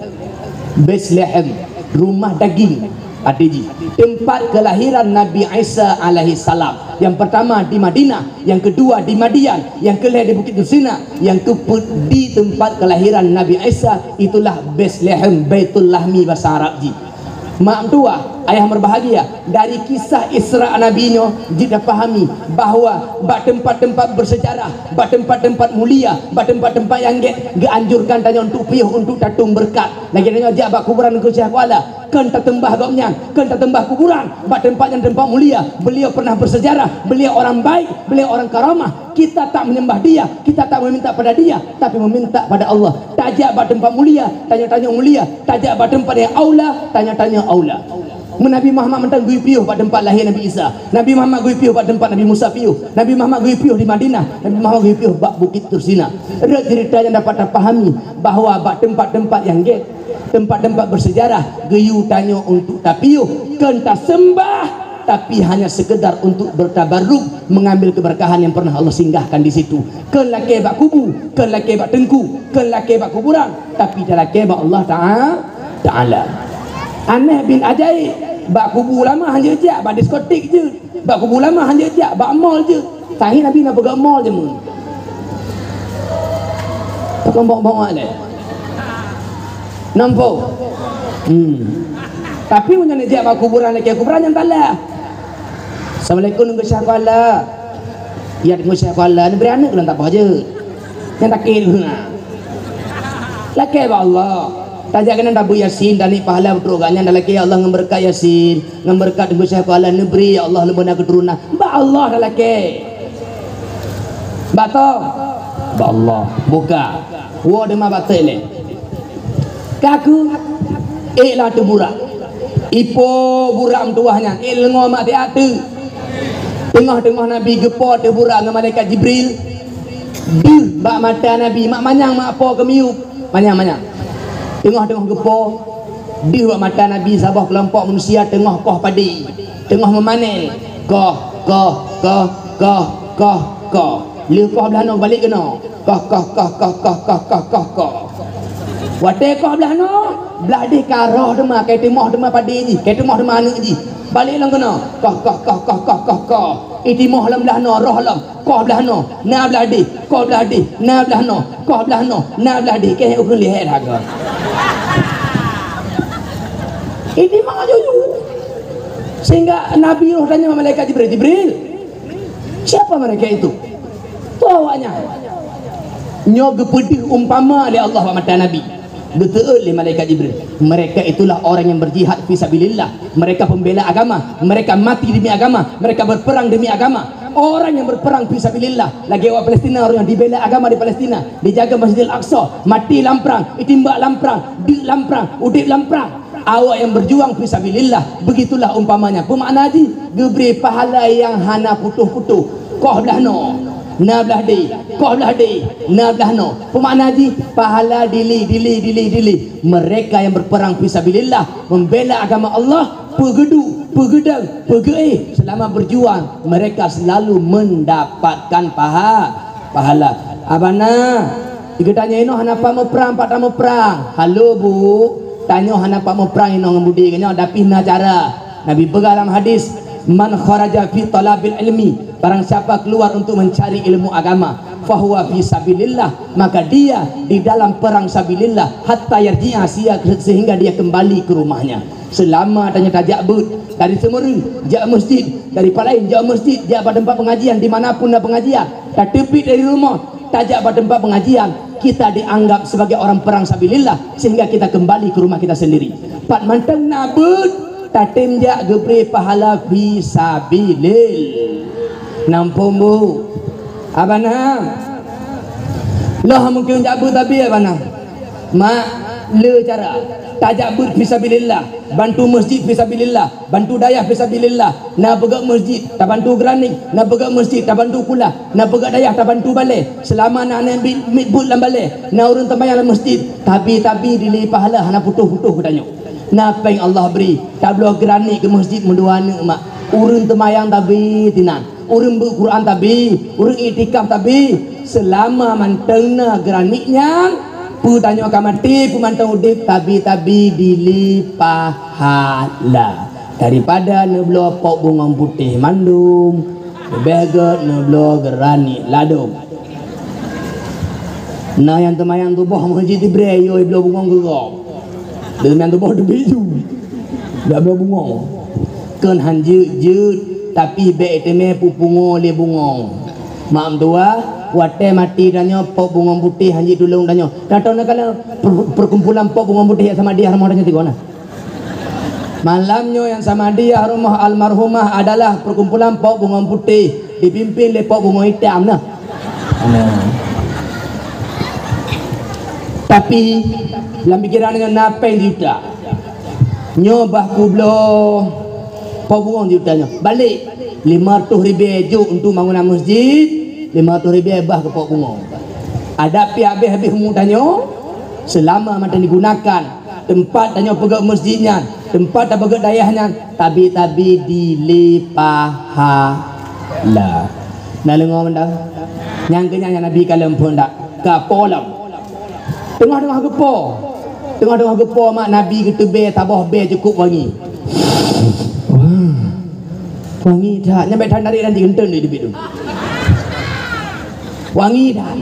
Betlehem, rumah daging, arti jih teumpat kelahiran Nabi Isa alaihissalam. Nyang pertama di Madinah, nyang keudua di Madian, nyang keulhée di Bukit Tursina, nyang keupeuet di teumpat kelahiran Nabi Isa, itulah Betlehem, Baitul Lahmi basa Arab jih. Mak meutuwah, ayah meubahagia, dari kisah Isra Nabi nyoe jeuet tapahami bahwa bak teumpat-teumpat bersejarah, bak teumpat-teumpat mulia, bak teumpat-teumpat nyang gét geuanjurkan tanyoe untuk piôh, untuk tatueng beureukat. Lagée tanyoe jak bak kuburan Teungku Syekh Kuala, kon tateumbah gobnyan, kon tateumbah kuburan. Bak teumpat nyang teumpat mulia, beliau pernah bersejarah, beliau orang baik, beliau orang karamah. Kita tak menyembah dia, kita tak meminta pada dia, tapi meminta pada Allah. Tajak bak teumpat mulia, tanyoe-tanyoe mulia. Tajak bak teumpat nyang aula, tanyoe-tanyoe aula. Nabi Muhammad mantong geuyue piôh bak teumpat lahé Nabi Isa. Nabi Muhammad geuyue piôh bak teumpat Nabi Musa piôh. Nabi Muhammad geuyue piôh di Madinah. Nabi Muhammad geuyue piôh bak Bukit Tursina. Rot ceurita nyang dapat tapahami bahwa bak teumpat-teumpat nyang gét, teumpat-teumpat bersejarah, geuyue tanyoe untuk tapiôh, kon taseumbah, tapi hanya sekedar untuk bertabarruk, mengambil keberkahan yang pernah Allah singgahkan di situ. Kon lakée bak kubu, kon lakée bak teungku, kon lakée bak kuburan, tapi talakée bak Allah Ta'a-, Taala. Aneh bin ajaib, bak kubu ulama hana jak, bak diskotik jeuet. Bak kubu ulama hana jak, bak mall jeuet. Tahi Nabi na peugah mall jameun. Takon bong-bong lé. Nampak? Hmm. Tapi meunyoe neujak bak kuburan, lakée kuburan nyang talah. "Assalamualaikum, Teungku Syekh Kuala." "Ya, Teungku Syekh Kuala, neubri aneuëk lôn tapoh jeuet." Nyang takheun na. Lakée bak Allah. Tajak keunan tabeuet Yasin, taniet pahala peutrok gobnyan, talakée, "Ya Allah, ngon beureukat Yasin, ngon beureukat Teungku Syekh Kuala, neubri, ya Allah, lôn beuna keuturonan." Bak Allah talakée. Bak toh? Bak Allah. Buka. Woe teuma bateuk lé. Kaku, ék lam ateueh burak. Ipo burak meutuwah nyan, ék leungoe mak siat teuk. Teungoh-teungoh Nabi geupo ateueh burak ngon malaikat Jibril. Deuh bak mata Nabi, mak manyang mak po keu miyueb. Manyang-manyang. Teungoh-teungoh geupo, deuh bak mata Nabi saboh keulompok manusia teungoh koh padé, teungoh meumané. Koh, koh, koh, koh, koh, koh, koh. Lheueh koh blaih noe, balek keunoe. Koh, koh, koh, koh. Watée koh blaih noe, blaih deh ka roh teuma, ka itimoh teuma padé jih, ka itimoh teuma aneuëk jih. Balek lom keunoe. Koh, koh, koh, koh, koh, koh, koh. Itimoh lom blaih noe, roh lom. Koh blaih noe, na blaih deh, koh blaih deh, na blaih noe, koh blaih noe, na blaih deh, keu ukeue lihée that goe. Ini mah juju. Sehingga Nabi roh tanya malaikat Jibril, "Jibril, siapa mereka itu? Tuh awaknya." Nyoe geupeudeuh umpama lé Allah bak mata Nabi. Geuteuôt lé malaikat Jibril, "Mereka itulah orang yang berjihad fi sabilillah. Mereka pembela agama. Mereka mati demi agama. Mereka berperang demi agama." Orang yang berperang fi sabilillah, lagèe awak Palestina, orang yang dibela agama di Palestina, dijaga Masjidil Aqsa, mati lam prang, itimbak lam prang, deuk lam prang, udép lam prang. Awak yang berjuang fi sabilillah, begitulah umpamanya. Peumakna jih, geubri pahala nyang hana putôh-putôh. Koh blah noe, na blah deh, koh blah deh, na blah noe. Peumakna jih, pahala dili, dili, dili, dili. Mereka yang berperang fi sabilillah, membela agama Allah, peugeudu, peugedang, peugeuéh, selama berjuang, mereka selalu mendapatkan paha-, pahala. Abana, geutanyoe inoe hana pat meuprang, pat tameuprang. Halo, Bu, tanyoe hana pat meuprang inoe ngon budé nyoe, tapi na cara. Nabi peugah dalam hadis, "Man kharaja fi talabil ilmi," barang siapa keluar untuk mencari ilmu agama, "fahuwa fi sabilillah," maka dia di dalam perang sabilillah, "hatta yarji'a," sia-, sehingga dia kembali ke rumahnya. Selama tanyoe tajak beuet dari Seumeureung, jak masjid, dari Palayan, jak masjid, jak bak teumpat pengajian, di mana pun na pengajian, tateubiet dari rumoh, tajak bak teumpat pengajian, kita dianggap sebagai orang perang sabilillah, sehingga kita kembali ke rumah kita sendiri. Pat mantong na beuet, tatem jak geubri pahala fi sabilillah. Nampung, Bu. Abana. Loh mungkin jak beuet tabi, Abana. Mak, le cara. Tajak beuet fi sabilillah, bantu masjid fi sabilillah, bantu dayah fi sabilillah. Na peugöt masjid, tabantu granit, na peugöt masjid, tabantu kulah, na peugöt dayah, tabantu balè. Selama na aneuk miet, miet beuet lam balè, na ureueng teumayang lam masjid, tabi-tabi dilèe pahala hana putôh-putôh geutanyoe. Na péng Allah bri, tabloe granit keu masjid meudua aneuk, mak. Ureueng teumayang tabi tinan. Ureueng beuet Quran tabi, ureueng iktikaf tabi, seulama mantong na granit nyan, peue tanyoe ka maté, peue mantong udép, tabi-tabi dilèe pahala. Daripada neubloe pok bungong putéh mandum, leubeh gèt neubloe granit ladôm. Na nyang teumayang tuboh meuseujid ibrée, yo ibloe bungong geugob. Deungon tuboh teubiet ju. Dak bloe bungong. Kon han jeuet-jeuet, tapi bèk iteumé peupungo lé bungong. Mak meutuah, watèe maté tanyoe pok bungong putéh han jitulông tanyoe. Tato na kala per-, perkumpulan pok bungong putéh nyang sama dia rumoh tanyoe tigo na. Malam nyoe nyang sama dia rumoh almarhumah adalah perkumpulan pok bungong putéh dipimpin lé pok bungong itam na. Nah. Tapi lam pikiran nyoe na péng juta. Nyoe bah kubloe pok bungong juta nyoe. Balek lima ratus ribèe jok untuk bangunan masjid, lima ratus ribèe bah keu pok bungong. Adak pih habéh-habéh umu tanyoe, seulama mantong digunakan teumpat tanyoe peugöt masjid nyan, teumpat tapeugöt dayah nyan, tabi-tabi dilèe pahala. Na leungoe mantong. Nyang keu nyan Nabi kalon phon dak? Ka po lom. Teungoh-teungoh geupo. Teungoh-teungoh geupo mak Nabi geuteubèe saboh bèe cukôp wangi. Wah. Wangi that. Nyan bèk that narék nanti geuntôn di teubiet tu. Wangi that.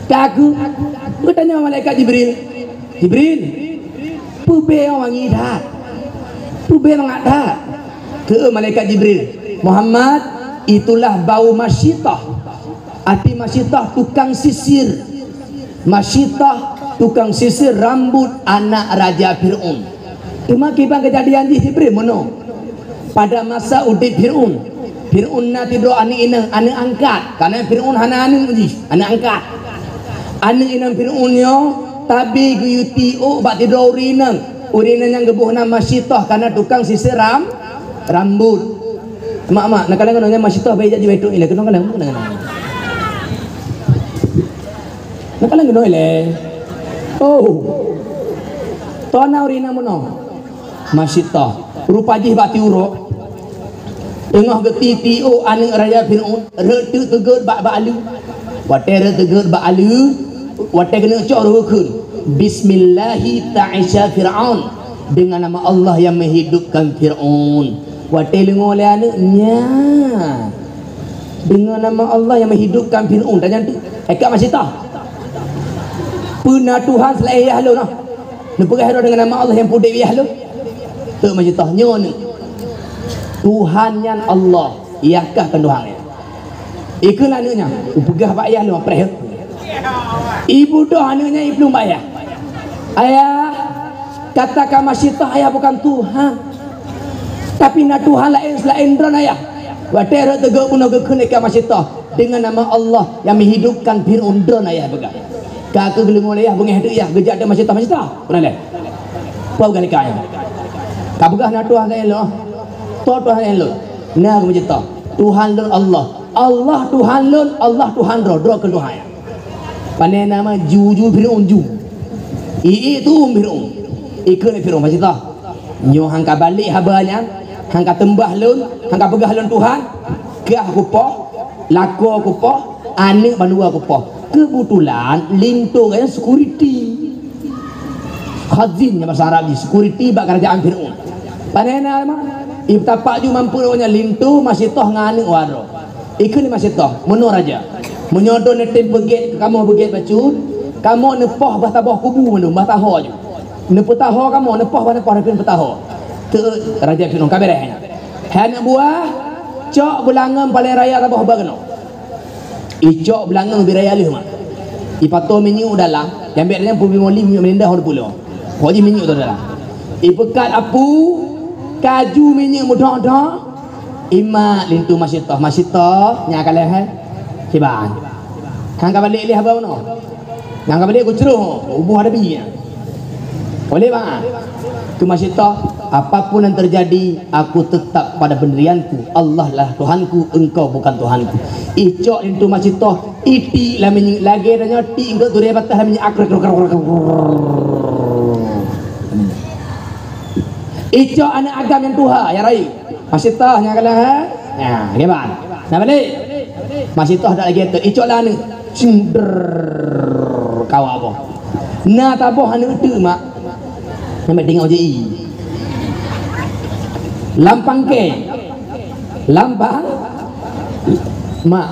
Ka aku, geutanyong malaikat Jibril, "Jibril, peue bèe wangi that? Peue bèe mangat that?" Kheun malaikat Jibril, "Muhammad, itulah bau masyitah." Arti masyitah tukang sisir. Masyitah tukang sisir rambut anak Raja Fir'aun. Teuma kiban keujadian jih Jibril meunoe. Pada masa udép Fir'aun, Fir'aun na sidroe aneuk inong, aneuk angkat. Karena Fir'aun hana aneuk jih, aneuk angkat. Aneuk inong Fir'aun nyoe tabi geuyue tiok bak sidroe ureueng inong. Ureueng inong nyan geuboh nama Masyitah karena tukang sisir ram-, rambut. Mak-mak, na kalon keunoe nyan Masyitah bèk jak jibai trok ilèe, keunoe kalon, keunoe kalon. Na kalon keunoe ilèe. Oh. Toh na ureueng inong meunoe. Masyitah. Rupa jih bak tiurok. Teungoh geutitiok aneuk Raja Fir'aun, rhot teuk teugeut bak, bak aleue. Watèe rhot teugeut bak aleue, watèe keuneuk cok rhot kheun, "Bismillahi ta'isha Fir'aun." Dengan nama Allah yang menghidupkan Fir'aun. Watèe leungoe lé aneuk nyan. Dengan nama Allah yang menghidupkan Fir'aun. Tanyong teuk, "Hai kak Masyitah, peue na Tuhan selain Yah lôn?" Neupeugah droe dengan nama Allah nyang peudép Yah lôn. Teuk Masyitah nyoe nyoe. Tuhan nyan Allah, Yah kah kon Tuhan nyan. Ikheun aneuk nyan, upeugah bak Yah lôn preh. Ibeudôh aneuk nyan iplueng bak Yah. Ayah, kata ka masitoh ayah bukan Tuhan. Tapi na Tuhan laén seulaén droe ayah. Watée rot teugok bunoe geukheun ka masitoh dengan nama Allah yang menghidupkan Fir'aun droe ayah peugah. Ka keu geuleumo ayah beungéh teuk yah geujak teuk masitoh masitoh. Pernah lé? Peue bukan ka ayah? Ka peugah na Tuhan laén lôn. Toh Tuhan laén lôn. Na keu masitoh. Tuhan lôn Allah. Allah Tuhan lôn, Allah Tuhan droe, droe keu Tuhan. Pane nama ju-ju Fir'aun ju. I-i tu Fir'aun. Ikheun lé Fir'aun masitoh. Nyoe han ka balek haba nyan, han ka teumbah lôn, han ka peugah lôn Tuhan, kah kupoh, lakoe kupoh, aneuk bandua kupoh. Keubeutulan linto nyan security. Khazin nyan basa Arab jih, security bak keurajaan Fir'aun. Pane na mah? Ibu tapak ju mampu nyan linto masitoh ngon aneuk waroe. Ikheun lé masitoh, meunoe raja. Meunyoe droe neutem beugét, kamoe beugét bacut, kamoe neupoh bah taboh kubu mandum, bah taho ju. Neupeutaho kamoe, neupoh bah neupoh neupeutaho. Teuk raja Fir'aun ka beureh nyan. Hai aneuk buah, cok beulangöm paleng raya taboh bah keunoe. Icok beulangöng bi raya lheueh mak. Ipato minyeuk dalam, nyang bèk nyan peubi moli minyeuk meulinda hon pulo. Ho ji minyeuk tu dalam. Ipeukat apu, kaju minyeuk meudoh-doh. Imak linto masitoh, masitoh nya ka lheueh. Kiban. Kan ka balek lheueh abang no. Nyang ka balek kucroh, uboh ada bi. Boleh bang? Keu masitoh, apapun yang terjadi, aku tetap pada pendirianku. Allah lah Tuhanku, engkau bukan Tuhanku. Icok linto masitoh, itik lah minyeuk lagèe tanyoe tik engkau tureh patah lah minyeuk akrek. Icok aneuk agam nyang tuha, nyang rayeuk. Masitoh nyang galak, ha? Nah, kiban. Nah, balik. Masitoh dak lagèe tu. Icok lah aneuk. Cing, drrrr, kawa boh. Na taboh aneuk teuk, mak. Sampai tengok je i. Lampang ke. Lampang. Mak.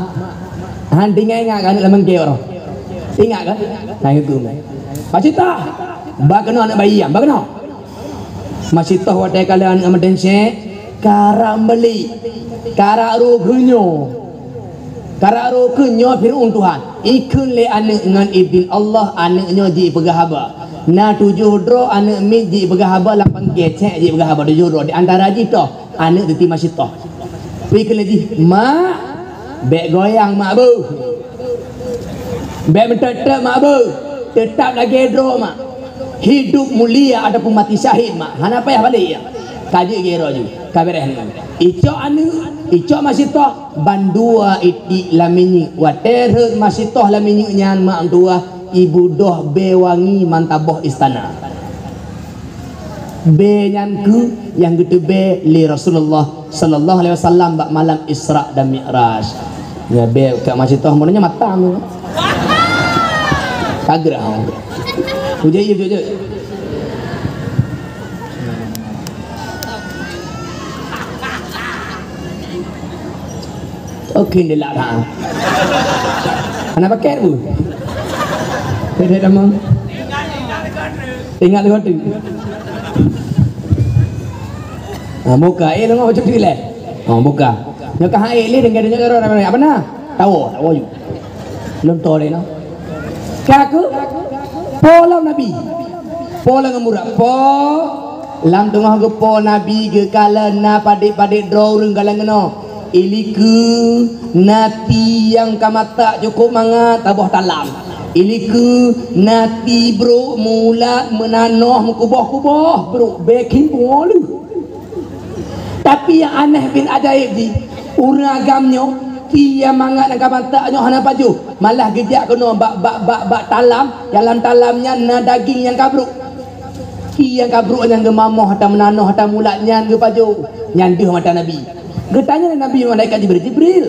Han tinggai ingat kan aneuk lampang ke orang. Ingat kan? Nah, itu. Masitoh. Ba keunoe aneuk bayi, ba keunoe. Masitoh watèe kalon aneuk meudeunsék, karak meulik, karak roh keu nyoe. Karak roh keu nyoe Fir'aun Tuhan. Ikheun lé aneuk ngon idhin Allah, aneuk nyoe jipeugah haba. Na tujoh droe aneuk miet jipeugah haba lam pangkée, cék jipeugah haba tujoh droe. Di antara jih toh aneuk teuti Masitoh. Pi keu lé jih, "Mak, bèk goyang mak beuh." Bèk meuteuteuet mak beuh, teutap lagèe droe mak. Hidup mulia ataupun mati syahid mak. Hana payah balek ya. Ka jeuet gero ju. Ka beres nyan. Icok aneuk, icok Masitoh, bandua itik lam minyeuk. Watèe rhot Masitoh lam minyeuk nyan mak tuah, ibudoh bèe wangi mantaboh istana. Bèe nyan kheueh nyang geuteubèe lé Rasulullah sallallahu alaihi wasallam bak malam Isra dan Mi'raj. Ya, bèe ka Masitoh, meunyoe matang. Tagrah. Ujek, ujek, ujek. Oke, ndelak dah. Anak paket bu. Tidak ada mau. Ingat lewat tu. Ha, buka. Eh, lengok macam tu leh. Ha, buka. Nyoka hai leh dengan dia orang ramai. Apa nah? Tahu, tahu you. Lom tole no. Ka aku? Po lom Nabi. Po lom ngon murak. Po lam teungoh geupo Nabi geukalon na padit-padit droe ureueng galeng keunoe. Ilikeu nati nyang ka matak cukop mangat taboh talam. Ilikeu nati brok mulat meunanoh meukuboh-kuboh brok bekin buoh leuh. Tapi nyang aneh bin ajaéb jih, ureueng agam nyoe, ti nyang mangat nyang ka matak nyoe hana pajoh, malah geujak keunoe bak, bak, bak, bak talam, dalam talam nyan na daging nyang ka brok. Ti nyang ka brok nyan geumamoh ata meunanoh ata mulat nyan geupajoh, nyan deuh mata Nabi. Geutanyoe lé Nabi malaikat Jibril, "Jibril,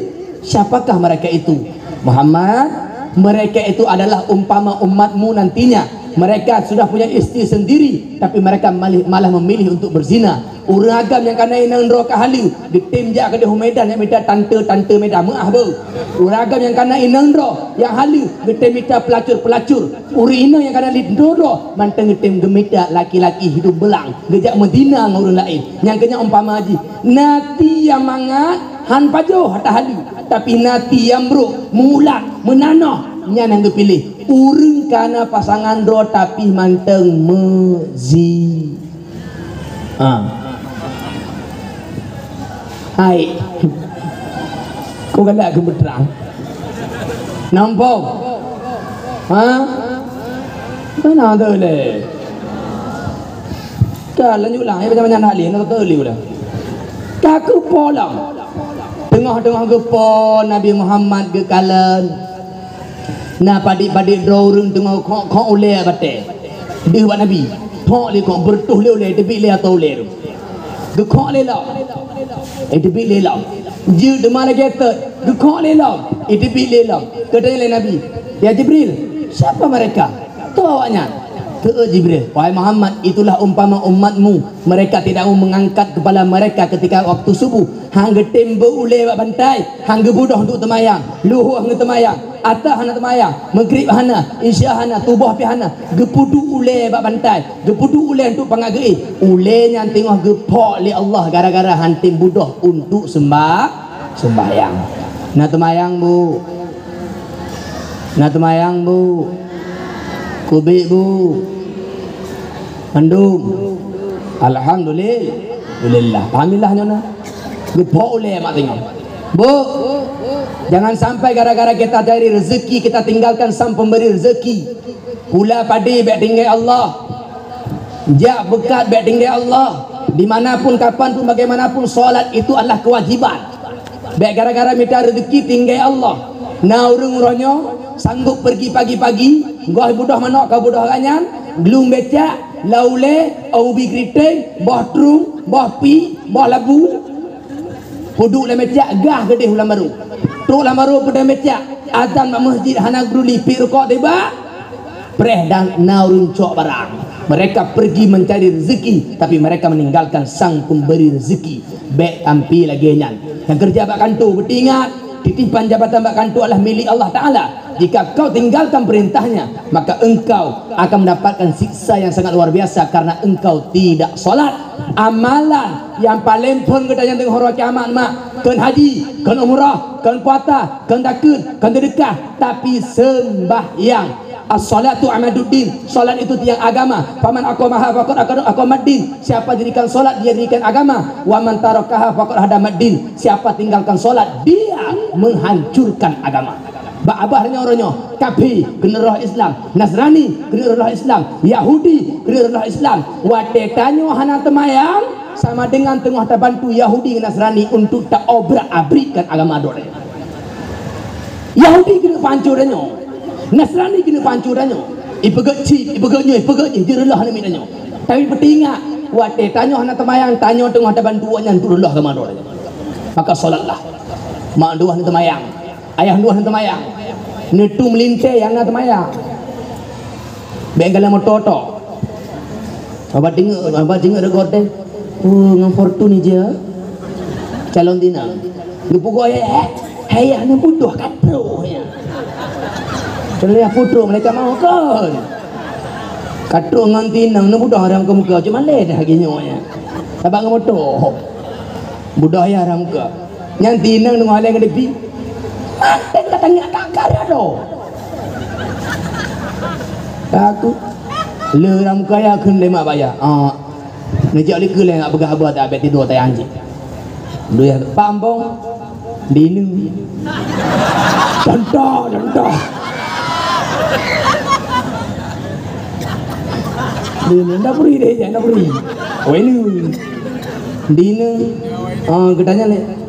siapakah mereka itu?" "Muhammad, mereka itu adalah umpama umatmu nantinya. Mereka sudah punya istri sendiri, tapi mereka malih, malah memilih untuk berzina." Ureueng agam nyang kana inong droe ka haleue, geutem jak keudeh u Medan nyang mita tante-tante Medan, meuah beu. Ureueng agam nyang kana inong droe nyang haleue, geutem mita pelacur-pelacur. Ureueng inong nyang kana lindroe droe mantong geutem geumita laki-laki hidup beulang, geujak meuzina ngon ureueng laén. Nyang keu nyan umpama jih, nati nyang mangat han pajoh ata haleue, tapi nati nyang brok, mulat, meunanoh, nyan nyang geupiléh. Ureueng Kana pasangan droe tapi mantong meuzi. Ha. Hai. Ko galak geumeutrang. Nampak? Ha? Mana ada le? Ka lanjut lah, ya, macam-macam hal ni, nak tahu liu lah. Ka keupo lom. Teungoh-teungoh geupo Nabi Muhammad geukalon. Na padit-padit droe ureueng teungoh khok-khok ulée batée. Deuh bak Nabi. Khok lé khok, beureutoh lé ulée, teubiet lé ateueh ulée tu. Geukhok lé lom. Eh, teubiet lé lom. Jeuet teuma lagée teuk. Geukhok lé lom. Eh, teubiet lé lom. Geutanyong lé Nabi, "Ya Jibril, siapa mereka?" Toh awaknyan? Kheun Jibril, "Wahai Muhammad, itulah umpama umatmu. Mereka tidak mau mengangkat kepala mereka ketika waktu subuh. Han geutem beu ulée bak bantai, han geubeudôh untuk teumayang. Luhô han geuteumayang, asar hana teumayang, Maghrib hana, Isya hana, Suboh pih hana. Geupeuduek ulée bak bantai, geupeuduek ulée untuk pangat geuéh. Ulée nyan teungoh geuphok lé Allah gara-gara han tem beudôh untuk sembah, sembahyang." Na teumayang, Bu? Na teumayang, Bu? Kubék, Bu? Mandum. Alhamdulillah. Alhamdulillah. Nyoe na. Geuphok ulée mak teungoh. Bu, jangan sampai gara-gara kita cari rezeki, kita tinggalkan sang pemberi rezeki. Pula padé bék tinggai Allah. Jak beukat bék tinggai Allah. Dimanapun, kapanpun, bagaimanapun, salat itu adalah kewajiban. Bék gara-gara mita rezeki tinggai Allah. Na ureueng uroe nyoe sanggob pergi pagi-pagi, goh beudôh manok ka beudôh gobnyan, glung becak, lam ulée, ubi keuriteng, boh trueng, boh pi, boh labu. Peuduek lam becak, gah geudeh u lam barô. Trok lam barô peudong becak, azan bak meuseujid hana geuduli, piep rukok tibak. Preh dan na ureueng cok barang. Mereka pergi mencari rezeki, tapi mereka meninggalkan sang pemberi rezeki. Bék tampi lagée nyan. Nyang keureuja bak kantô, beutingat, titipan jabatan bak kantô adalah milék Allah Taala. Jika kau tinggalkan perintahnya, maka engkau akan mendapatkan siksa yang sangat luar biasa karena engkau tidak salat. Amalan nyang paleng phon geutanyoe deungon uroe kiamat, mak, kon haji, kon umrah, kon puasa, kon zakeuet, kon seudeukah, tapi sembahyang. As-salatu imaduddin, salat itu tiang agama. Faman aqamaha faqad aqad-, aqamaddin, siapa dirikan salat, dia dirikan agama. Wa man tarakaha faqad hadamaddin, siapa tinggalkan salat, dia menghancurkan agama. Bak babah tanyoe uroe nyoe, kafé keuneuk reuloh Islam, Nasrani keuneuk reuloh Islam, Yahudi keuneuk reuloh Islam. Watée tanyoe hana teumayang, sama dengan teungoh tabantu Yahudi ngon Nasrani untuk taobrak-abrikkan agama droe. Yahudi keuneuk pancô tanyoe, Nasrani keuneuk pancô tanyoe. Ipeugét cit, ipeugét nyoe, ipeugét jih, jeuet reuloh aneuk miet tanyoe. Tapi peutingat, watée tanyoe hana teumayang, tanyoe teungoh tabantu awaknyan untuk reuloh agama droe. Maka salatlah. Mak droe hana teumayang. Ayah droe hana teumayang. Neutu meulintée nyang na teumayang. Bék galak moto-oto. Saban teungeut, saban teungeut reugot teh. Oh, ngon Fortuner jih. Calon tinang. Geupeugoe, "Hai, hai, hai, hana budoh ka trok, ya." Calon tinang putroe malaikat maut kon. Ka trok ngon tinang, na budoh ram keu muka, cuma lé dah lagée nyoe, ya. Saban ngon moto. Budoh ya ram muka. Nyan tinang deungon alai ngon depi. Manteng ka tanyong takar ado. Aku le lam kaya kheun lé mak baya. Ah. Neujak likeu lé nak peugah haba tak abéh tidur tayang cit. Duyah pambong. Dinu. Contoh, contoh. Dinu, ndak beri deh, ndak beri. Oh, ini. Dinu. Ah, geutanya lé.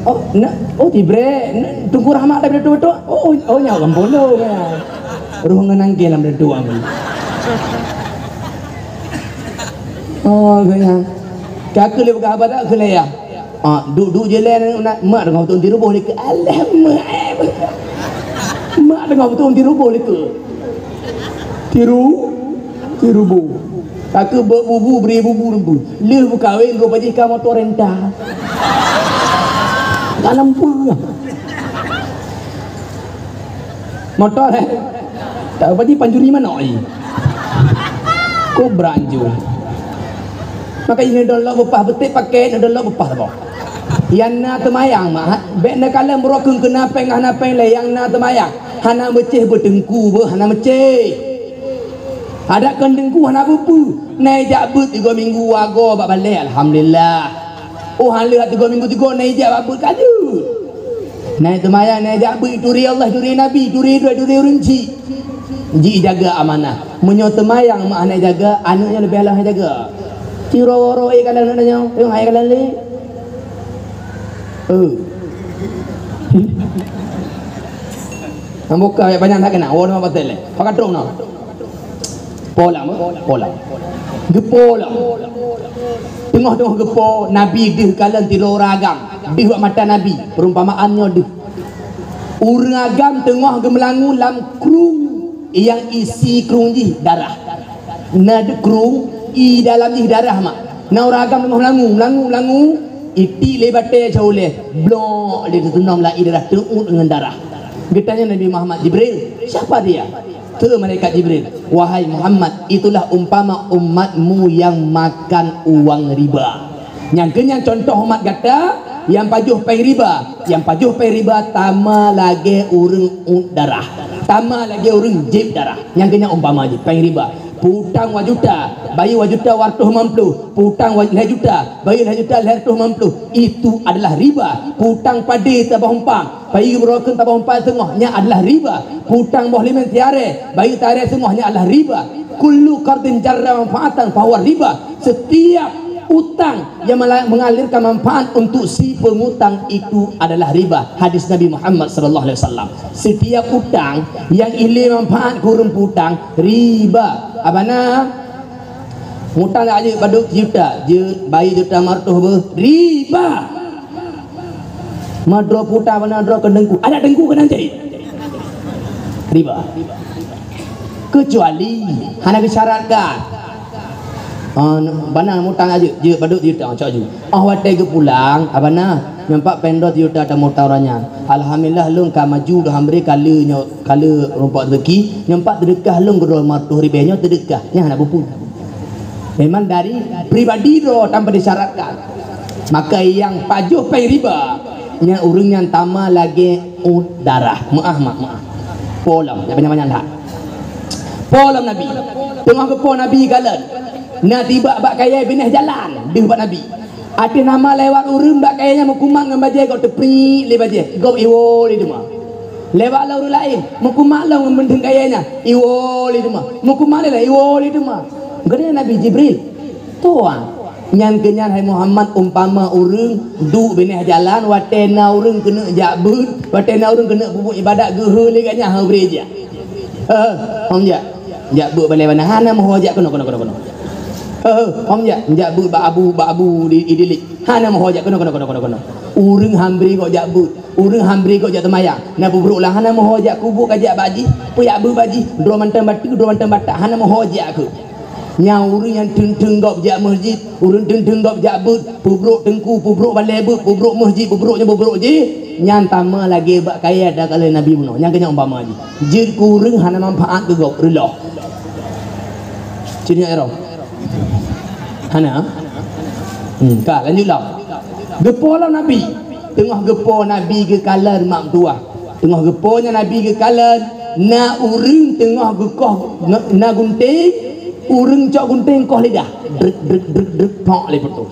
Oh, na, oh, tibre, na, Teungku Rahmat dah betul-betul. Oh, oh, nyawa gampông tu, ya. Roh ngeunang ke lam betul amin. Oh, kaya. Ka keu lé peugah haba tak keu lé ya. Ah, duek-duek je lé na, mak deungoe beutôi tiruboh lé keu. Alah, mak. Mak deungoe beutôi tiruboh lé keu. Tiru, tiruboh. Ka keu beu bubu, bri bubu lembu. Lheuh beukawen, gop jih ka moto renta. Ka lampu. Motor, eh? Tak apa ji pancuri manok ji. Kobra anjur. Maka ini dolok bupah betik pakai, ini dolok bupah tabo. Yang na teumayang mah, bek na kalon beurokeueng keu na péng, hana péng lé yang na teumayang. Hana meucéh beuteungku beuh, hana meucéh. Adak kon teungku hana beupeue. Nai jak beuet tiga minggu wagoe bak balée, alhamdulillah. Oh, hana lheueh tiga minggu tiga nai jak bak beuet ka jeuet. Nai teumayang, nai jak beuet, turi Allah, turi Nabi, turi droe, turi ureueng chik. Jijaga amanah. Meunyoe teumayang mak hana jaga, aneuk nyoe leubeh lam hana jaga. Ciro woro eh kalau aneuk nyoe, tengok hai kalau lé. Eh. Nang buka ayat panjang tak kena. Oh, nama batal leh. Pakai dong nah. Polam, eh? Polam. Gepo lah. Teungoh-teungoh gepo, Nabi deuh kalon tiloe ureueng agam. Deuh bak mata Nabi. Perumpamaan nyoe deuh. Ureueng agam teungoh geumeulangu lam krueng nyang isi krueng jih darah. Na deuh krueng, ie dalam jih darah mak. Na ureueng agam teungoh meulangu, meulangu, meulangu. Iti lé batée cawleh, blok lé teuteunong lam ie darah, teuôt ngon darah. Geutanyong Nabi Muhammad, "Jibril, siapa dia?" Kheun malaikat Jibril, "Wahai Muhammad, itulah umpama umatmu yang makan uang riba." Nyang keu nyan contoh umat gata, nyang pajoh péng riba, nyang pajoh péng riba sama lagée ureueng ôt darah, sama lagée ureueng jieb darah. Nyang keu nyan umpama jih péng riba. Peutang dua juta, bayeue dua juta dua ratus lima puluh. Peutang dua, lhée juta, bayeue lhée juta lhée ratus lima puluh. Itu adalah riba. Peutang padé saboh umpang, bayeue beurokon saboh umpang teungoh, nyan adalah riba. Peutang boh limeng siarée, bayeue siarée teungoh, nyan adalah riba. Kullu qardin jarra manfaatan fahuwa riba. Setiap utang yang mela-, mengalirkan manfaat untuk si pengutang itu adalah riba. Hadis Nabi Muhammad sallallahu alaihi wasallam. Setiap utang yang ilée manfaat keu ureueng peutang, riba. Abana, mutang dak jeuet padub juta, jeuet bayeue juta martoh beuh, riba. Madroe peutang bana droe keu teungku, ada teungku keunan jai. Riba. Kecuali hana geusyaratkan. Ah, bana mutang aja, jeuet padub juta, cok ju. Oh, watée geupulang, abana, nyoe pat péng droe juta tamutang uroe nyan. Alhamdulillah, lôn ka maju, alhamdulillah, kale nyoe, kale rumpok rezeki, nyoe pat teudeukah lôn keudroe martoh ribée nyoe teudeukah, nyan hana bupu. Memang dari pribadi droe tanpa disyaratkan. Maka nyang pajoh péng riba, nyan ureueng nyan sama lagée ôt darah. Meu'ah mak, meu'ah. Polom, ya banyak-banyak dah. Polom Nabi. Teungoh geupo Nabi kalon. Na tibak bak kayée binéh jalan, deuh bak Nabi. Ateueh nama lewat ureueng bak kayée nyan meukumat ngon bajée gob teupriek lé bajée, gob iwoe lé teuma. Lewat lom ureueng laén, meukumat lom ngon meudeung kayée nyan, iwoe lé teuma. Meukumat lé lom, iwoe lé teuma. Geutanyong Nabi Jibril, "Tuan, nyan keu nyan hai Muhammad umpama ureueng duek binéh jalan watée na ureueng keuneuk jak beuet, watée na ureueng keuneuk peubuet ibadat geuhôi lé gobnyan hana bri jak." Heuh, hom jak. Jak beuet balée bana, hana meuho jak keunoe, keunoe, keunoe, keunoe. Heuh, hom jak, jak beuet bak abu, bak abu di, di Dilik. Hana meuho jak keunoe, keunoe, keunoe, keunoe, keunoe. Ureueng han bri gob jak beuet, ureueng han bri gob jak teumayang. Na peubrok lah hana meuho jak kubu ka jak bak jih, peujak beuet bak jih, droe mantong bateue, droe mantong batak, hana meuho jak keuh. Nyang ureueng nyang teung-teung gob jak meuseujid, ureueng teung-teung gob jak beuet, peubrok teungku, peubrok balée beuet, peubrok meuseujid, peubrok nyoe, peubrok jih, nyan sama lagée bak kayée takalon Nabi bunoe. Nyan keu nyan umpama jih. Jeuet keu ureueng hana manfaat keu gob, reuloh. Cit nyoe ero. Hana? Hmm, ka lanjut lom. Geupo lom Nabi. Teungoh geupo Nabi geukalon mak meutuwah. Teungoh geupo nyan Nabi geukalon na ureueng teungoh geukoh na gunting, ureueng cok gunting koh lidah. Drek, drek, drek, drek, pok lé putôh.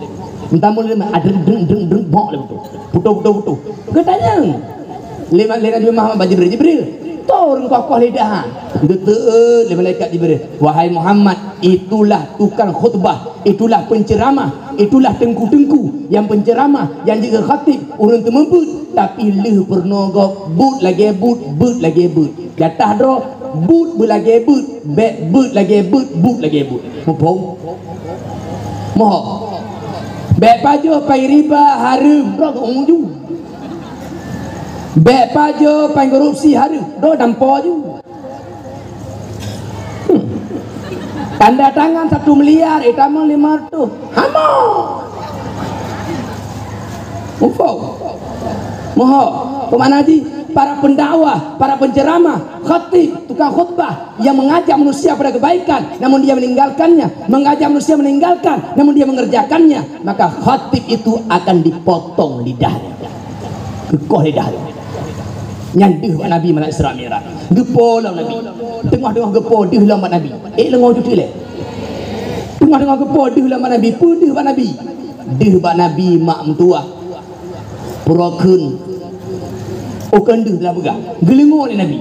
Meutamong lé mah, drek, drek, drek, drek, pok lé putôh. Putôh, putôh, putôh. Geutanyong. Lé ma-, lé Nabi Muhammad bak Jibril, "Jibril, toh ureueng koh-koh lidah?" Geuteuôt lé malaikat Jibril, "Wahai Muhammad, itulah tukang khutbah, itulah penceramah, itulah teungku-teungku nyang penceramah, nyang jeuet keu khatib, ureueng teumeubeuet, tapi lheueh peurunoe gob beuet lagée beuet, beuet lagée beuet. Jatah droe beuet beulagée beuet, bék beuet lagée beuet, beuet lagée beuet." Muphom? Moho. Bék pajoh péng riba hareuem, droe geuuju. Bék pajoh péng korupsi hareuem, droe dampo ju. Hmm. Tanda tangan satu miliar, eh, tamong lima ratus. Hamo! Mufo. Moho. Peumana jih, para pendakwah, para penceramah, khatib, tukang khutbah, yang mengajak manusia pada kebaikan, namun dia meninggalkannya, mengajak manusia meninggalkan, namun dia mengerjakannya, maka khatib itu akan dipotong lidahnya. Geukoh lidahnya. Nyan deuh bak Nabi malam Isra Mi'raj. Geupo lom Nabi. Teungoh-teungoh geupo deuh lom bak Nabi. Eh, leungo cuti lé. Teungoh-teungoh geupo deuh lom bak Nabi. Peue deuh bak Nabi? Deuh bak Nabi mak meutuah. Pura kheun. Oh, kheun deuh lah peugah. Geuleungo lé Nabi.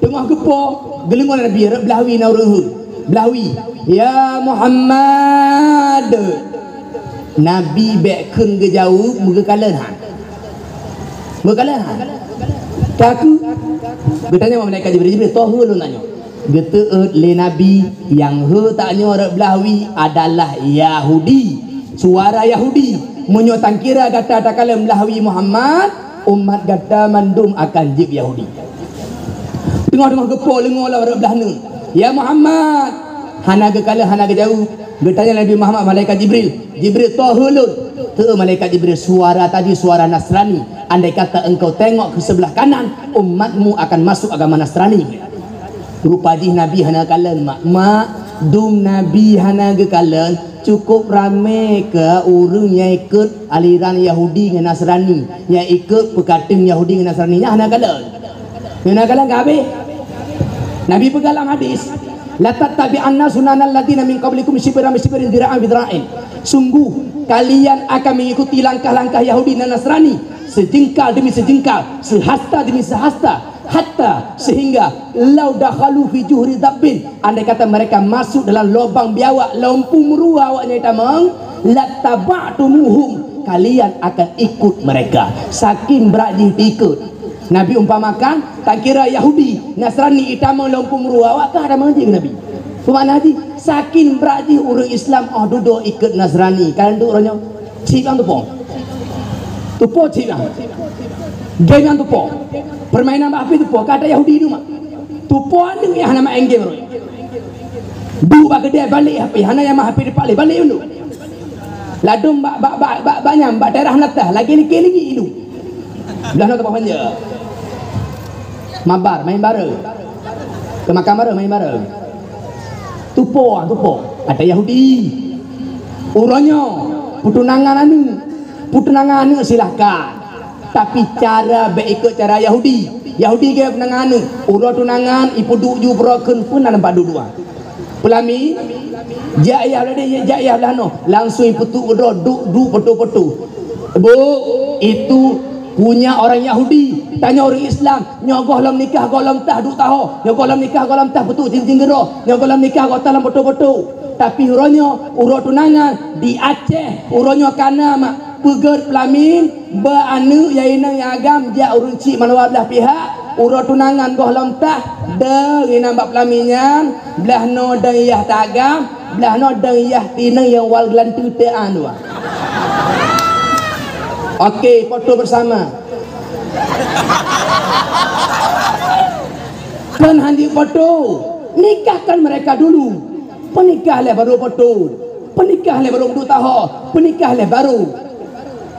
Teungoh geupo, geuleungo lé Nabi, rot blaih wie na ureueng heu. Blaih wie, "Ya Muhammad." Nabi bék kheun geujaweueb, meugeukalon han. Meugeukalon han. Ka keuh, geutanyong malaikat Jibril, "Jibril, toh heu lôn tanyoe?" Geuteuôt lé Nabi, "Nyang heu tanyoe rot blaih wie adalah Yahudi, suara Yahudi. Meunyoe tangkira gata takalon blaih wie Muhammad, umat gata mandum akan jeuet Yahudi." Teungoh-teungoh geupo leungo lom rot blaih neuk, "Ya Muhammad!" Hana geukalon, hana geujaweueb. Geutanyong Nabi Muhammad malaikat Jibril, "Jibril, toh heu lôn?" Teuôt malaikat Jibril, "Suara tadi suara Nasrani. Andai kata engkau tengok ke sebelah kanan, umatmu akan masuk agama Nasrani." Rupa jih Nabi hana geukalon, mak. Mak, dum Nabi hana geukalon, cukup ramé keu ureueng nyang ikot aliran Yahudi ngon Nasrani, nyang ikot peukateung Yahudi ngon Nasrani, nyan hana geukalon. Nyan hana geukalon ka habéh. Nabi peugah lam hadis, "La tattabi'anna sunanal ladzina min qablikum shibran bi shibrin, dzira'an bi dzira'in." Sungguh kalian akan mengikuti langkah-langkah Yahudi dan Nasrani, sejeungkal demi sejeungkal, sehasta demi sehasta, hatta, sehingga, "Lau dakhalu fi juhri dabbin," andai kata mereka masuk dalam lubang biawak lom peue meurua awaknyan tamong, "lattaba'tumuhum," kalian akan ikut mereka. Saking brat jih ikot. Nabi umpamakan, tangkira Yahudi, Nasrani itamong lom peue meurua, awak ka tamong jih keu Nabi. Peue makna jih? Saking brat jih ureueng Islam 'oh dudoe ikot Nasrani. Ka duek uroe nyoe. Cit nyang tupo. Tupo cit nyang. Game nyang tupo. Permainan bak H P tupo. Ka ata Yahudi dum mak. Tupo aneuk nyang hana maén game roh. Duek bak keudè balek H P, hana nyang ma H P dipak lé, balek unduk. Ladom bak, bak, bak, bak, bak nyang, bak daerah Meulattah, lagèe nike lingi ilu. Blah nyoe teupah panja. Mabar, main bareng. Keu makam bareng, main bareng. Tupo, tupo. Ata Yahudi. Uroe nyoe, peutunangan aneuk. Peutunangan aneuk silahkan. Tapi cara bèk ikot cara Yahudi. Yahudi gaya tunangan aneuk. Uroe tunangan, ipeuduek ju peuroh kheun pun na teumpat duek dua. Peulami, jak yah blah deh, jak yah blah noh. Langsung ipeutuek keudroe, duek, duek, foto-foto. Bu, itu punya orang Yahudi. Tanyoe ureueng Islam, nyoe goh lom nikah, goh lom tah, duek taho. Nyoe goh lom nikah, goh lom tah, peutuek cincin keudroe. Nyoe goh lom nikah, goh tah lom foto-foto. Tapi uroe nyoe, uroe tunangan, di Aceh, uroe nyoe kana mak. Peugèt peulamin, bak aneuk nyang inong nyang agam jak ureueng chik mandua blah pihak, uroe tunangan goh lom tah, deuh inong bak peulamin nyan, blah noe deuh yah tagam, blah noe deuh yah tinong nyang wal geulanteue teuh an dua. Oke, foto bersama. Kan hanjeuet foto, nikahkan mereka dulu. Peunikah lé baru foto. Peunikah lé baru duek taho. Peunikah lé baru.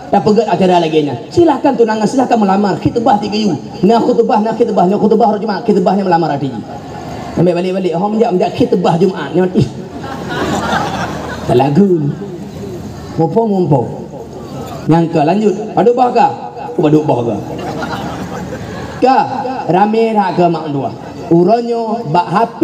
Tapeugèt acara lagèe nyan. Silahkan tunangan, silahkan meulamar. Khitbah tiga yum. Na khutbah, na khitbah, na khutbah hari Jumat, khitbah nyan meulamar hati jih. Sampai balik-balik, hom jak, jak khitbah Jumat nyan. Ih. Talagu. Mumpung, mumpung. Nyang ka lanjut. Padub boh ka? Padub boh ka. Ka, ramé that keu mak dua. Uroe nyoe bak H P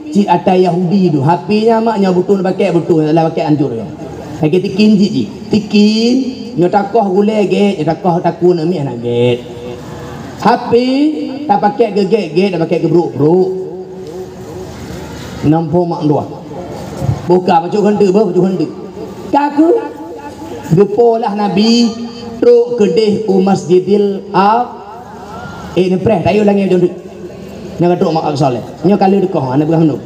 cit ata Yahudi tu. H P nyan mak nyoe beutôi pakai, beutôi lah pakai hancur nyoe. Lagi tikin cit jih. Tikin, nyoe takoh gulèe gèt, nyoe takoh takue namiet hana gèt. H P tapakai keu gèt-gèt, tapakai keu brok-brok. Nampo mak dua. Buka bacut khanti, bah, bacut khanti. Ka keuh geupoh lah Nabi trok keudeh u Masjidil Aq-, eh, neupreh, tayue langèt jong deuek. Nyoe ka trok Mak Aqsa lé. Nyoe ka lheueh deukoh, hana peugah hanoe.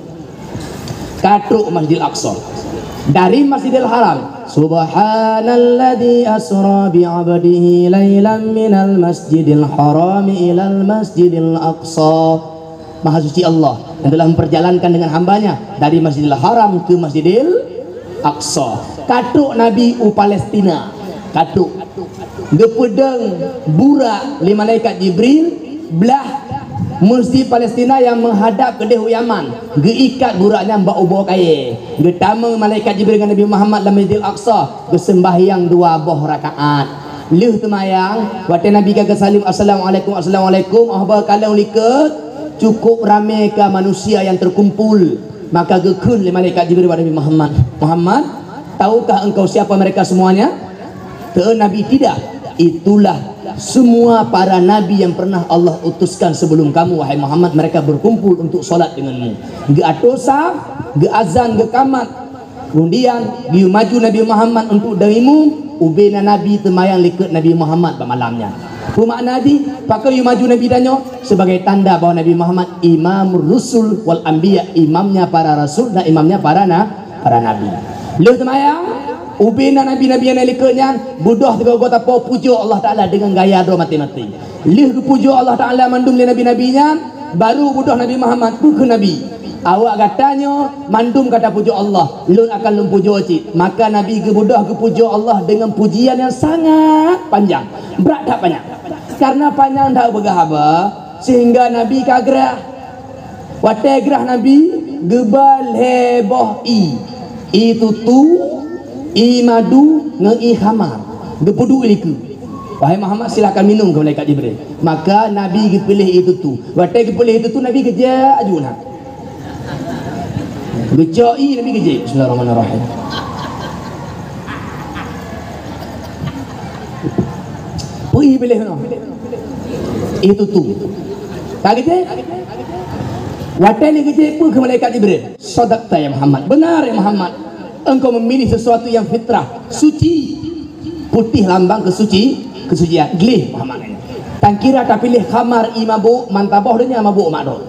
Ka trok Masjidil Aqsa. Dari Masjidil Haram. Subhanalladzi asra bi 'abdihi lailan minal Masjidil Harami ilal Masjidil Aqsa. Maha Suci Allah yang telah memperjalankan dengan hambanya dari Masjidil Haram ke Masjidil Aqsa. Ka trok Nabi u Palestina. Ka trok. Geupeudong burak lé malaikat Jibril blah Masjid Palestina yang menghadap keudeh u Yaman. Geuikat burak nyan bak ubô kayèe. Geutamong malaikat Jibril ngon Nabi Muhammad lam Masjidil Aqsa. Geuseumbahyang dua boh rakaat. Lheueh teumayang, watée Nabi ka geusaleuem, "Assalamualaikum, assalamualaikum," óh ba kalon likot, cukup ramé ka manusia nyang teukumpul. Maka geukheun lé malaikat Jibril bak Nabi Muhammad, "Muhammad, tahukah engkau siapa mereka semuanya?" Kheun Nabi, "Tidak. Itulah semua para nabi yang pernah Allah utuskan sebelum kamu, wahai Muhammad. Mereka berkumpul untuk salat denganmu." Geuatoe saf, geuazan, geukamat. Kemudian, geuyue maju Nabi Muhammad untuk dong imum, ubena Nabi teumayang likot Nabi Muhammad bak malam nyan. Peue makna jih? Pakon geuyue maju Nabi tanyoe? Sebagai tanda bahwa Nabi Muhammad imamur rusul wal anbiya, imamnya para rasul dan imamnya para na-, para nabi. Lheueh teumayang, ubena nabi-nabi nyang na likot nyan, beudôh sigoe-goe tapo pujoe Allah Taala deungon gaya droe maté-maté. Lheueh geupujoe Allah Taala mandum lé nabi-nabi nyan, baru beudôh Nabi Muhammad, peue kheun Nabi, "Awak gata nyoe mandum ka tapujoe Allah, lôn akan lôn pujoe cit." Maka Nabi geubeudôh geupujoe Allah deungon pujian nyang sangat panjang, brat that panjang. Karena panjang that peugah haba, sehingga Nabi ka grah. Watée grah Nabi, geuba lhée boh ie, ie tutu, ie madu, ngon ie khamar. Geupeuduek ie likot. "Wahai Muhammad, silahkan minum," kheun malaikat Jibril. Maka Nabi geupiléh ie tutu. Watée geupiléh ie tutu, Nabi geujak aju na. Geucok ie, Nabi geujak. Bismillahirrahmanirrahim. Peue ie piléh nyoe? Ie tutu. Ka geujak? Watée lheueh geujak, peue kheun malaikat Jibril? "Shadaqta ya Muhammad. Benar ya Muhammad. Engkau memilih sesuatu yang fitrah, suci, putih lambang kesuci, kesucian." Gleh Muhammad nyan. Tan kira tapiléh khamar, ie mabök, mantaboh donya mabök mak droe.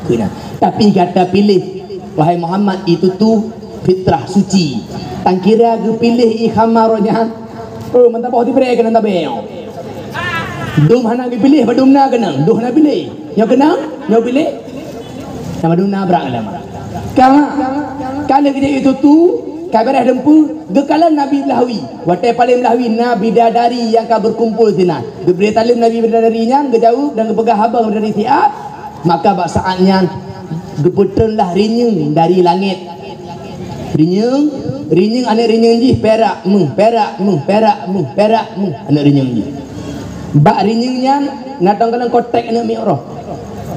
Kheun nyan. Tapi gata piléh, wahai Muhammad, ie tutu fitrah suci. Tan kira geupiléh ie khamar nyan, oh, mantaboh tibrek keunan tabée nyoe. Dum hana geupiléh, padum na keunong. Dum hana piléh. Nyoe keunong, nyoe piléh. Sama dum na brat lama. Kama, ka lheueh geujak ie tutu, ka beureh dumpeue, geukalon Nabi Meulahui. Watée paleng Meulahui na bidadari nyang ka berkumpul sinan. Geubri taleuem Nabi bidadari nyan, geujaweueb dan geupeugah haba dari siat. Maka bak saát nyan geupeutreunlah rinyueng dari langét. Rinyueng, rinyueng aneuk rinyueng jih pirak méuh, pirak méuh, pirak méuh, pirak méuh aneuk rinyueng jih. Bak rinyueng nyan na tong keunan koték aneuk miet uroe.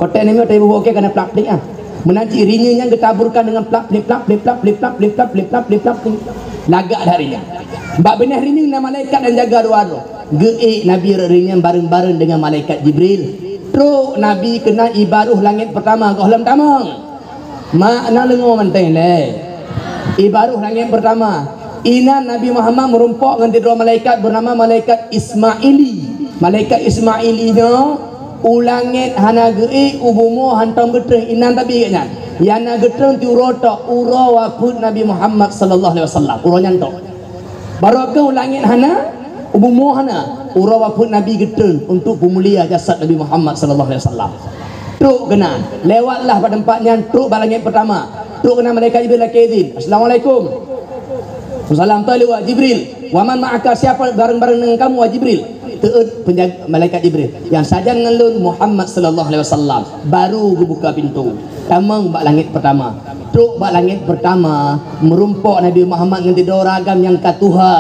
Koték aneuk miet uroe tapi bubu oke kana plak-plik ah. Meunan cit rinyueng nyan geutaburkan deungon plak-plik, plak-plik, plak-plik, plak-plik, plak-plik, plak-plik, plak-plik. Lagak that rinyueng. Bak binéh rinyueng na malaikat nyang jaga dua droe. Geuék Nabi rot rinyueng bareng-bareng deungon malaikat Jibril. Trok Nabi keunan ié barôh langét peurtama gohlom tamong. Mak na leungo manteng lé. Ié barôh langét peurtama. Inan Nabi Muhammad meurumpok ngon sidroe malaikat beunama malaikat Ismaili. Malaikat Ismaili nyoe u langét hana geuék, u bumoe hantom geutrön, inan tabi geuh nyan. Nyang na geutrön ti uroe tok, uroe wafeuet Nabi Muhammad sallallahu alaihi wasallam. Uroe nyan tok. Barô keuh u langét hana, u bumoe hana, uroe wafeuet Nabi geutrön untuk peumulia jasad Nabi Muhammad sallallahu alaihi wasallam. Trok keunan, lewatlah bak teumpat nyan, trok bak langét peurtama. Trok keunan malaikat Jibril lakée idhin. "Assalamualaikum." "Waalaikumsalam." "Toh lewat Jibril." "Wa man ma'aka, siapa bareng-bareng dengan kamu, wahai Jibril?" Teuôt penjaga malaikat Jibril, "Nyang sajan ngon lôn Muhammad sallallahu alaihi wasallam." Baru geubuka pintoe. Tamong bak langét peurtama. Trok bak langét peurtama, meurumpok Nabi Muhammad ngon sidroe ureueng agam nyang ka tuha.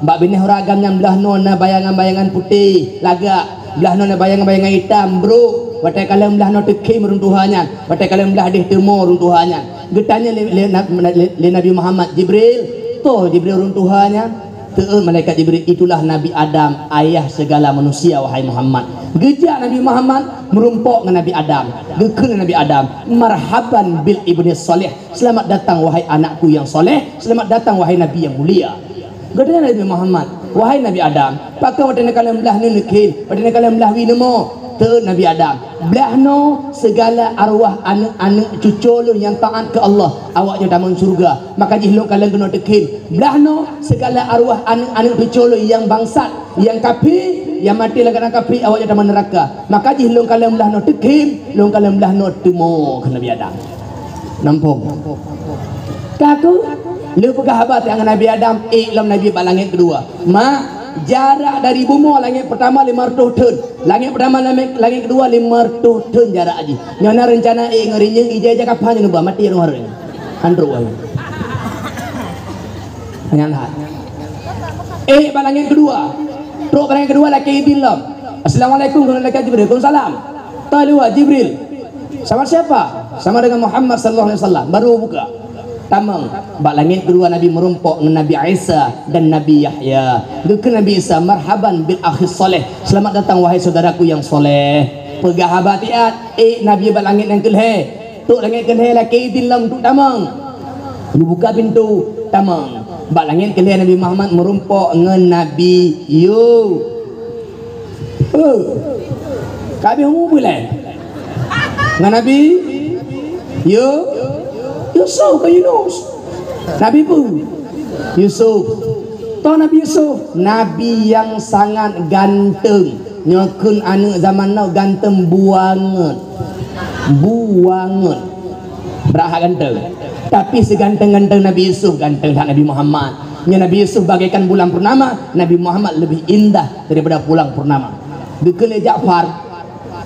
Bak binéh ureueng agam nyan blah noe na bayangan-bayangan putéh, lagak. Blah noe na bayangan-bayangan itam, brok. Watée kalon blah noe teukhém ureueng tuha nyan. Watée kalon blah déh teumo ureueng tuha nyan. Geutanyong lé, lé, lé, lé Nabi Muhammad, "Jibril, toh Jibril ureueng tuha nyan?" Teuôt malaikat Jibril, "Itulah Nabi Adam, ayah segala manusia, wahai Muhammad." Geujak Nabi Muhammad meurumpok ngon Nabi Adam. Geukheun lé Nabi Adam, "Marhaban bil ibni shalih." "Selamat datang, wahai anakku yang soleh. Selamat datang, wahai Nabi yang mulia." Geutanyong lé Nabi Muhammad, "Wahai Nabi Adam, pakon watée neukalon blah noe neukhém, watée neukalon blah wie neumo?" Teuôt Nabi Adam, "Blah noe segala arwah aneuëk-aneuëk cucoe lôn nyang taát keu Allah, awaknyoe tamong syeuruga, maka jih lôn kalon keunoe teukhém. Blah noe segala arwah aneuëk-aneuëk cucoe lôn nyang bangsat, nyang kafé, nyang maté lam keuadaan kafé, awaknyoe tamong neuraka. Maka jih lôn kalon blah noe teukhém, lôn kalon blah noe teumo," kheun Nabi Adam. Nampong. Ka kheueh, lheueh peugah haba teuh ngon Nabi Adam, ék lom Nabi bak langét keudua. Mak, jarak dari bumoe langét peurtama limong reutôh thon. Langét peurtama, langét, langét keudua limong reutôh thon jarak jih. Nyoe na reuncana ék ngon rinyueng, ija-ija kapha nyoe neuba, maté nyoe hareuem. Handroe. Nyan that. Ék bak langét keudua. Trok bak langét keudua, lakée idin lom. "Assalamualaikum," kheun malaikat Jibril. "Waalaikumsalam." Toh luwa, Jibril. "Sama siapa?" "Sama dengan Muhammad sallallahu alaihi wasallam." Baru buka. Tamong. Bak langét keudua Nabi meurumpok ngon Nabi Isa dan Nabi Yahya. Geukheun Nabi Isa, "Marhaban bil akhis saleh." "Selamat datang, wahai saudaraku yang soleh." Peugah haba tiat, ék Nabi bak langét nyang keulhée. Trok langét keulhée, lakée idin lom untuk tamong. Geubuka pintoe, tamong. Bak langét keulhée Nabi Muhammad meurumpok ngon Nabi Yu-, Eh, ka habéh umu peue lé? Ngon Nabi Yu-, Yusuf ke Yunus? Nabi peue? Yusuf. Toh Nabi Yusuf, nabi nyang sangat ganteng. Nyoe kheun aneuëk zaman now ganteng buangeut. Buangeut. Brat that ganteng. Tapi seuganteng-ganteng Nabi Yusuf, ganteng that Nabi Muhammad. Nyoe Nabi Yusuf bagaikan bulan purnama, Nabi Muhammad lebih indah daripada bulan purnama. Geukheun lé Ja'far,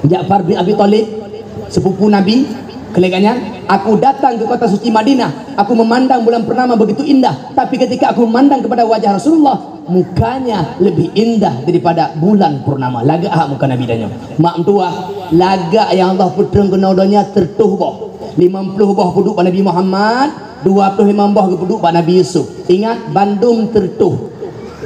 Ja'far bin Abi Thalib, sepupu Nabi, kheun lé gobnyan, "Aku datang ke kota suci Madinah, aku memandang bulan purnama begitu indah, tapi ketika aku memandang kepada wajah Rasulullah, mukanya lebih indah daripada bulan purnama." Lagak that muka Nabi tanyoe. Mak meutuah, lagak nyang Allah peutreun keunoe donya teureutôh boh. Limong ploh boh peuduek bak Nabi Muhammad, dua ploh limong boh geupeuduek bak Nabi Yusuf. Ingat, bandum teureutôh.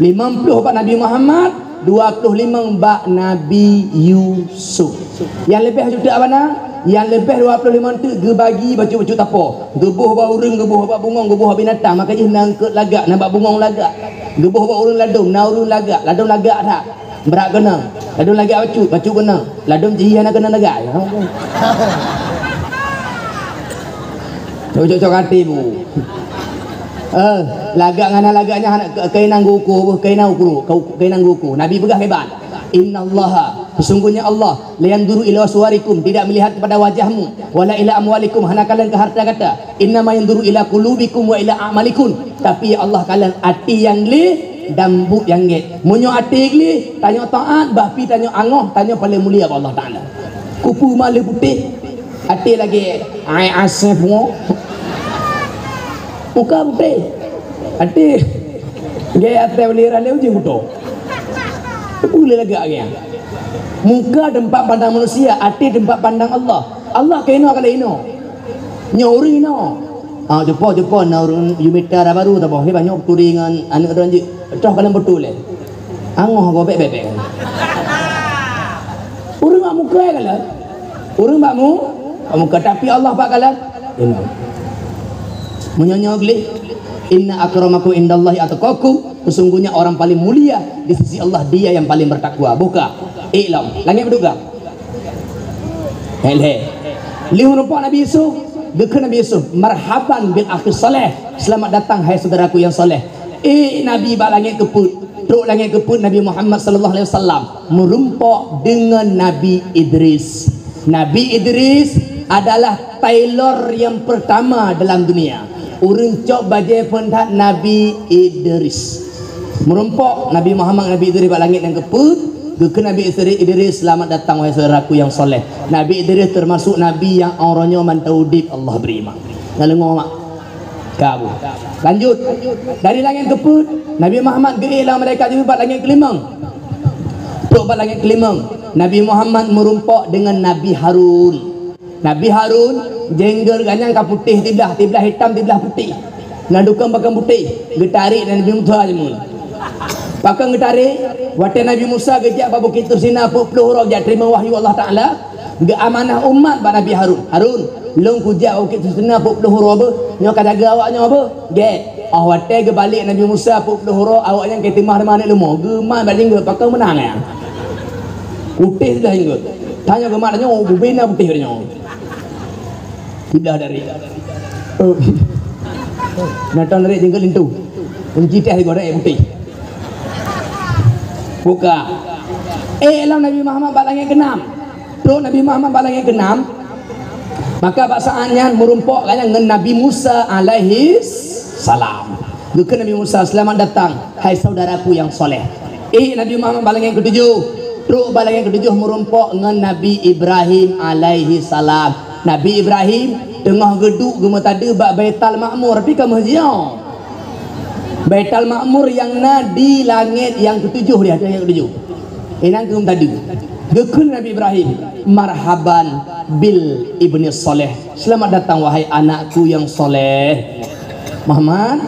Limong ploh bak Nabi Muhammad, dua ploh limong bak Nabi Yusuf. Nyang leubeh juta bana, nyang leubeh dua ploh limong teuk geubagi bacut-bacut tapo. Geuboh bak ureuëng, geuboh bak bungong, geuboh bak binatang. Maka jih na eungkôt lagak, na bak bungong lagak. Geuboh bak ureuëng ladôm, na ureuëng lagak, ladôm lagak that. Brat keunoe, ladôm lagak bacut, bacut keunoe. Ladôm jih hana keunoe lagak. Cocok-cocok até bu. Eh, lagak ngon lagak nyan hana ke-, keunan geuku, keunan uku, keunan geuku. Nabi peugah hebat. "Innallaha, sesungguhnya Allah, la yanzuru ila suwarikum, tidak melihat kepada wajahmu, wala ila amwalikum, hana kalon ke harta gata. Innama yanzuru ila qulubikum wa ila a'malikum." Tapi Allah kalon até nyang gleh dan buet nyang gét. Meunyoe até gleh, tanyoe taat, bah pi tanyoe angoh, tanyoe paleng mulia bak Allah Taala. Kupeue ma lheueh putéh? Até lagée ai asèe pungo. Muka putéh. Até gaya até uliran lé uji muto. Teupeu lé lagak gaya. Muka teumpat pandang manusia, até teumpat pandang Allah. Allah keunoe ka lé inoe. Nyoe ureuëng inoe. Ah, jumpa, jumpa na ureuëng yumita dah baru taboh. He banyak turi ngon aneuëk droe jih. Toh kalon beutôi lé. Angoh go bek-bek. Ureuëng bak muka ya kalon. Ureuëng bak mu, bak muka, tapi Allah bak kalon. Ingat. Meunyoe nyoe gleh, "Inna akramakum indallahi atqakum." Sesungguhnya orang paling mulia di sisi Allah dia yang paling bertakwa. Buka. Iklam. Langit berduka. Hele. Lheueh meurumpok Nabi Yusuf, geukheun Nabi Yusuf, "Marhaban bil akhi saleh." Selamat datang hai saudaraku yang soleh. Eh, Nabi bak langit keupeuet, trok langit keupeuet Nabi Muhammad sallallahu alaihi wasallam meurumpok deungon Nabi Idris. Nabi Idris adalah tailor yang pertama dalam dunia. Ureuëng cok bajée phon that Nabi Idris. Meurumpok Nabi Muhammad, Nabi Idris bak langit nyang keupeuet, geukheun Nabi Idris, "Selamat datang, wahai saudaraku yang soleh." Nabi Idris termasuk nabi nyang uroe nyoe mantong udeb Allah bri mak. Nyang leungoe mak. Kabu. Lanjut. Dari langit keupeuet, Nabi Muhammad geuék lé malaikat Jibril bak langit keulimong. Trok bak langit keulimong, Nabi Muhammad meurumpok deungon Nabi Harun. Nabi Harun, jengger gobnyan ka putéh siblah, siblah itam, siblah putéh. Na dukon pakon putéh, geutarek lé Nabi Musa jameun. Pakon geutarek, watée Nabi Musa geujak bak Bukét Tursina peuet ploh uroe jak teurimong wahyu Allah Taala, geuamanah umat bak Nabi Harun. "Harun, lôn kujak bak Bukét Tursina peuet ploh uroe beuh, nyoe ka jaga awak nyoe beuh." Gét. Oh watée geubalek Nabi Musa peuet ploh uroe, awak nyan ka teumah-teumah aneuëk leumo. Geumat bak jinggeut, pakon meunang ya. Putéh siblah jinggeut. Tanyoe geumat nyoe, bubena putéh nyoe. Siblah dari. Oh. Nonton dari jenggot lintu. Kunci teh goreng putih. Buka. Eh, lom Nabi Muhammad bak langit keenam. Trok Nabi Muhammad bak langit keenam. Maka bak saat nyan meurumpok gobnyan ngon Nabi Musa alaihi salam. Geukheun Nabi Musa, "Selamat datang, hai saudaraku yang soleh." Eh, Nabi Muhammad bak langit ketujoh. Trok bak langit ketujoh meurumpok ngon Nabi Ibrahim alaihi salam. Nabi Ibrahim teungoh geuduek geumeutade bak Baitul Makmur, tapi ka meuheujiôh. Baitul Ma'mur nyang na di langét nyang ketujoh, di ateueh nyang ketujoh. Inan keuh tadi. Geukheun Nabi Ibrahim, "Marhaban bil ibni shaleh." "Selamat datang, wahai anakku yang soleh." Muhammad,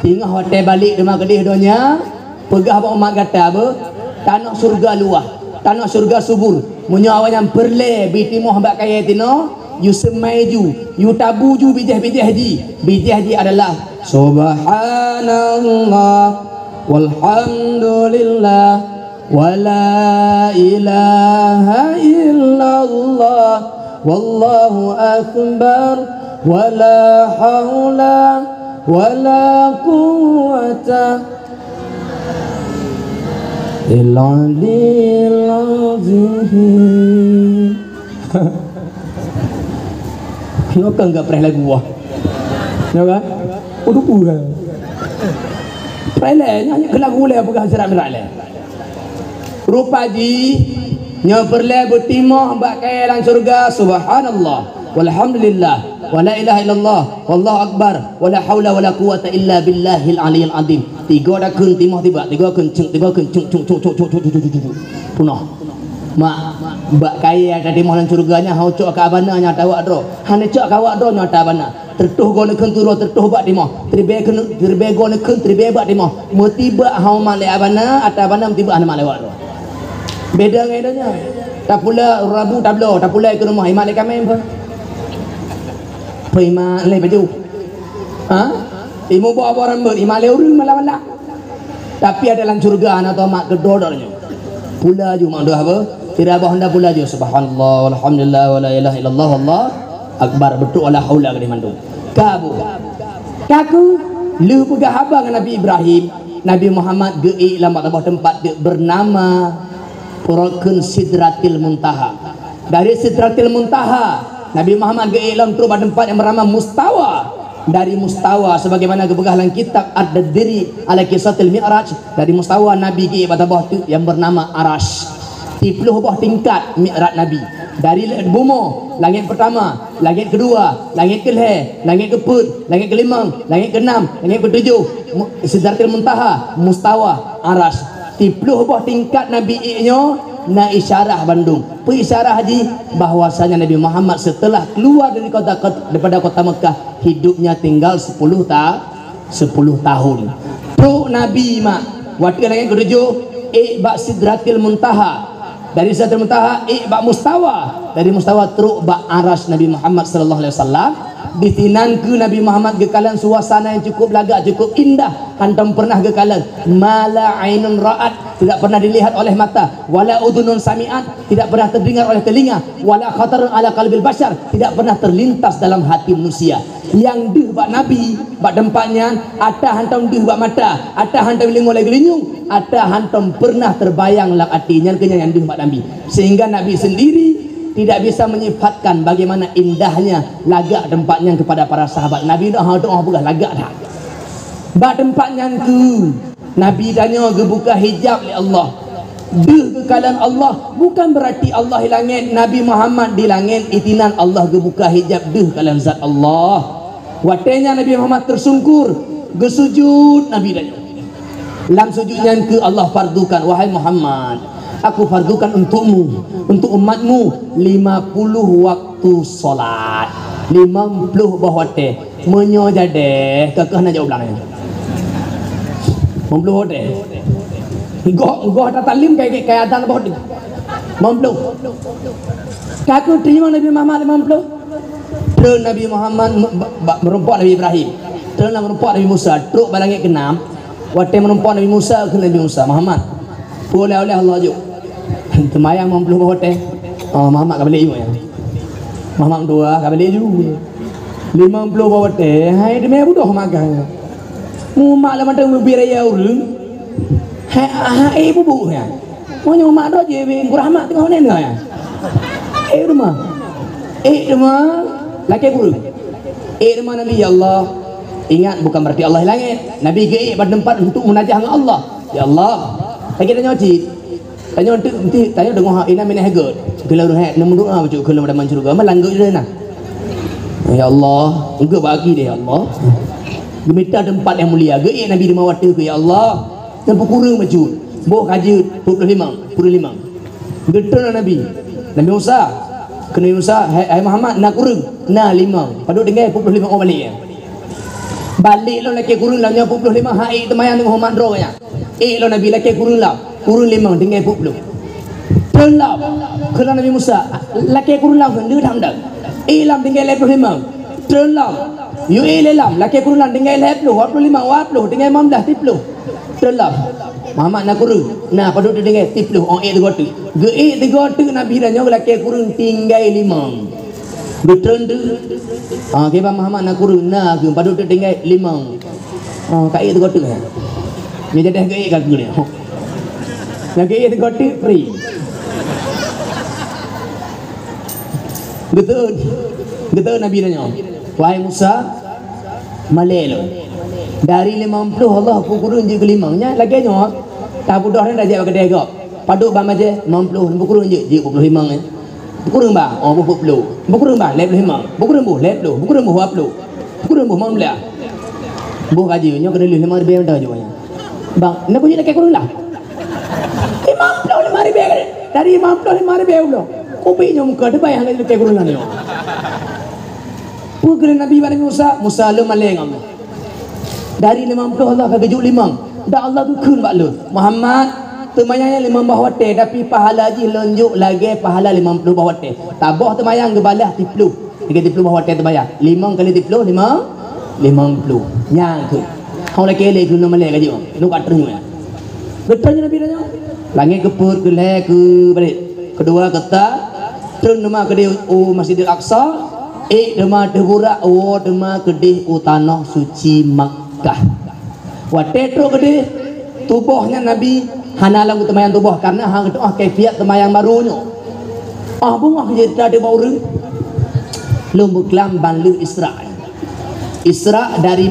teungoh watée balek teuma keudeh donya, peugah bak umat gata beuh, tanoh syeuruga luwah, tanoh syeuruga subur. Meunyoe awaknyan peureulée bi timoh bak kayée tinoh, yue seumai ju, yue tabu ju bijéh-bijéh jih. Bijéh jih adalah, "Subhanallah, walhamdulillah, wala ilaha illallah, wallahu akbar, wala haula wala quwwata illa billahil azim." Nyoe kan gak preh lagu wah. Nyoe kan? Udah pura. Preh lé, nyanyi ke lagu lé, peugah sirat mirat lé. Rupa jih, nyoe peureulée beutimoh bak kayée lam syeuruga, subhanallah, walhamdulillah, wala ilaha illallah, wallahu akbar, wala haula wala quwwata illa billahil aliyil azim. Tiga dakheun timoh tibak, tiga kheun céng, tiga kheun céng, céng, céng, céng, céng, céng, céng, céng, céng. Punah. Mak, bak kayée ata timoh lam syeuruga nyan, hana cok keu abana nyan ata awak droe. Hana cok keu awak droe nyan ata abana. Teutoh goe neukheun teuroh, teutoh bak timoh. Teuribée kheun, teuribée goe neukheun, teuribée bak timoh. Meutibak hana mat lé abana, ata abana meutibak hana mat lé awak droe. Beda ngon donya. Tapula rabu tabloe, tapula keu rumoh, imat lé kaméng pah. Peuimat lé baju. Ha? Imu boh-boh rambut, imat lé ureueng malam-malam. Tapi ada lam syeuruga hana tomat keudroe-droe nyoe. Pula ju mak deuh apa? Tira boh handa pula ju. Subhanallah, walhamdulillah, wala ilaha illallah, wallah akbar. Beutôi wala haula geude mandum. Ka bu. Kaku lheueh peugah haba ngon Nabi Ibrahim, Nabi Muhammad geuék lam saboh teumpat deuk bernama Peureukheun Sidratil Muntaha. Dari Sidratil Muntaha, Nabi Muhammad geuék lom trok bak teumpat nyang bernama Mustawa. Dari Mustawa, sebagaimana geupeugah lam kitab Ad-Diri ala Qisatil Mi'raj, dari Mustawa Nabi geuék bak saboh teuk nyang bernama Arasy. Siplôh boh tingkat Mi'raj Nabi. Dari bumoe, langét peutama, langét keudua, langét keulhée, langét keupeuet, langét keulimong, langét keunam, langét keutujoh, mu-, Sidratil Muntaha, Mustawa, Arasy. Siplôh boh tingkat Nabi ék nyoe na isyarah bandum. Peue isyarah jih? Bahwasanya Nabi Muhammad setelah keluar dari kota, daripada kota Mekah, hidupnya tinggal sepuluh ta-, sepuluh tahun. Trok Nabi mak, watée langét ketujoh, ék bak Sidratil Muntaha. Dari Sidratil Muntaha, ék bak Mustawa. Dari Mustawa trok bak Arasy Nabi Muhammad sallallahu alaihi wasallam. Di sinan keuh Nabi Muhammad geukalon suasana yang cukup lagak, cukup indah, hantom pernah geukalon. Ma la ainun ra'at, tidak pernah dilihat oleh mata, wala udhunun sami'at, tidak pernah terdengar oleh telinga, wala khatar ala qalbil bashar, tidak pernah terlintas dalam hati manusia. Nyang deuh bak Nabi, bak teumpat nyan, ata hantom deuh bak mata, ata hantom deungoe lagée geulinyueng, ata hantom pernah terbayang lam até, nyan keuh nyang deuh bak Nabi. Sehingga Nabi sendiri tidak bisa menyifatkan bagaimana indahnya lagak teumpat nyan kepada para sahabat. Nabi dah ha doa peugah lagak that. Bak teumpat nyan keuh Nabi tanyoe geubuka hijab lé Allah. Deuh geukalon Allah, bukan berarti Allah di langét, Nabi Muhammad di langét, itinan Allah geubuka hijab deuh kalon zat Allah. Watée nyan Nabi Muhammad tersungkur, geusujut Nabi tanyoe. Lam sujut nyan keuh Allah fardukan, "Wahai Muhammad, aku fardukan untukmu, untuk umatmu, lima puluh waktu salat." Limong ploh boh watée. Meunyoe jadeh, keu keuh na jaweueb blang nyan. Limong ploh watée. Goh, goh tatalem kai, kai adan boh. Limong ploh. Ka keuh teurimong Nabi Muhammad limong ploh. Trön Nabi Muhammad me-, ba-, ba-, meurumpok Nabi Ibrahim. Trön meurumpok Nabi Musa. Trok bak langét keunam. Watée meurumpok Nabi Musa, kheun Nabi Musa, "Muhammad, peue oleh-oleh Allah jok?" Teumayang limong ploh boh watée. Oh, Muhammad ka balek jok nyan. Muhammad dua ka balek jok. Limong ploh boh watée, hai teumé budoh magang. Mumat lam mata meubi raya ureueng. Hai, hai, eh, bubuk nyan. Meunyoe mak droe jih, Teungku Rahmat teungoh nyan nyan. Eh, teuma. Eh, teuma. Lakée gureueng. Eh, teuma Nabi, "Ya Allah." Ingat, bukan berarti Allah di langét. Nabi geuék bak teumpat untuk munajah ngon Allah. "Ya Allah." Lagée tanyoe cit. Tanyoe tu, enti, tanyoe deungoe inan minah göt. Keu lôn hek, neumeudoa bacut keu lôn dalam syeuruga. Malang göt jih na. "Ya Allah." Göt bagi deh, "Ya Allah." Geumita teumpat nyang mulia, geuék Nabi di mawat teuk, "Ya Allah, nyang peukureueng bacut, boh ka jeuet peuet ploh limong, peuet ploh limong." Geutreun Nabi, Nabi Musa, kheun Nabi Musa, "Hai, hai Muhammad, na kureueng?" "Na limong." "Padub tinggai?" "Peuet ploh limong." "Oh, balek, ya." "Balek lom lakée kureueng lom nyoe peuet ploh limong, han ék teumayang teungoh mat droe nyan." Ék lom Nabi lakée kureueng lom, kureueng limong tinggai peuet ploh. Treun lom, kheun Nabi Musa, lakée kureueng lom kheun, deuh tham deuh. Ék lom tinggai lhée ploh limong. Treun lom, yue ék lé lom, lakée kureueng lom tinggai lhée ploh, dua ploh limong, dua ploh, tinggai limong blaih, siploh. Treun lom, Muhammad na kureueng, na padub teuk tinggai, siploh, oh ék tiga teuk. Geuék tiga teuk Nabi dan nyoe lakée kureueng tinggai limong. Geutreun teuk. Ha, kiban Muhammad na kureueng, na keuh padub teuk tinggai limong. Ha, ka ék tiga teuk, eh. Nyoe jadeh geuék ka keuh nyoe. Nyang geuék tiga teuk free. Geutreun. Geutreun Nabi nyoe. "Wahai Musa, malée lôn. Dari limong ploh Allah peukureueng jeuet keu limong." Nyan lagée nyoe, tabeudôh nyan tajak bak keudè gob. Padub ban bajée, limong ploh, peukureueng jeuet, jeuet peuet ploh limong, eh. Peukureueng bah, oh, boh peuet ploh. Peukureueng bah, lhée ploh limong. Peukureueng boh, lhée ploh. Peukureueng boh, dua ploh. Peukureueng boh, limong blaih. Boh ka jeuet, nyoe keuneulheueh limong ribée mantong jeuet nyan. Bang, na kujeuet lakée kureueng lah. Limong ploh limong ribée ka jeuet. Dari limong ploh limong ribée ulo. Kubi nyoe muka teubayang lagée lakée kureueng lah nyoe. Peue kheun Nabi bak Nabi Musa? "Musa, lôn malée ngon lôn. Dari limong ploh Allah ka geujok limong. Dan Allah geukheun bak lôn, 'Muhammad, teumayang nyan limong boh watée, tapi pahala jih lôn jok lagée pahala limong ploh boh watée.' Taboh teumayang geubalah siploh. Lagée siploh boh watée teumayang. Limong kali siploh, limong, limong ploh. Nyan keuh. Hong lakée lé keuh lôn malée ka jeuet. Lôn ka treun nyoe." Geutreun Nabi nyoe. Langét keupeuet, keulhée keubalek. Keudua keuta, treun teuma keudeh u Masjidil Aqsa, ék teuma teuburak woe teuma keudeh u Tanoh Suci Makkah. Watée trok keudeh, tuboh nyan Nabi hana lom geuteumayang tuboh, kareuna han geutu'oh kaifiat teumayang barô nyoe. Óh beungoh jeuet teudeungoe ureuëng, lôn beuklam ban lheueh Isra. Isra dari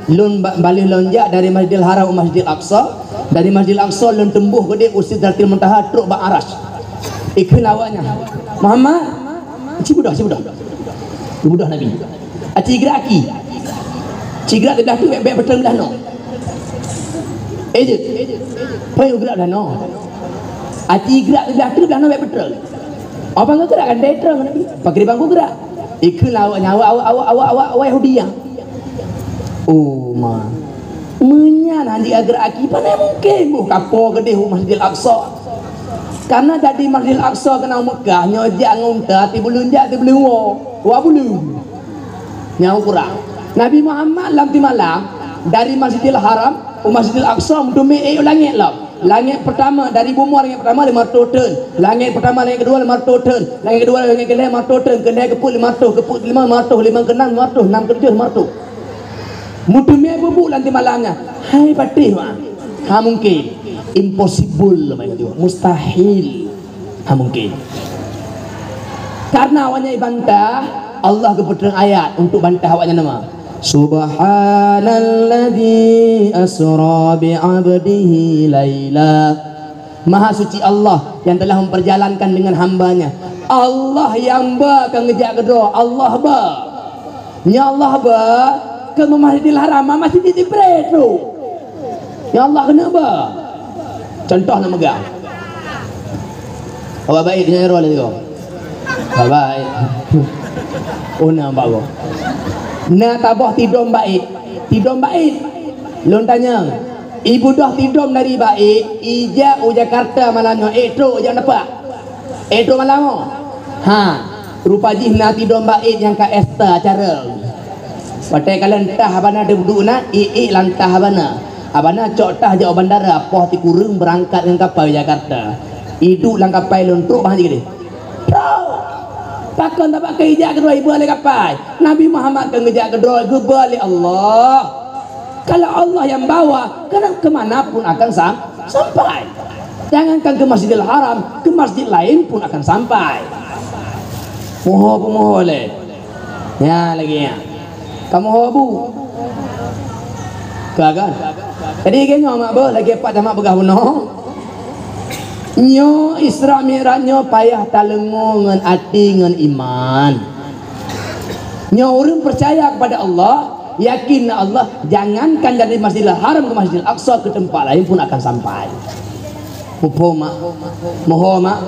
lôn ba-, ban lheueh lôn jak dari Masjidil Haram u Masjidil Aqsa, dari Masjidil Aqsa lôn teumbôh keudeh u Sidratil Muntaha trok bak Arasy. Ikheun lé awaknyan, "Muhammad, ci beudôh, ci beudôh." Geubeudôh Nabi. Aci geura aki. Ci geura teubeudôh tu bék, bék beutreun blah noe. Eh, jeuet. Pai geura blah noe. Aci geura teubeudôh tu blah noe bék beutreun. Apa geura kan dai treun Nabi? Pakri bangku geura. Ikheun lé awaknyan, awak, awak Yahudi nyan. Oh, ma. Meunyan han jigeura aki, pane mungken boh kapoe keudeh u Masjidil Aqsa. Kareuna dari Masjidil Aqsa keunoe Meukah, nyoe jak ngon unta, tibuleuen jak, tibuleuen woe. Dua buleuen. Nyan ukurang. Nabi Muhammad lam timalam, dari Masjidil Haram u Masjidil Aqsa, meuteumé ék u langét lom. Langét peurtama, dari bumoe langét peurtama lima reutôh thon. Langét peurtama, langét keudua lima reutôh thon. Langét keudua, langét keulhée lima reutôh thon. Keulhée keupeuet lima reutôh, keupeuet keulima lima reutôh, lima keunam lima reutôh, nam keutujôh lima reutôh. Meuteumé bubuk lam timalam nyan. Hai patéh, wah. Hana mungken. Impossible, mustahil. Hana mungken. Kareuna awaknyan jibantah, Allah geupeutrang ayat untuk bantah awaknyan nama. Subhanalladzi asra bi 'abdihi laila. Maha suci Allah yang telah memperjalankan dengan hamba-Nya. Allah nyang ba ka ngeujak keudroe, Allah ba. Nyoe Allah ba keu Masjidil Haram, Masjid Jibril tu. Nyoe Allah keuneuk ba. Contoh na meuga. Awak baik nyoe roh lé sigoe. Awak baik. Oh, na bak goe. Na taboh tidom baik. Tidom baik. Lôn tanyong, ibeudôh tidom dari baik, ijak u Jakarta malam nyoe, ék trok jak neupah. Eh, trok malam oh. Ha, rupa jih na tidom baik nyang ka esta cara. Watée kalon tah abana deuduek na, iék-iék lam tah abana. Abana cok tah jak u bandara, poh tikureueng beurangkat ngon kapai Jakarta. Iduek lam kapai lôn trok bah jih deh. Trok. Pakon tabak keu ijak keudroe iba lé kapai. Nabi Muhammad keu ngeujak keudroe geuba lé Allah. Kalau Allah yang bawa, ke, ke mana pun akan sam-, sampai. Jangankan ke Masjidil Haram, ke masjid lain pun akan sampai. Moho pemoho lé. Ya, lagi ya. Kamu ho bu. Ka kan? Jadi, geng nyoe mak beuh, lagi pat dah mak peugah bunoe. Nyoe Isra Mi'raj nyoe payah taleungo ngon até ngon iman. Nyoe ureuëng peucaya kepada Allah, Yakin na Allah, jangankan dari Masjidil Haram ke Masjidil Aqsa, ke tempat lain pun akan sampai. Muphom mak, muphom mak,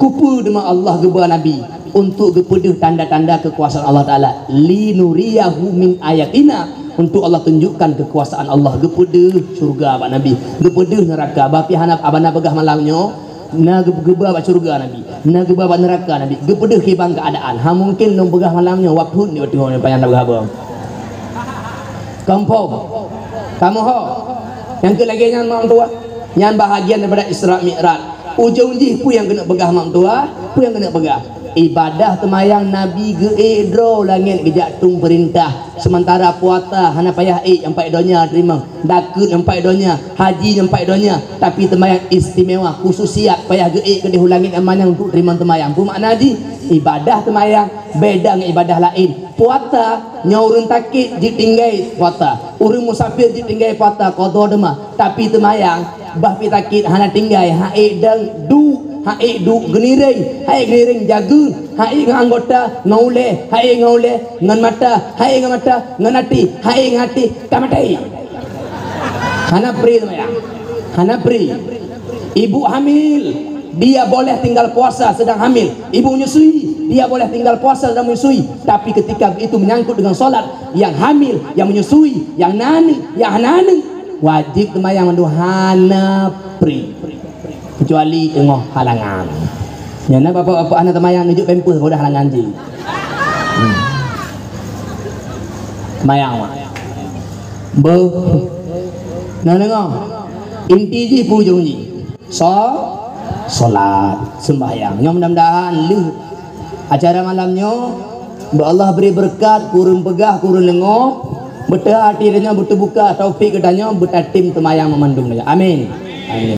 kupeue teuma Allah geuba Nabi untuk geupeudeuh tanda-tanda kekuasaan Allah Taala. Linuriyahu min ayatina, untuk Allah tunjukkan kekuasaan Allah, geupeudeuh syurga bak Nabi, geupeudeuh neuraka. Bah pih hana abana peugah malam nyoe, na geu-, geuba bak syurga Nabi, na geuba bak neuraka Nabi, geupeudeuh khibang keuadaan. Ha mungken lôn peugah malam nyoe, wapeuet nyoe teungoh nyoe panyang na peugah haba. Kamoe ho, kamoe ho. Nyang keu lagèe nyan mak tuah, nyan bahagian daripada Isra Mi'raj. Ujong jih peue nyang keuneuk peugah mak tuah, peue nyang keuneuk peugah. Ibadah teumayang Nabi geuék droe langèt geujak tueng peurintah, seumantara puasa hana payah ék nyang paih donya teurimong, dakeuet nyang paih donya, haji nyang paih donya, tapi teumayang istimewa, khususiat payah geuék keudéh u langèt nyang manyang untuk teurimong teumayang. Peue makna jih? Ibadah teumayang beda ngon ibadah laén. Puasa nyoe ureueng sakét jeuet tinggai puasa, ureueng musafir jeuet tinggai puasa, qadha teuma. Tapi teumayang, bah pih sakét hana tinggai, ha ék dang duek, ha ék duek geuniréng, ha ék geuniréng jageung, ha ék ngon anggota, ngon ulèe, ha ék ngon ulèe, ngon mata, ha ék ngon mata, ngon até, ha ék ngon até, ka maté. Hana pri teumayang. Hana pri. Ibu hamil, dia boleh tinggal puasa sedang hamil. Ibu menyusui, dia boleh tinggal puasa sedang menyusui. Tapi ketika itu menyangkut dengan salat, yang hamil, yang menyusui, yang na aneuk, yang hana aneuk, wajéb teumayang mandum hana pri. Kecuali teungoh halangan. Nyan na bapak-bapak hana teumayang neujok pampers, udah halangan jih. Hmm. Teumayang, mak. Beuh. Nah, deungoe. Inti jih peue ujong jih? So-, solat, sembahyang. Nyoe mudah-mudahan lheueh acara malam nyoe, beu Allah bri beureukat, keu ureueng peugah, keu ureueng deungoe, beuteuhah até tanyoe, beuteubuka taufik geutanyoe, beutatem teumayang meumandum. Amin. Amin.